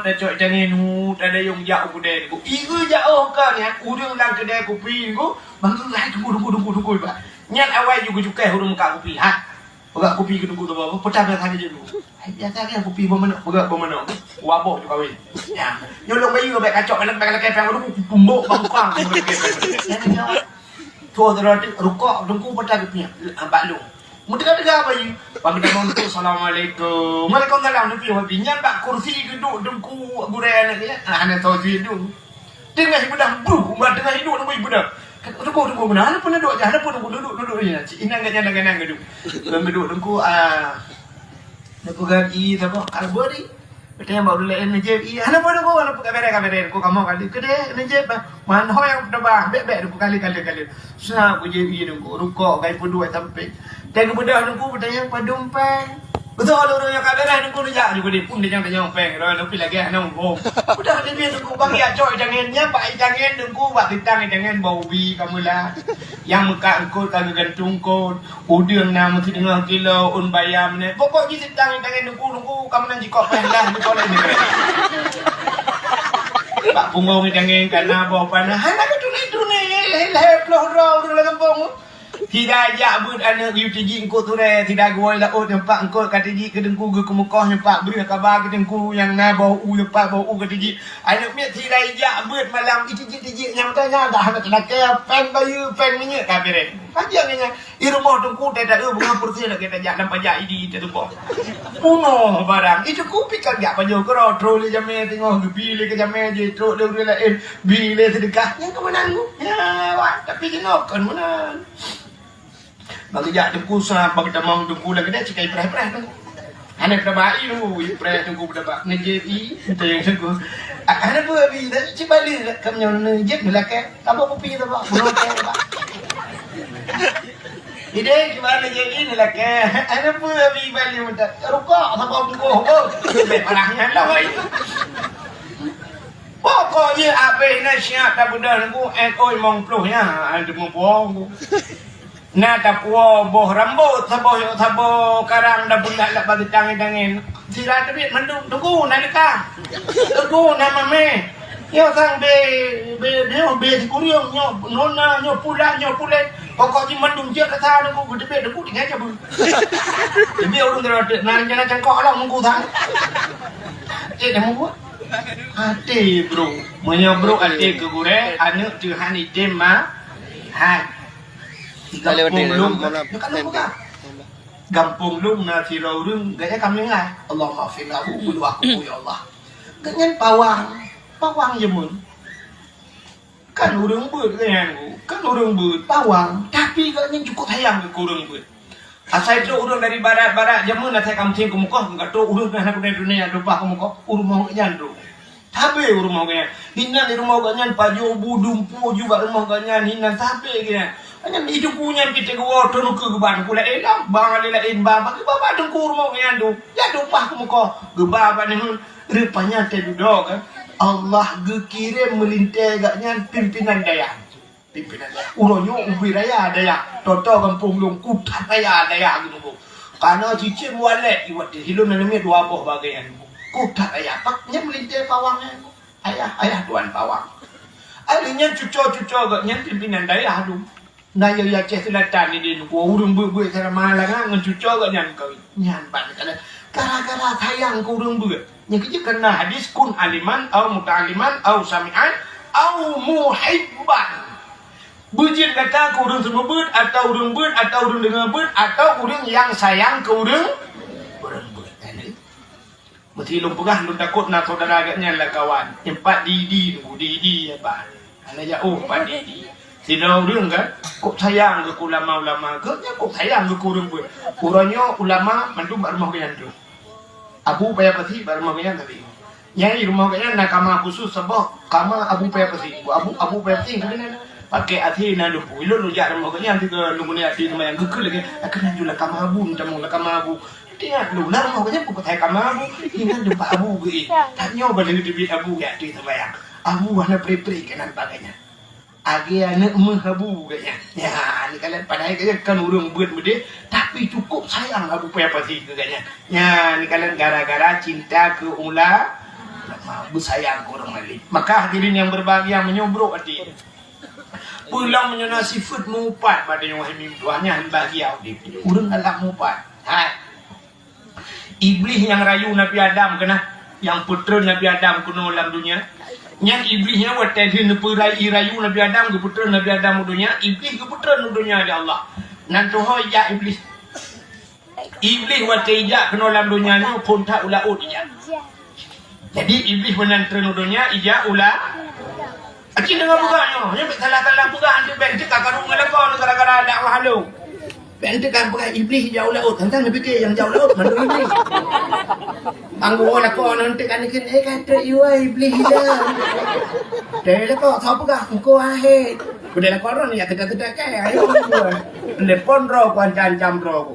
tacok i tangèn hu, tadayong jak u keudè ku. Ieu jak oh ka nyan, ureueng lam keudè kupi ku, bang hai tunggu, tunggu, tunggu, tunggu, bah. Nyan awai ju geucukai ureueng meukat kupi, ha. Peugah kupi keu teungku tu, peugah biasa saja dulu. Ai, biasa saja kupi beuh manok, peugah beuh manok. Wabah tu kawin. Ya. Nyolong bayu bèk kacok, anak bèk lakèe pèng, aduh, tumbok bang kang. Tuh, tu roti rukok, teungku peugah kupi. Abak lu. Meuteuka-teuka bayu. Bagi dah untuk assalamualaikum. Waalaikumsalam, teungku, wabi. Nyan bak kursi geuduk teungku gurèe aneuk nyan. Ah, hana tho jih dulu. Teungoh ibeudôh, buh, umat teungoh iduek nunggu ibeudôh. Teungku, teungku, meunan, hana peuneudok, hana peuneudok, duduk, duduk, duduk, ya. Cik Inang ganyang, ganyang, ganyang, duduk. Lôn duduk, teungku, ah, neupeugah i, saboh, kalbeuet i. Beutôi nyang bak ureueng laén neujép i, hana peuneudok, hana peuneudok, kabereng, kabereng, teungku, kamoe kali. Keudeh, neujép, bah. Man ho nyang peuteuba, bèk, bèk, teungku, kali, kali, kali. Sa, kujép i, teungku, rukok, kai peuduek, sampéng. Teuh geubeudôh, teungku, beutanyong padum pèng. Beutôi lôn nyang ka beureh, teungku, neujak ju keudeh pun, tanyong-tanyong pèng. Droe lôn pi lagèe hana muphom. Udah, teungku, bang, jak cok itangen. Nyan bak itangen, teungku, bak sitang itangen, bak ubi ka meulat. Nyang meukat eungkôt ka geugantung eungkôt. Udeueng na meusidroe kilo, ôn bayam nè. Pokok jih sitang itangen, teungku, teungku, ka meunan jikok pèng dah, jikok lé ni. Bak punggong itangen, ka na boh panah. Hana geutuléh-tuléh, lhèe ploh droe ureueng lam gampông. Sira jak beuet aneuk yue tijik eungkôt turée, sira geuwoe laôt nyoe pat eungkôt ka tijik keu teungku geukeumeukoh nyoe pat breueh kaba keu teungku nyang na boh u nyoe pat boh u ka tijik. Aneuk miet sira ijak beuet malam itijik-tijik nyang tanya dah hana teulakèe pèng bayeue pèng minyeuk ka pireng. Pajan nyan i rumoh teungku teuta eu beungoh peureuseh lagèe tajak lam pajak idi teutuboh. Punoh barang. Itu kupi ka jak pajoh keudroe trok lé jamé teungoh geubi lé keu jamé jih trok lé ureueng laén bi lé seudeukah. Nyang keumeunang ku. Ya, wah, tapi jinoe kon meunan. Bagi jak teungku sa, bagi tamong teungku lagèe nyan, cikai preh-preh teungku. Hana teuba i teungku, i preh teungku teuba. Neujép i, entah nyang teungku. Ah, hana peue abi, tapi cit balik lah. Kam nyoe neujép neulakèe. Tabok kupi tabok. Bunoe teh tabok. Ideh, cuba neujép i neulakèe. Hana peue abi balik meudat. Rukok, tabok bungkôh, beuh. Bèk parah nyan lah, wai. Pokok jih abéh na siap tabeudôh teungku, N O limong ploh nyan, teumeupuwoe teungku. Na tapuwoe boh rambôt, saboh, saboh karang dan beundak lam bak geutangen-tangen. Sira teubiet mandum, teungku, na leuka. Teungku, na mamèh. Nyoe sang bé, bé, nyoe bé sikureueng, nyoe nona, nyoe pulan, nyoe pulen. Pokok jih mandum jeuet rasa teungku, geuteubiet teungku tinggai cabeueng. Teubiet ureueng teubiet, na rencana cangkok lom teungku sang. Eh, dah mubuet. Até, bro. Meunyoe bro até keu gurèe, aneuk teuh han item ma-, hai. Gampông lôn, bukan lôn bukan. Gampông lôn na sidroe ureueng, gaya kami ngai. Allahumma ighfir lahu, buluh aku, ya Allah. Gobnyan pawang, pawang jameun. Kan ureueng beuet gobnyan, kan ureueng beuet, pawang. Tapi gobnyan cukup sayang keu ureueng beuet. Asai trok ureueng dari barat-barat jameun asai ka meusieng keumukoh, ka trok ureueng teuh na keudroe dunia, leupah keumukoh, u rumoh gobnyan trok. Sabé u rumoh gobnyan. Hinan di rumoh gobnyan, pajoh bu dumpeue ju bak rumoh gobnyan, hinan sabé gobnyan. Hanya di teungku nyan pih teuh geuwoe, teuh neukeu geuba teungku laén lam, bang laén-laén ba, bak geuba bak teungku rumoh gobnyan tu. Jak leupah keumukoh, geuba bak nyan, rupanya teuh dudoe kan. Allah geukirém meulintèe gobnyan pimpinan dayah. Pimpinan dayah. Uroe nyoe ubé raya dayah. Toto gampông lôn kutat raya dayah geuneuk. Kana cicém walét iwat di hilôn na neumie dua boh bagaian. Kutat raya. Pak nyan meulintèe pawang nyan. Ayah, ayah tuan pawang. Ahli nyan cuco-cuco gobnyan pimpinan dayah tu. Na yö Aceh Selatan ni di nunggu ureueng beuet-beuet sama langa ngon cuco gobnyan kawin. Nyan ban kala gara-gara sayang keu ureueng beuet. Nyang keujeuet karena hadis kun aliman au muta'alliman au sami'an au muhibban. Beujeuet gata keu ureueng seumeubeuet atau ureueng beuet atau ureueng deungoe beuet atau ureueng nyang sayang keu ureueng, ureueng beuet. Meusi lôn peugah lôn takot na saudara gobnyan lakawan. Empat di-di tu, di-di apa? Hana jauh empat di-di. Sidroe ureueng kan, kok sayang keu ulama-ulama, gobnyan kok sayang keu ureueng beuet. Uroe nyoe ulama mandum bak rumoh gobnyan tu. Abu Paya Pasi bak rumoh gobnyan tapi. Nyang di rumoh gobnyan na kama khusus saboh kama Abu Paya Pasi. Abu, Abu Paya Pasi keunan pakai até na lumpur. Ilôn lôn jak rumoh gobnyan sigoe lôn guna até seumayang geukheun lagèe, "Keunan ju lam kama Abu, tamong lam kama Abu." Ingat lôn, lam rumoh gobnyan peukatai kama Abu. Ingat teumpat Abu geuék. Tanyoe bak lheueh teubiet Abu jak até seumayang. Abu hana pre-pre keunan bak gobnyan. Agé aneuk meuh Abu gobnyan. Nyan, ni kalon padahai gobnyan kan ureueng beuet meudeh, tapi cukup sayang Abu Paya Pasi keu gobnyan. Nyan, ni kalon gara-gara cinta keu ula-, ulama, beusayang keu ureueng malém. Maka hadirin yang berbahagia, meunyoe brok até. Peue lom meunyoe na sifeuet meuupat bak tanyoe wahai meutuah nyan bahagia udép. Ureueng galak meuupat. Hai. Iblih nyang rayu Nabi Adam keunan, nyang peutreun Nabi Adam keunoe lam donya. Nyan Iblih nyan watèe lheueh neupeurai-, rayu Nabi Adam, geupeutreun Nabi Adam u donya, Iblih geupeutreun u donya lé Allah. Nan tuho ijak Iblih. Iblih watèe ijak keunoe lam donya nyoe phôn that u laôt ijak. Jadi Iblih meunan treun u donya ijak u la-, Aci deungoe peugah nyoe, nyoe bèk salah-salah peugah, anteuk bèk teuka karu ngon lakoe gara-gara dakwah lôn. Bèk teuka peugah Iblih ijak u laôt, tang-tang neupike nyang jak u laôt mandum Iblih. Bang geuwoe lakoe nyoe teuka neukheun, "Eh, ka trép iwa Iblih ijak." Teuh lakoe, soe peugah, "Engko ahé." Udeh lakoe nyoe, ya teuka-teuka kai, ayo. Telepon droe ku, ancam-ancam droe ku.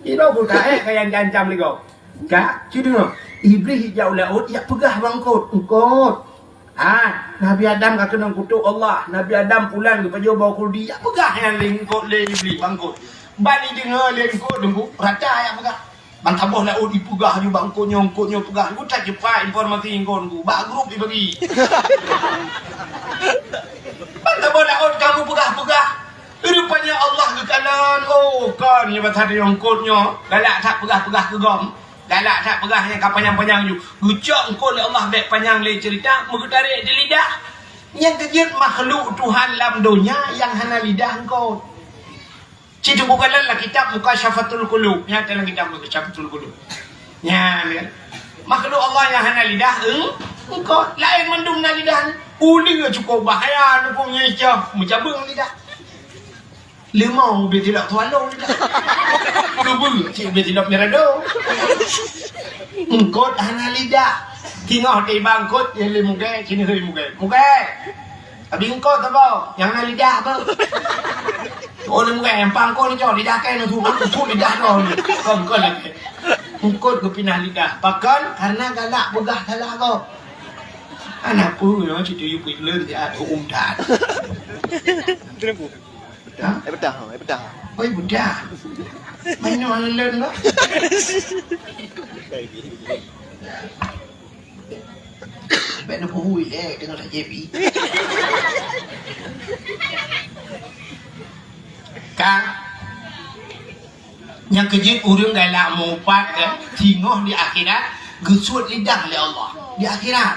Iroe ku ka ék kaya ancam-ancam lé gob. Ka, ci deungoe. Iblih ijak u laôt, ijak peugah bak eungkôt, "Eungkôt. Ha, Nabi Adam ka keunong kutok Allah. Nabi Adam pulan geupajoh boh khuldi." Ijak peugah nyan lé eungkôt lé Iblih bak eungkôt. Ban ideungoe lé eungkôt teungku, rata ijak peugah. Ban saboh laôt ipeugah ju bak eungkôt nyoe, eungkôt nyoe peugah. Ku that cepat informasi eungkôt ku. Bak grup ibagi. Ban saboh laôt kamoe peugah-peugah. Rupanya Allah geukalon, oh, kon nyoe bak that eungkôt nyoe galak that peugah-peugah keu gob. Galak that peugah nyang ka panyang-panyang ju. Geucok eungkôt lé Allah bèk panyang lé ceurita, meugeutarek di lidah. Nyang keujeuet makhluk Tuhan lam donya nyang hana lidah eungkôt. Ci teupeugah lam kitab Mukasyafatul Qulub. Nyan dalam kitab Mukasyafatul Qulub. Nyan kan. Makhluk Allah nyang hana lidah, eung-, eungkôt. Laén mandum na lidah. Uleue cukôp bahaya, nukung nyecoh, meucabeueng lidah. Leumô ubé tilok tuan lôn lidah. Keubeue cit ubé tilok mirado. Eungkôt hana lidah. Singoh tiba eungkôt, ya lé mugée, sini hei mugée. Mugée. Abi eungkôt apa? Nyang na lidah apa? Oh, lé mugée, nyang pangkôt ni cok, lidah kée nang tuan, tuan lidah droe ni. Kon, kon lagée. Eungkôt geupinah lidah. Pakon? Karena galak peugah salah gob. Hana peue nyoe, ci tuyue peuleuen siat, huköm that. Beutôi, Bu. Beutôi. Ha? Eh, beutôi, eh, beutôi. Oi, beutôi. Main nyoe lôn lah. Bèk neupeuhui, eh, deungon J B. Ka. Nyang keujeuet ureueng galak meuupat, eh, singoh di akhirat, geusuet lidah lé Allah di akhirat.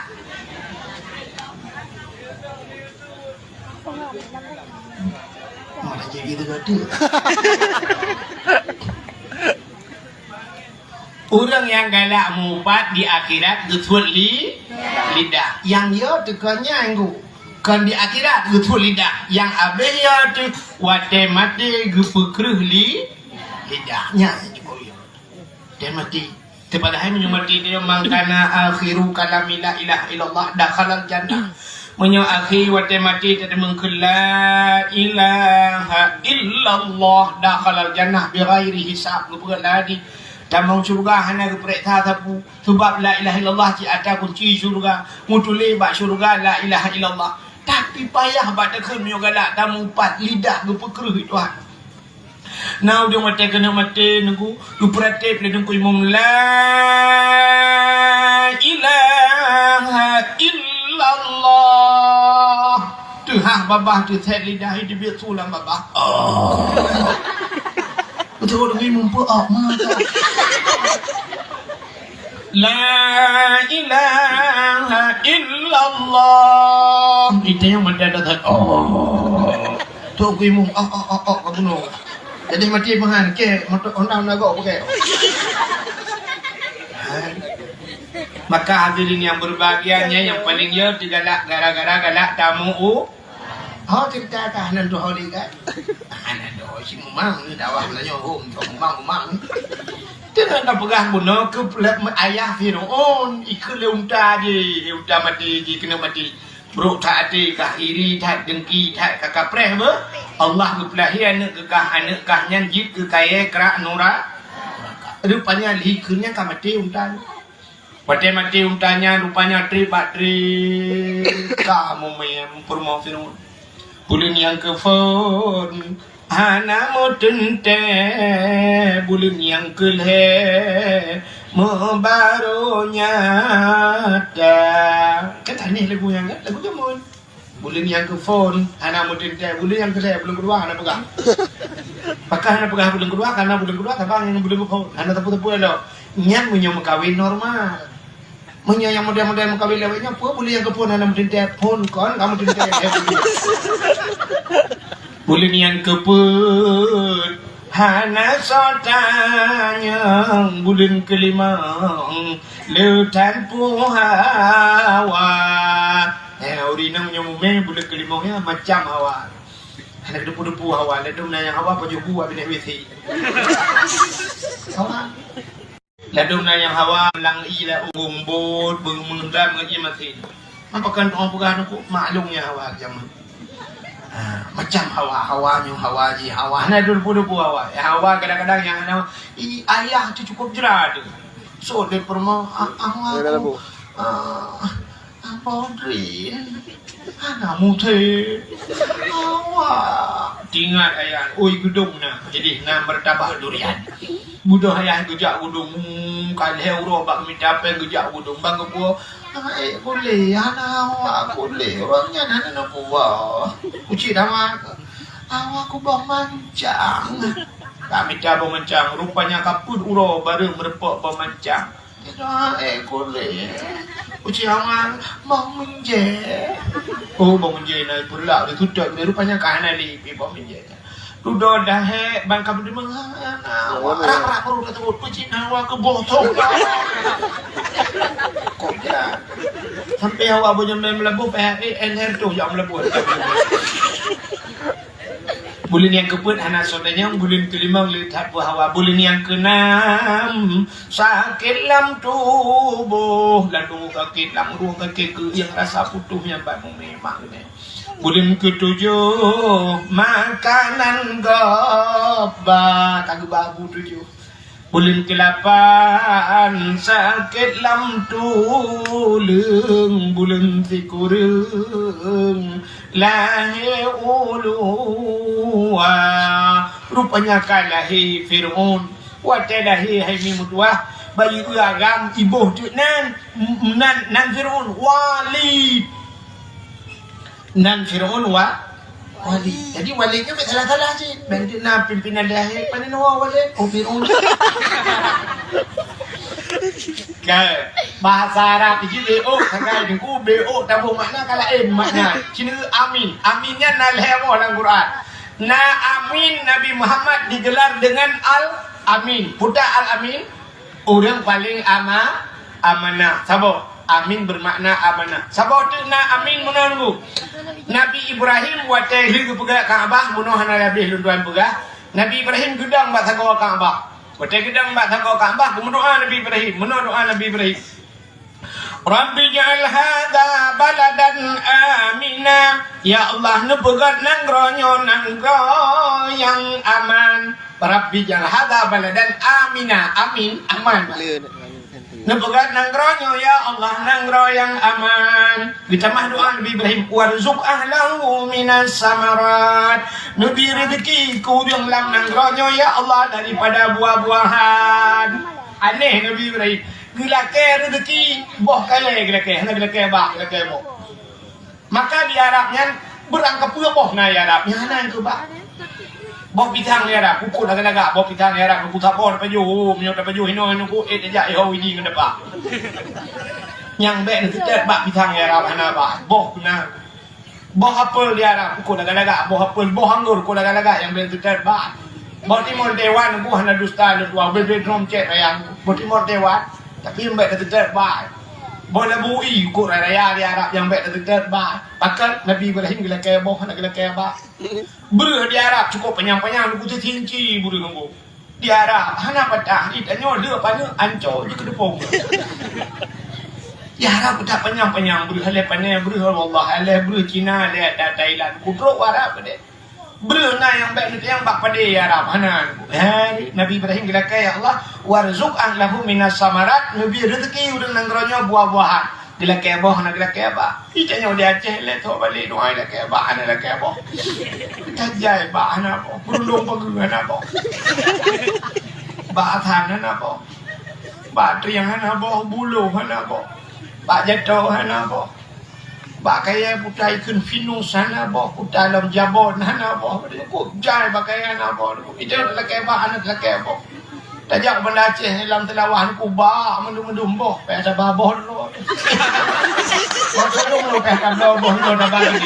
Mana jadi tu kata? Ureueng nyang galak meuupat di akhirat geusuet li-, lidah. Nyang yo teuka nyan, Bu. Kon di akhirat geusuet lidah. Nyang abéh yo teuh watée maté geupeukreuh li-, lidah. Nyan nyang jipeukreuh. Watée maté. Teupadahai meunyoe maté nyoe, "Man kana akhiru kalami la ilaha illallah dakhalal jannah." Meunyoe akhé watée maté teudeungoe kheun "La ilaha illallah dakhalal jannah bighairi hisab", geupeugah lagi, "Tamong syeuruga hana geupeuriksa sapeue, sabab la ilaha illallah cit atra kunci syeuruga, meutuléh bak syeuruga la ilaha illallah." Tapi payah bak takheun meunyoe galak tameuupat lidah geupeukreuh Tuhan. Na ureueng watée keuneuk maté, Teungku, geupeuratéb lé Teungku Imum, "La ilaha illallah." Teuhah babah teuset lidah, teubiet su lam babah. Oh. Beutôi Teungku Imum peu, oh, mata. "La ilaha illallah." Itu yang mata dah tak. Oh. Tu aku imum. Oh, oh, oh, oh, aku bunuh. Jadi mati mahan. Ke, motor Honda, Honda gok pakai. Maka hadirin yang berbahagia, yang paling ya digalak gara-gara galak tamu u. Oh, cerita kah nan tu holi kan? Ah, nan tu si mumang ni dakwah nanya hom, tu mumang, mumang. Teuka tapeugah bunoe keu ayah Firaun, ikheun lé unta jih, unta maté jih, keuneuk maté. Brok that até kah, iri that, dengki that, ka kapreh beuh. Allah geupeulahé aneuk keu kah, aneuk kah nyan jeuet keu kayée krak nura-, nuraka. Rupanya lheueh kheun nyan ka maté unta nyan. Watée maté unta nyan, rupanya treb bak treb ka mumeng peurumoh Firaun. Buleuen nyang keuphon hana meuteuntée, buleuen nyang keulhée meubarô nyata. Kan aneh lagu nyan kan? Lagu jameun. Buleuen nyang keu phon hana meuteuntèe, buleuen nyang keu lhèe buleuen keudua hana peugah. Pakon hana peugah buleuen keudua? Karena buleuen keudua saban ngon buleuen keu phon, hana teupeu-teupeu lom. Nyan meunyoe meukawen normal. Meunyoe nyang model-model meukawen lewat nyoe, peue buleuen nyang keu phon hana meuteuntèe, phon kon ka meuteuntèe. Buleuen nyang keu peuet hana soe tanyong, buleuen keu limong le tan peue hawa. Eh, ureueng inong nyoe mumè buleuen keu limong nyan macam hawa. Hana depu-depu hawa, ladôm na nyang hawa pajoh bu abéh W C. Hawa. Ladôm na nyang hawa lam ie la unggung bot, beumeudam ngon ie masin. Pakon tu'oh peugah nyoe kok maklum nyang hawa jameun. Ha, macam hawa, hawa nyoe hawa jih, hawa. Hana depu-depu hawa. Eh, hawa kadang-kadang nyang hana, i, ayah tu cukup jera tu. So, dia pernah, ah, hawa tu, ah, Apa Odrin? Hana muté. Awak. Tingat ayah, ui geudong na. Jadi na martabak durian. Beudôh ayah geujak geudong, hmm, ka lhèe uroe bak mita pèng geujak geudong. Bang geupeue, "Hai, kulé, hana awak kulé. Ureueng nyan hana neupeue." Kucit awak. Awak kuboh mancang. Ka mita boh mancang. Rupanya ka peuet uroe barô meurumpok boh mancang. Tidak, eh, kulé. Uci awak, bông menje. Oh, bông menje na pulak di tutup. Rupanya ka hana lé pi bông menje. Dudoe dahé bang ka beudeungoe. Nah, wah, rak, rak, perut tersebut. Uci awak keu bosong. Kok ya? Sampai awak banyak main melebuh, P H E, N R tu yang melebuh. Buleuen nyang keupeuet hana soe tanyong, buleuen keulimong le that peuhawa, buleuen nyang keunam sakét lam tuboh, lam tuboh sakét, lam ureueng sakét, keuieng rasa putôh nyang bak mumè mak geutanyoe. Buleuen keutujoh makanan gob ba, ka geuba bu tujoh. Buleuen keulapan sakét lam tuleueng, buleuen sikureueng lahé u luwa. Rupanya ka lahé Fir'aun. Watèe lahé hai mi meutuwah, bayeue agam iboh teuk nan, nan, nan Fir'aun, Walid. Nan Fir'aun wa-, Walid. Jadi Walid nyoe bèk salah-salah cit. Bèk na pimpinan dahé, pane nyoe Walid? Oh, Fir'aun. Kan, bahasa Arab jih B O, sagai deungku B O taboh makna ka laén makna. Cina amin. Amin nyan na lhèe boh lam Quran. Na amin Nabi Muhammad digelar dengan Al-Amin. Peue Al-Amin? Ureueng paleng ama-, amanah. Saboh, amin bermakna amanah. Saboh teuk na amin meunan bu. Nabi Ibrahim watèe lheueh geupeugah Ka'bah, meunoe hana leubeh lôn tuan peugah. Nabi Ibrahim geudong bak sagoe Ka'bah. Watèe geudong bak sagoe Ka'bah, geumeudoa Nabi Ibrahim. Meunoe doa Nabi Ibrahim. Rabbi ja'al hadza baladan amina. Ya Allah, neupeugöt nanggroe nyoe nanggroe nyang aman. Rabbi ja'al hadza baladan amina. Amin, aman. Neupeugöt nanggroe nyoe, ya Allah, nanggroe nyang aman. Geutamah doa Nabi Ibrahim, "Warzuq ahlahu minas samarat." Neubri rezeki keu ureueng lam nanggroe nyoe, ya Allah, daripada buah-buahan. Aneh Nabi Ibrahim. Geulakèe rezeki, boh kayèe geulakèe, hana geulakèe bak, geulakèe boh. Maka di Arab nyan, beurangkapeue boh na di Arab, nyan hana nyang keu bak. Boh pisang di Arab, ukeue lagak-lagak, boh pisang di Arab, ukeue saboh tapajoh, meunyoe tapajoh hinoe, hinoe ku, eh, tajak iho idi ngon dapa. Nyang bèk neuseutôt bak pisang di Arab hana bak, boh na. Boh apel di Arab, ukeue lagak-lagak, boh apel, boh anggô, ukeue lagak-lagak nyang bèk neuseutôt bak. Boh timon Taiwan, ukeue hana dusta lôn tuan, bèk-bèk drom cèt sayang, boh timon Taiwan, tapi bèk neuseutôt bak. Boh labu i, ukeue raya-raya di Arab nyang bèk neuseutôt bak. Pakon Nabi Ibrahim geulakèe boh, hana geulakèe bak. Breuh di Arab cukôp panyang-panyang, ukeue teusinci breuh anggô. Di Arab hana patah, di tanyoe le paneuk anco jikeudeupông. Di Arab patah panyang-panyang breuh, alah pané breuh, wallah, alah breuh Cina, alah Thailand, kudrop Arab deh. Breuh na nyang bèk neutanyong bak padé Arab, hana. Hai, Nabi Ibrahim geulakèe, "Ya Allah, warzuq ahlahu minas samarat," neubri rezeki ureueng nanggroe nyoe buah-buahan. Geulakèe boh, hana geulakèe bak. Di tanyoe di Aceh lé, trôk balek doa lakèe bak, hana lakèe boh. Tajai bak, hana boh. Beurundong pageue, hana boh. Bak athan, hana boh. Bak trieng, hana boh. Buloh, hana boh. Bak jato, hana boh. Pakaian putai kheun finu sana boh, putai lom jabon hana boh. Kok jai pakaian hana boh. Itu lakée bak aneuk lakée boh. Tajak Banda Aceh lam Teulawah ni kubak mandum-mandum boh. Payah saba boh dulu. Boh dulu payah kabloe boh dulu dah bagi.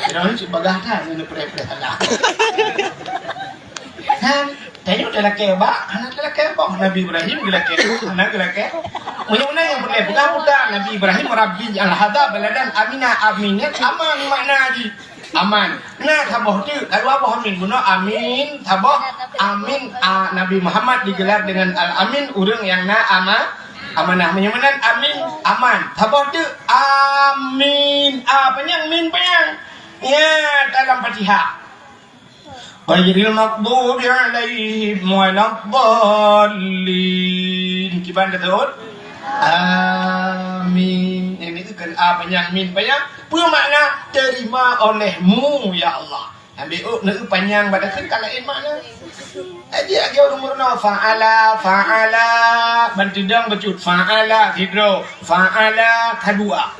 Kira ni cik bagah dah ni preh-preh salah. Kan? Tanyoe talakée bak, hana talakée boh. Nabi Ibrahim geulakée, hana geulakée. Meunyoe na nyang peureulée peugah buta, Nabi Ibrahim, "Rabbi ij'al hadza baladan amina." Aminan aman makna jih. Aman. Na saboh teuk, ka dua boh amin. Bunoe amin, saboh amin, a, Nabi Muhammad digelar dengan Al-Amin, ureuëng nyang na ama-, amanah. Meunyoe meunan amin, aman. Saboh teuk, amin. A panyang, min panyang. Ya, dalam Fatihah. Ghairil maghdubi 'alaihim waladdallin. Kiban ka teuôt? Amin. Ini kan a panyang, min panyang. Peue makna? Terima olehmu, ya Allah. Ambil uk, neu panyang pada kan kalau in makna. Aja aja ureuëng meurunoe fa'ala, fa'ala. Ban teudong bacut fa'ala, sidroe. Fa'ala, kadua.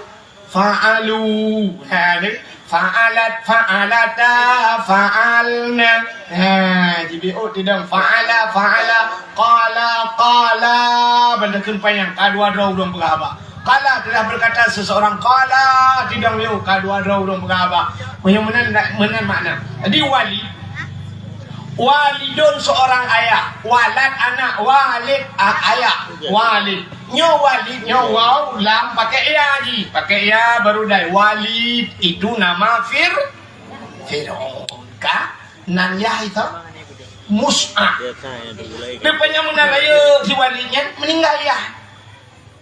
Fa'alu. Ha, ni. Fa'alat, fa'alata, fa'alna. Ha, jibiôk tidong. Fa'ala, fa'ala, qala, qala. Banda kheun panyang. Ka dua droe ureuëng peugah haba. Qala telah berkata seseorang. Qala tidong liu. Ka dua droe ureuëng peugah haba. Meunyoe meunan, meunan makna. Jadi wali. Walidun seorang ayah, walad anak, walid a-, ayah, walid. Nyoe walid, nyoe waw, lam pakai ya ji, pakai ya baru dai. Walid itu nama Fir-, Fir'aun. Ka nan yah itu Mus'ab. Rupanya meunan rayeuk si Walid nyan meninggal yah.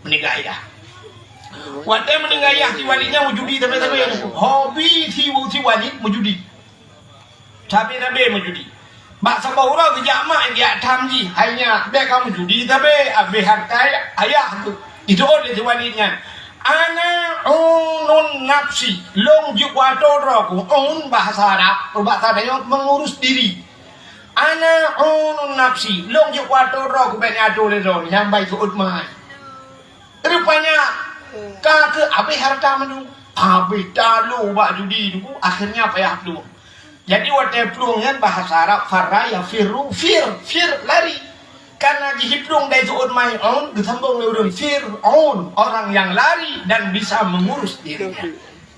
Meninggal yah. Watée meninggal yah si Walid nyan meujudi tapi-tapi. Hobi si, si Walid meujudi. Sabe-sabe meujudi. Bak saboh uroe geujak mak geujak tham jih, "Hai nyak, bék kamoe judi sabe, abéh hareuta ayah keuh." Jiteuôt lé si Walid nyan, "Ana unun nafsi, lôn jeuet keu atô droe keuh." Un bahasa Arab, bahasa tanyoe mengurus diri. "Ana unun nafsi, lôn jeuet keu atô droe keuh, bék neuatô lé droe." Nyan bai teuôt mai. Rupanya ka keuh abéh hareuta mandum. Abéh talo bak judi tu, akhirnya payah plueng. Jadi watée plueng nyan bahasa Arab farra yafirru, fir, fir lari. Karena jih plueng dari seuôt mai aun, geusambong lé ureuëng Fir'aun, orang yang lari dan bisa mengurus dirinya.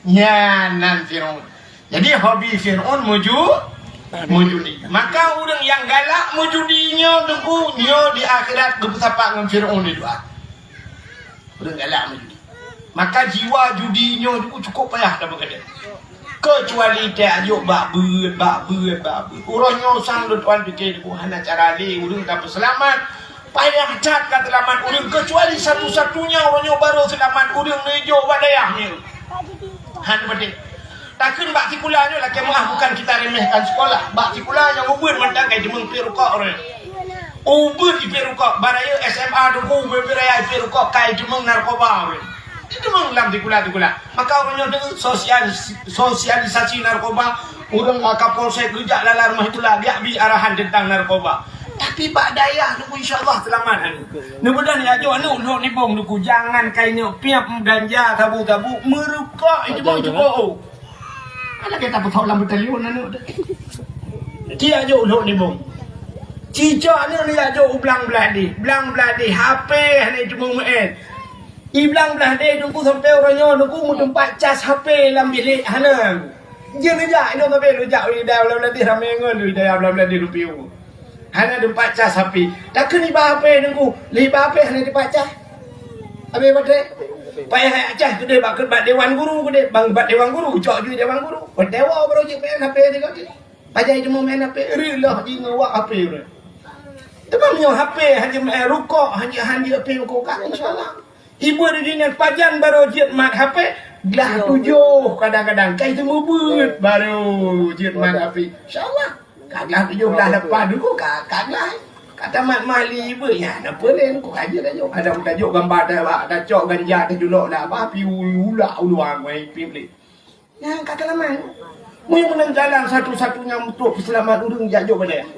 Nyan nan Fir'aun. Jadi hobi Fir'aun muju-, mujudi. Maka ureuëng nyang galak mujudi nyoe teungku, nyoe di akhirat geupeusapat ngon Fir'aun di doa. Ureuëng galak meujudi. Maka jiwa judi nyoe tu cukôp payah tapeugah. Keucuali tajok bak beuet, bak beuet, bak beuet. Uroe nyoe sang lôn tuan pike teungku hana cara lé ureuëng tapeuseulamat. Payah that ka seulamat ureuëng keucuali satu-satunya uroe nyoe barô seulamat ureuëng neujok bak dayah nyoe. Han beudeh. Takheun bak sikula nyoe lakée meuah bukan kita remehkan sekolah. Bak sikula nyang ubeuet mantong kai jeumeung pih rukok ureuëng. Ubeuet ipih rukok, baraya S M A teungku ubeuet pih raya ipih rukok kai jeumeung narkoba ureuëng. Jeumeung lam sikula-sikula. Maka ureuëng nyoe deungon sosialis-, sosialisasi narkoba, ureuëng, ah, Kapolsek geujak lala rumoh sikula, geujak bi arahan tentang narkoba. Tapi bak dayah teungku insya Allah seulamat. Neubeudôh neujak jok aneuk lhok nibong teungku, jangan kai neuk piep ganja, sabu-sabu, meurukok, ijeumeung cuba. Alah gata peuthok lam batalion aneuk tu. Ci jak jok lhok nibong. Cicok aneuk ni jak jok u blang blah deh. Blang blah deh, H P hana teumeu meu'en. I blang blah deh teungku sampoe uroe nyoe teungku meuteumpat cas H P lam bilék hana. Jeuet neujak inong sabe neujak u dayah blang blah deh ramé ngon u dayah blang blah deh lupiu. Hana teumpat cas H P. Takheun iba H P teungku, lé iba H P hana teumpat cas. Habéh baterai. Payah jak cas keudeh bak, bak dewan guru keudeh, bang bak dewan guru, cok jih dewan guru. Dewa baru jih P N H P teuka jih. Pajan teumeu main H P, reuloh jih ngon wak H P ureuëng. Teuma meunyoe H P hana main rukok, hana, hana H P rukok ka, insya Allah. Ibu di dinan pajan baru jeuet mat H P, glah tujoh kadang-kadang kai teumeubeut baru jeuet mat H P. Insya Allah. Ka glah tujoh glah lapan dulu ka, ka glah. Ka tamat mali ibu ya, na peulen ku ka jeuet tajok. Kadang tajok gambar dah bak, tacok ganja tajulok dah bak, pi ulak uluang wai pi beli. Nyan ka keulaman. Meunyoe meunan jalan satu-satunya untuk peuseulamat ureuëng jak jok bak dayah.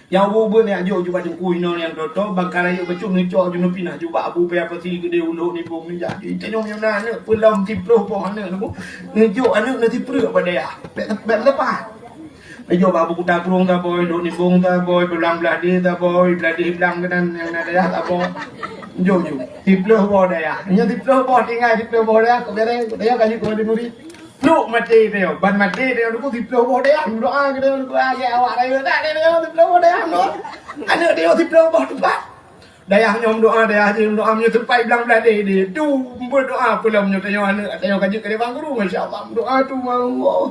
Nyang ubeut-ubeut nyan jok ju bak teungku inoe nyang toto, bangka rayeuk bacut neucok ju neupinah ju bak abu pih apa si geudeh ulok nibong neujak ju. Tanyoe nyang na aneuk peulom siplôh boh aneuk nibong. Neujok aneuk neusipreuk bak dayah. Bèk, bèk meuleupah. Neujok bak abu kuta krueng taboi, lok nibong taboi, blang blah deh taboi, blah deh blang keunan nyang na dayah taboi. Jok ju. Siplôh boh dayah. Nyoe siplôh boh tinggai siplôh boh dayah, kok beureh, dayah ka jeuet keu murit. Trok maté teuh, ban maté teuh, nunggu siplôh boh dayah, meudoa keu teuh, nunggu lagèe awak rayeuk dak teuh, siplôh boh dayah, meudoa. Aneuk teuh siplôh boh teumpat. Dayah nyoe meudoa, dayah jih meudoa, meunyoe teumpat blang blah deh, deh. Tu meudoa peulom nyoe tanyoe aneuk, tanyoe ka jeuet keu bang guru, masya Allah, meudoa tu, Allah.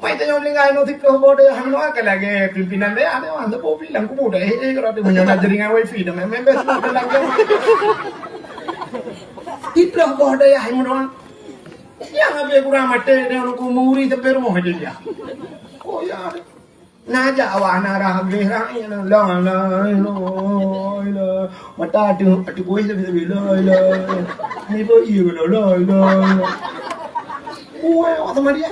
Mai tanyoe meuninggai nyoe siplôh boh dayah, meudoa ka lagèe pimpinan dayah, dayah, teupeue bilang kubu dah, eh, eh, kalau tu meunyoe na jaringan wifi dah, main-main best, main dalam game. Siplôh boh dayah meudoa. Nyang habéh kurang maté, dia ureueng muri sampai rumoh aja dia. Oh ya. Na jak awak na rah habéh rah, ya na. La, la, la, la. Mata tu, ati kuih tapi, tapi, la, la, la. Ni pun iya, la, la, la, la. Wah, awak sama dia.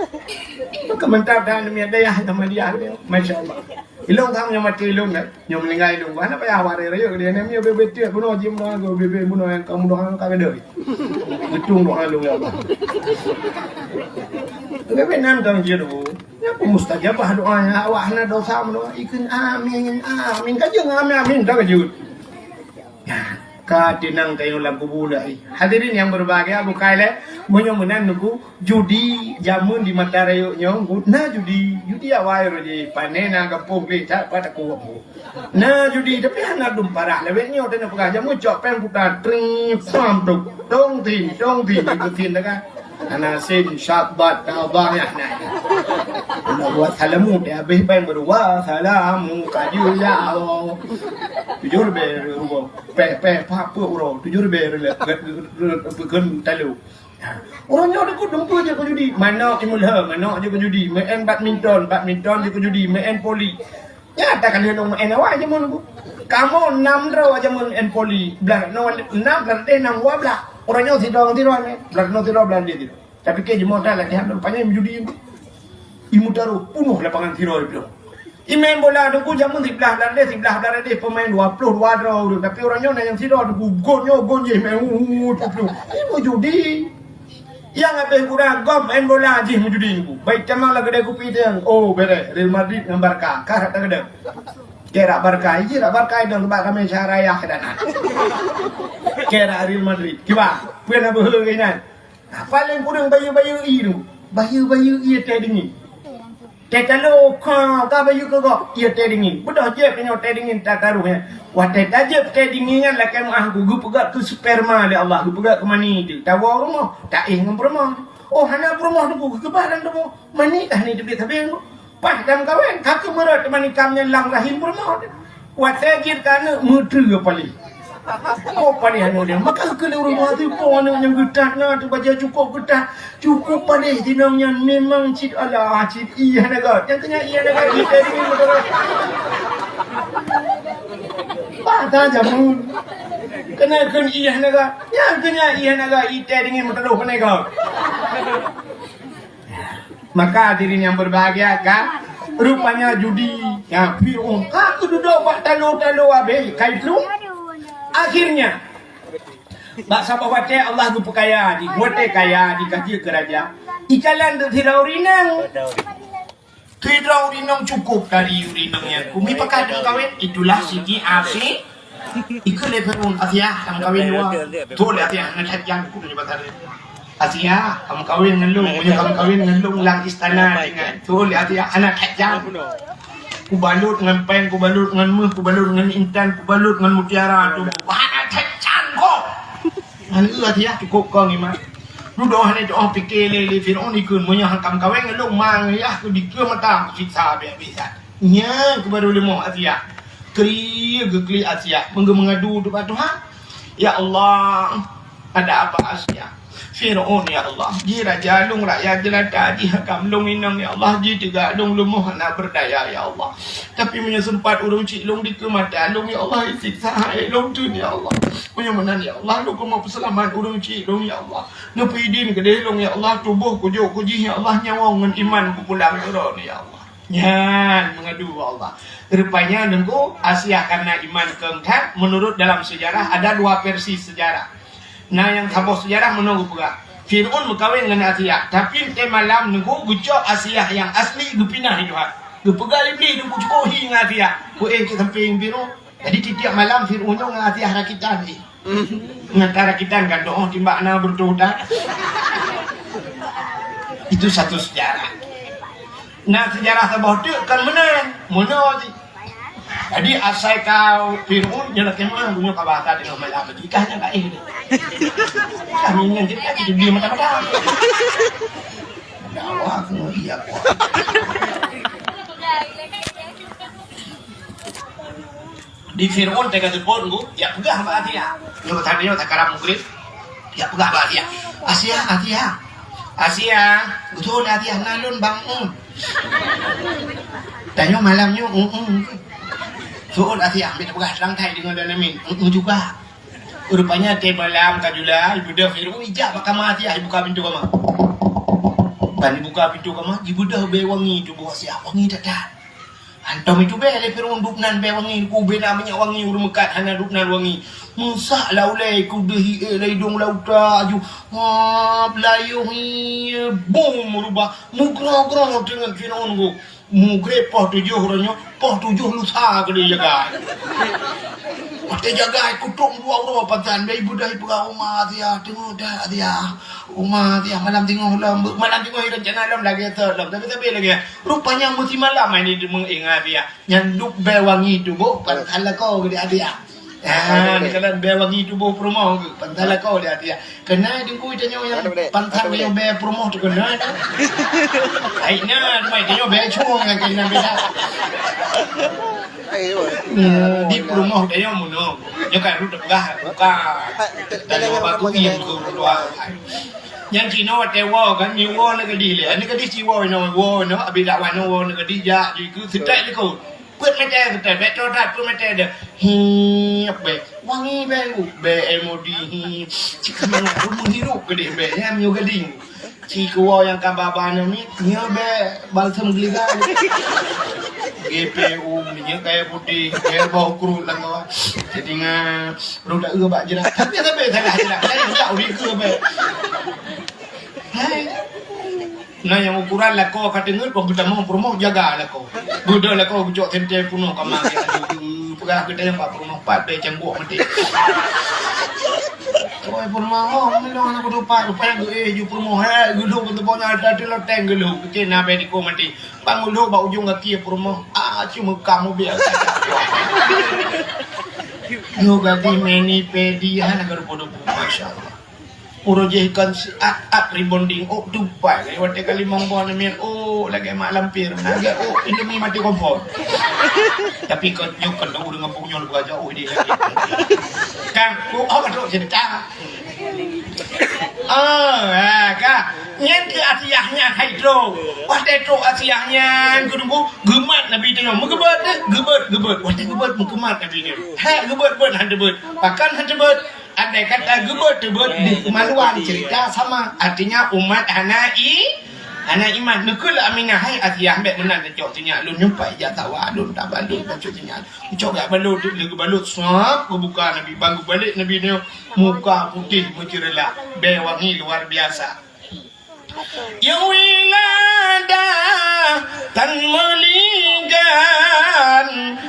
Maka mantap dah, demi dayah sama dia. Masya Allah. Ilong kamu yang mati ilong kan? Nyoe meuninggai lôn, hana payah waréh rayeuk dia, nyan miyueb beubeuteuek bunoe jih bunoe, beubeuteuek bunoe nyang ka mudoa ka keudeh. Geutung doa lôn, ya Allah. Beubeuteuek nan dong jih tu. Nyan pun mustajabah doa nyan, awak hana dosa meudoa, ikheun amin, amin. Ka jeuet amin, amin, dah ka jeuet. Nah, ka teunang tanyoe lam kubu lagi. Hadirin yang berbahagia, bukai lé, meunyoe meunan nunggu Judi jameun di mata rayeuk nyoe, na judi, judi awai roh jih, pane na gampông gleh that pat takue gampông. Na judi, tapi hana dum parah lawét nyoe, tanyoe peugah jameun cok péng puta, tring, pam, tuk, tong, tin, tong, tin, itu tin dah kan. Hana sin, syabat, tabah, ya, na. Nak buat salamu, dia habéh péng baru, wa, salamu, kaju, ya, Allah. Tujoh ribèe, rugoe. Péh, péh, pah, peuet uroe. Tujoh ribèe, ribèe, ribèe, ribèe, ribèe, ribèe, talo. Uroe nyoe deukeue dumpeue jeuet keu judi. Manok imulha, manok jeuet keu judi. Meu'en badminton, badminton jeuet keu judi. Meu'en poli. Nyan takalheuh lôn meu'en awai jameun nunggu. Kamoe nam droe jameun meu'en poli. Blah noe nam, blah deh nam, dua blah. Uroe nyoe sidroe ngon sidroe nyan. Blah noe sidroe, blah deh sidroe. Tapi keu jameun dah latihan lôn panyang judi. Imut taroh, punoh lapangan sidroe jih. Imeu'en bola teungku jameun siblah blah deh, siblah blah deh, peumain dua ploh dua droe ureueng. Tapi uroe nyoe na nyang sidroe teungku, gon nyoe, gon jih, main, uh, uh, uh, uh. Ini meujudi. Nyang habéh kurang gob main bola jih meujudi teungku. Bai tamong lam keudè kupi teuh. Oh, beureh. Real Madrid ngon Barca. Ka rata keudè. Kira Barca, iji rak Barca idong bak kami syahara yah dan. Kira Real Madrid. Kiban, peue na beuhe keunan. Nah, paléng kureueng bayeue-bayeue ié tu. Bayeue-bayeue ié teh dingin. Teh talo ka, ka bayeue keu gob, ié teh dingin. Beudôh jieb nyoe teh dingin tataroh nyan. Watèe tajieb teh dingin nyan lakèe meu'ah ku geupeugöt keu sperma lé Allah, geupeugöt keu mani tu. Tawoe rumoh, taéh ngon peurumoh. Oh, hana peurumoh tu ku geukeubah lam tuboh. Mani tah ni teubiet sabe. Paih tameukawen, ka keumeurot teuma nikam nyan lam rahim peurumoh. Watèe jeuet keu aneuk meutreue paléh. Oh, paléh aneuk dia. Maka keu lé ureueng meuhasé po aneuk nyang geutat na tu bajèe cukôp geutat. Cukôp paléh jinong nyan memang cit alah cit ié naga. Nyang keu nyan ié naga jih dari ni motor. Bah ta jameun. Keunan kheun ié naga. Nyang keu nyan ié naga itèe deungon meuteudôh keuneuk. Maka hadirin yang berbahagia kan, rupanya judi, ya, Fir'aun ka geududoe bak talo-talo habéh, ka iplueng. Akhirnya, bak saboh watèe Allah geupeukaya jih, watèe kaya jih ka jeuet keu raja. Ikalon teuk sidroe ureueng inong. Sidroe ureueng inong cukôp dari ureueng inong nyan. Kumi pakat meukawen, itulah siti Asi. Ikheun lé Fir'aun, "Asiah, tameukawen dua." Beutôi lé Asiah, hana that jang, ku meunyoe basa lé. "Asiah, tameukawen ngon lôn, meunyoe tameukawen ngon lôn lam istana ringan." Beutôi lé Asiah, hana that jang. Kubalot ngon péng, kubalot ngon méuh, kubalot ngon intan, kubalot ngon mutiara tu. Hana that jang kok. Ngon eu Asiah cukôp kong iman. Dudoe hana doh pike lé, lé Fir'aun ikheun, "Meunyoe han tameukawen ngon lôn, ma ngon yah keu dikeue mata, kusiksa habéh-habéh that." Nyan keuh baru leumoh Asiah. Keu geuklik Asiah, meungeumengadu ubak Tuhan. "Ya Allah, ada apa Asiah?" "Fir'aun, ya Allah, jih raja lôn rakyat jeulata jih hakam lôn inong, ya Allah, jih teuga lôn leumoh hana beurdaya, ya Allah. Tapi meunyoe seumpat ureueng chik lôn dikeue mata lôn, ya Allah, isiksa hai lôn teun, ya Allah. Meunyoe meunan, ya Allah, lôn keumoe peuseulamat ureueng chik lôn, ya Allah. Neupeuidin keudeh lôn, ya Allah, tuboh kujok keu jih, ya Allah, nyawöng ngon iman kupulang keu droeneuh, ya Allah." Nyan mengadu bak Allah. Rupanya Teungku, Asiah karena iman keu that, menurut dalam sejarah ada dua versi sejarah. Na nyang saboh sejarah meunoe geupeugah, Fir'aun meukawen ngon Asiah, tapi teuh malam Teungku geucok Asiah nyang asli geupinah di luwa. Geupeugah Iblih Teungku cuko hi ngon Asiah. Ku eh cit sampéng Fir'aun. Jadi tiep-tiep malam Fir'aun nyoe ngon Asiah rakitan jih. Ngon rakitan kan doh timbak na beureutoh udah. Itu satu sejarah. Nah, sejarah saboh teuk kan meunan, meunoe jih. Jadi asai ka Fir'aun nyoe lakée meunan, nyoe ka bahasa teungoh malam jih, kah nyang ka éh deh. Kami nyang jadi kita di mata-mata. Dakwah aku iya kuat. Di Fir'aun teuka teupot ngu, jak peugah bak Asiah. Nyoe tadi nyoe takaram mugrib. Jak peugah bak Asiah. Asiah, Asiah. Asiah, beutôi Asiah, na lôn bangun. Tanyoe malam nyoe, mm, mm. Su'ul Asiah, ambil peugah terang thai deungon dan amin. Mm, mm juga. Rupanya teuh malam ka jula, ibuda Fir'aun ijak bak kama Asiah, ibuka pintoe kama. Ban ibuka pintoe kama, ibuda bée wangi tuboh Asiah, wangi that-that. Hantom itu bée lé Fir'aun dubnan bée wangi, ku bée na minyeuk wangi ureuëng meukat hana dubnan wangi. Meusak laulée ku deuhi eh, laidong lauta aju. Wah, beulayoh hi, bum rubah. Mugroe-groe teungon Fir'aun ku. Mugreb poh tujoh uroe nyoe, poh tujoh lusa keudeh jagai. Watée jagai kutông dua uroe pantan, bée ibuda ipeugah uma Asiah, teungoh that Asiah. Uma Asiah, malam teungoh lom, malam teungoh rencana lom lagée thon lom, tapi-tapi lagée. Rupanya meusimalam ini deungon ingat Asiah. Nyan duek bée wangi tuboh, pantan lakoe geude Asiah. Ah, ni kalan bée wangi tuboh peurumoh geuh, pantan lakoe di Asiah. Keunan Teungku tanyoe nyang pantan tanyoe bée peurumoh tu keunan. Ai na, mai tanyoe bée cuong nyang keunan beda. Di peurumoh tanyoe meunoe. Nyoe kan rot peugah buka. Tanyoe baku iem keu dua. Nyang kinoe watée woe kan, nyoe woe neugadih lé. Neugadih ci woe inoe, woe inoe, abi dakwah inoe woe neugadih jak, jikeu seutek likot. Peuet meter keutôi, meter that peuet meter deh. Hiep beh. Wangi beh, beh M O D hi. Cik semangat rumoh hirup keudeh beh, nyang nyoe gading. Ci kuwoe nyang ka ba-ba nyoe mit, nyoe beh balsam geliga. G P U, minyeuk kayu putih, beh bau kruet lam kawan. Jadi ngan, ruda eu bak jerak. Tapi sabe salah jerak. Saya tak uri ke beh. Hai. Na nyang ukuran lakoe ka teungeut, wang geutamong peurumoh jaga lakoe. Geuda lakoe geucok teuntée peunoh kama, aduh, peugah geutanyoe bak peurumoh pat bée cangguek maté. Oi peurumoh, oh, meunyoe aneuk geudupat, rupanya geuéh ju peurumoh, hé, geulhok beuteuboh nyan, ada loteng geulhok, keucé na bée diko maté. Bang geulhok bak ujong gaki peurumoh, ah, cuma kamu biasa. Yo gadih meni pedi hana geurupo-rupo, masyaallah. Uroe jih kon siat-at rebonding, oh tupai lé watée ka limong boh namiet, oh lagée mak lampir, lagée oh Indomie mati kompor. Tapi kon nyoe kon ureuëng gampông nyoe leubeh jauh deh. Kang, oh apa tu cerita? Oh, ha, ka. Nyan keu Asiah nyan hai trok. Watée trok Asiah nyan keudeungoe geumat Nabi tanyoe. Meugeubeuet deh, geubeuet, geubeuet. Watée geubeuet meukumat Nabi nyan. Hai geubeuet-beuet han teubeuet. Pakon han teubeuet? Andai kata geubeuet teubeuet di kemaluan cerita sama. Artinya umat hana i hana iman. Neukheun lé Aminah, "Hai Asiah, bék meunan tacok sinyak lôn, nyumpai jak sawa lôn tabalot tacok sinyak. Cok jak balot, lé geubalot sab geubuka Nabi, ban geubalek Nabi nyoe muka putéh meuceureulak, bée wangi luar biasa." Nyang wilada tan meuligan,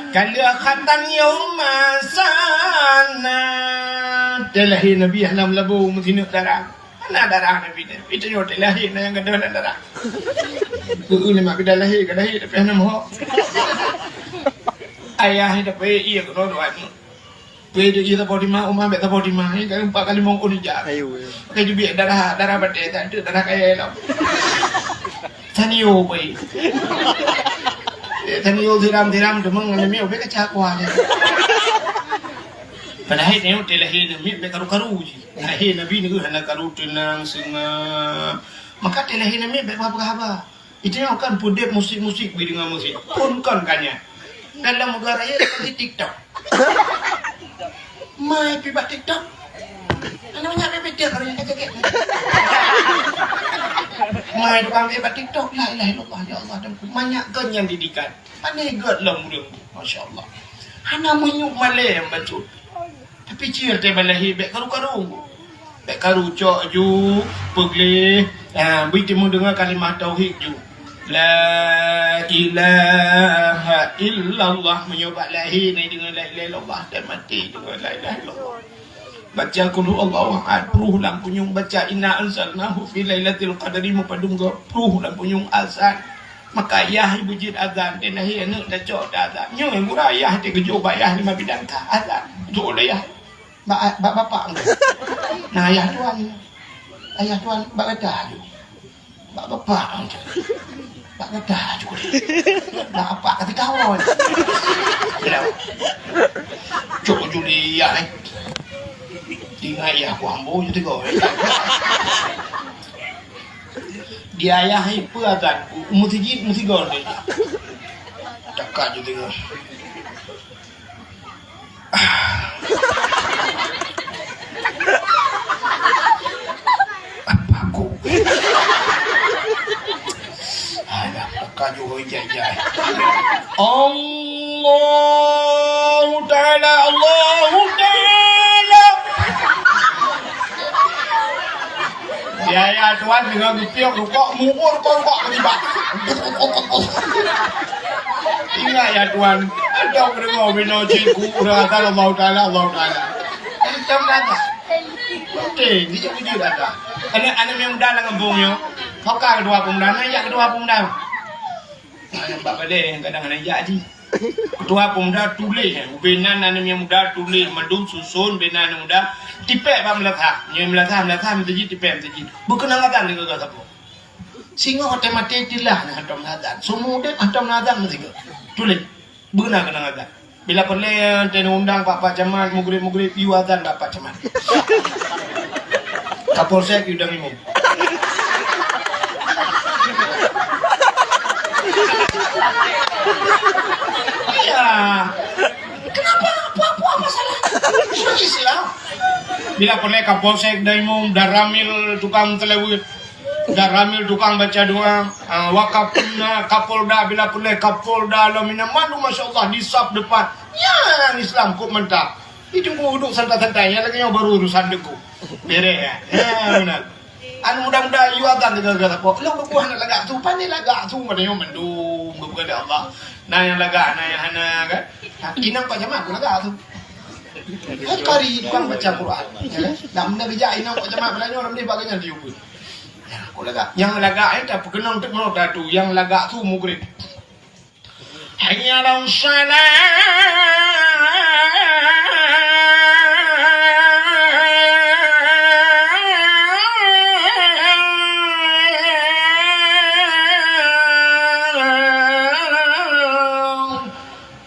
ka lheueh khatan nyang masana. Teulahé Nabi hana meulabô meusineuk darah. Hana darah Nabi nyan. Itu nyoe teulahé na nyang gadôh lam darah. Keu lima bida lahé ka lahé tapi hana meuhok. Ayah tapi iya keunoe doa. Pue di iya saboh di ma, uma bék saboh di ma, ni ka empat kali mongkon ija. Ayo, ayo. Pakai jubiek darah, darah batée, tak ada darah kaya lom. Sanio pue. Eh, sanio siram-siram tu meng nami obe kaca kuah je. Padahal nyoe teh lahé nami bék karu-karu je. Lahé Nabi ni hana karu tenang, seungap. Maka teh lahé nami bék apa-apa. Itu nyoe kan pudeb musik-musik bidingan musik. Pun kan kanya. Dalam negara ya di TikTok. Mai pi bak TikTok. Nyoe nyak bebet dia kalau nyak kagek. Mai tukang bebet TikTok, la ilaha illallah, ya Allah, dan banyak kan yang didikan. Aneh geuet lom ureueng. Masya Allah. Hana meunyoe malée bacut. Tapi cit teuh balahi bèk karu-karu. Bèk karu cok ju, peugleh. Ha, bri timu deungoe kalimah tauhid ju. La ilaha illallah. Meunyoe bak lahé na deungoe la ilaha illallah, dan maté deungoe la ilaha illallah. Baca qul huwallahu ahad, pruh lam punyueng, baca inna anzalnahu fi lailatul qadri, meupadum goe, pruh lam punyueng, azan. Maka yah beujeuet azan, dan lahé aneuk tacok teuh azan. Nyoe gura yah teuh geujok bak yah lima bidang ka azan. Jok lé yah. Bak, bak bapak. Nah, ayah tuan. Ayah tuan bak gata ju. Bak bapak. Bak gata ju. Bak apak ka teukawan. Cok ju lé yah, eh. Tinggai yah ku ambo ju teuga, eh. Di ayah ipeue azan, meuseujid meusigoe. Cakap ju teuga. Apa aku? Alah, maka juroi jai-jai. Allahu Ta'ala, Allahu Ta'ala. Ya, ya, Tuhan, dengan geupiok rukok, muur rukok-rukok keulibat. Ingat ya, Tuhan, ada pendengar bina cikgu, urang kata Allahu Ta'ala, Allahu Ta'ala. Macam kata. Oke, dia wujud ada. Anak-anak yang muda dalam kampung nyo, maka kedua pemuda, anak ya kedua pemuda. Anak bak balai yang kadang anak ya ji. Ketua pemuda tuléh, ubé nan aneuk muda tuléh, mandum susun, ubé nan aneuk muda tipék bak meulasah. Nyoe meulasah, meulasah, meuseujid, tipék meuseujid. Beukeunong azan lé geuh saboh. Singoh watèe maté tilah na hantom na azan. Seumeu udép hantom na azan meusigoe. Tuléh. Beuna keunong azan. Bila peureulèe teuundang bak Pak Camat, mugrib-mugrib, yue azan bak Pak Camat. Kapolsek yue dang imum. Iya. Kenapa? Apa, apa, apa salah? Islam. Bila peureulèe Kapolsek dang imum, Danramil tukang seulaweuet, Danramil tukang baca doa, ah, Wakapolda, Kapolda, bila peureulèe Kapolda, lom inan mandum, masya Allah, di saf depan. Nyan Islam kok mantap. Itu kok duduk santai-santai, nyang lagèe nyoe baru urusan deungon. Beres, ya. Ya, benar. Anu muda-muda yue azan deungon gata po. Lôn geupeugah hana lagak su, pane lagak su, pane nyoe mandum geupeugah lé Allah. Na nyang lagak, na nyang hana, kan? Ha, inong Pak Camat pun lagak su. Hai kari tukang baca Quran. Ya, kan? Nak meunan bijak inong Pak Camat, pula nyoe lam deh bak geuh nyan diubeut. Ya, kok lagak. Nyang lagak, eh, tapeukeunong teuk meunoe tatu. Nyang lagak su mugrib. Hayya 'alas shalah.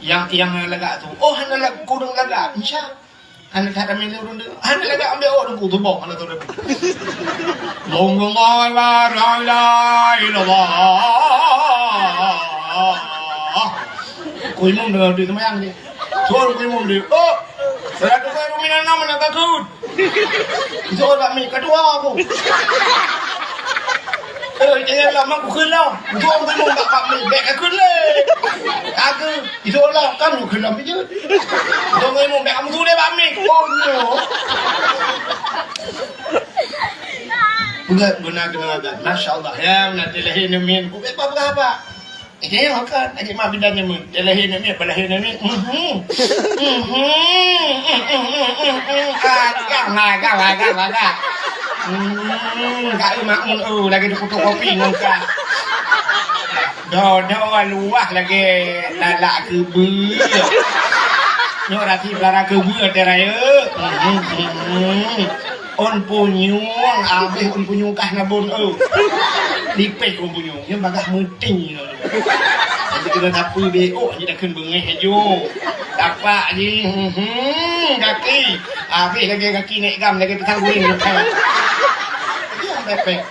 Nyang, nyang lagak su. Oh, hana lag-, kureueng lagak. Insya Hana that ramé lé ureueng deungoe. Hana lagak ambek awak teungku tubong hana tahu dah. Allahu Akbar, la ilaha illallah. Ku imum deungoe duek seumayang dia. Suruh ku imum dia. Oh, salatu khairum minan naum, hana takut. Itu orang mi kedua aku. Eh, jangan lama ku kheun lah. Dong teumeung bak, bak mi, bèk ka kheun lé. Ka kheun, idok lah, kan ku kheun lam bijeu. Dong teumeung bèk ka meusu lé bak mi. Oh, nyo. Beuna, beuna keunoe adat. Masya Allah, ya, beuna teuh lahé neumiet. Ku bèk peugah apa. Eh, jangan makan. Lagi mak bidan nyaman. Teuh lahé neumiet, peulahé neumiet. Mhm. Mhm. Mhm. Mhm. Mhm. Ah, gah, gah, gah, gah, gah. Hmm, Kak Imak, oh, lagi dikutuk kopi ngon Kak. Dodo luwah lagi lalak keubeu. Nyoe rati belara keubeu até rayeuk. Hmm, hmm, hmm. Ôn punyueng, abéh ôn punyueng kah nabon, oh. Lipéh ôn punyueng, nyoe bagah meuting. Jadi kena sapu B O, jadi takheun beungéh aju. Tapak ji, hmm, hmm, gaki. Abéh lagèe gaki nèk gam, lagèe pisang goreng. Iya, pepek.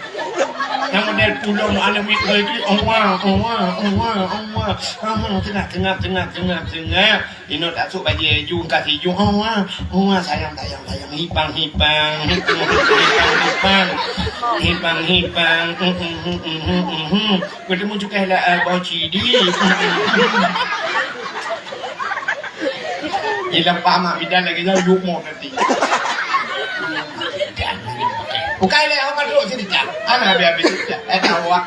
Nyang Dan pulang aneuk miet lagi, "Oma, oma, oma, oma." Ah, tengah, tengah, tengah, tengah, tengah. Inong tak suk bajée, ju ka si ju. "Oma, oma, sayang, sayang, sayang. Hipang, hipang. Hipang, hipang. Hipang, hipang. Hmm, hmm, hmm, hmm, hmm, hmm. Bertemu juga lah, ah, Bang Cidi." Ileupah mak bidan lagée nyan, yue mo nanti. Bukai lé, awak duduk sini, cak. Hana habéh-habéh, cak. Eh, tahu, ah.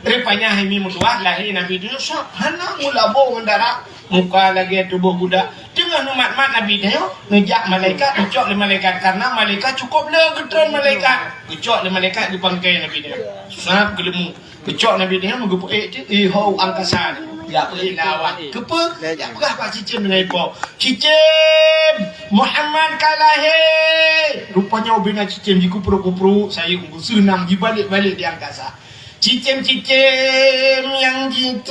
Rupanya hai mi meutuah, lahé Nabi Yusuf hana meulabô ngon darah. Muka lagée tuboh budak. Teungoh neumat-mat Nabi tanyoe, neujak malaikat, geucok lé malaikat. Karena malaikat cukup le geutreun malaikat. Geucok lé malaikat, geupangkai Nabi tanyoe. Sab geuleumu. Geucok Nabi nyan meugeupeuék teuk, eh, ho angkasa. Jak peuék lawan. Keupeue? Jak peugah bak cicém deungon ipo. "Cicém, Muhammad ka lahé!" Rupanya ubena cicém jikupru-kupru, sayeueng geuseunang jibalek-balek di angkasa. Cicém-cicém nyang jiteubang,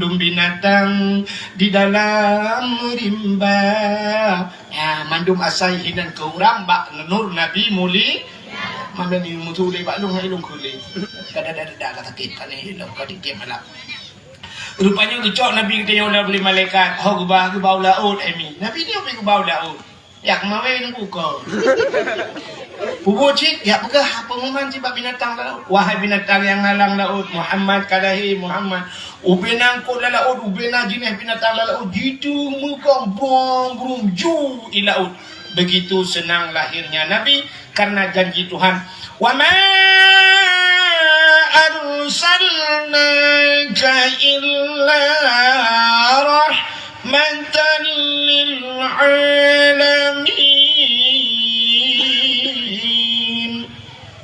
dum binatang di dalam rimba. Ya, mandum asai hinan keu urang bak nur Nabi muli. Manda ni mutu lé bak lôn, hai lôn keu lé. Kada-kada ka sakét tani lôn ka dikit malam. Rupanya geucok Nabi geutanyoe lé malaikat, ho geuba, geuba u laôt, hai mi. Nabi nyoe pi geuba u laôt. Jak mawé nunggu kon. Pubuet cit, jak peugah pengumuman cit bak binatang laôt. Wahai binatang nyang ngalang laôt, Muhammad ka lahé, Muhammad. Ubena eungkôt lam laôt, ubena jinéh binatang lam laôt, jiteumeugang brong-brong ju i laôt. Begitu seunang lahirnya Nabi karena janji Tuhan, "Wa ma arsalnaka illa rahmatan lil alamin."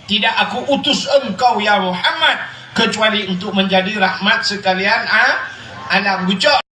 Tidak Aku utus engkau, ya Muhammad, kecuali untuk menjadi rahmat sekalian a-, alam. Geucok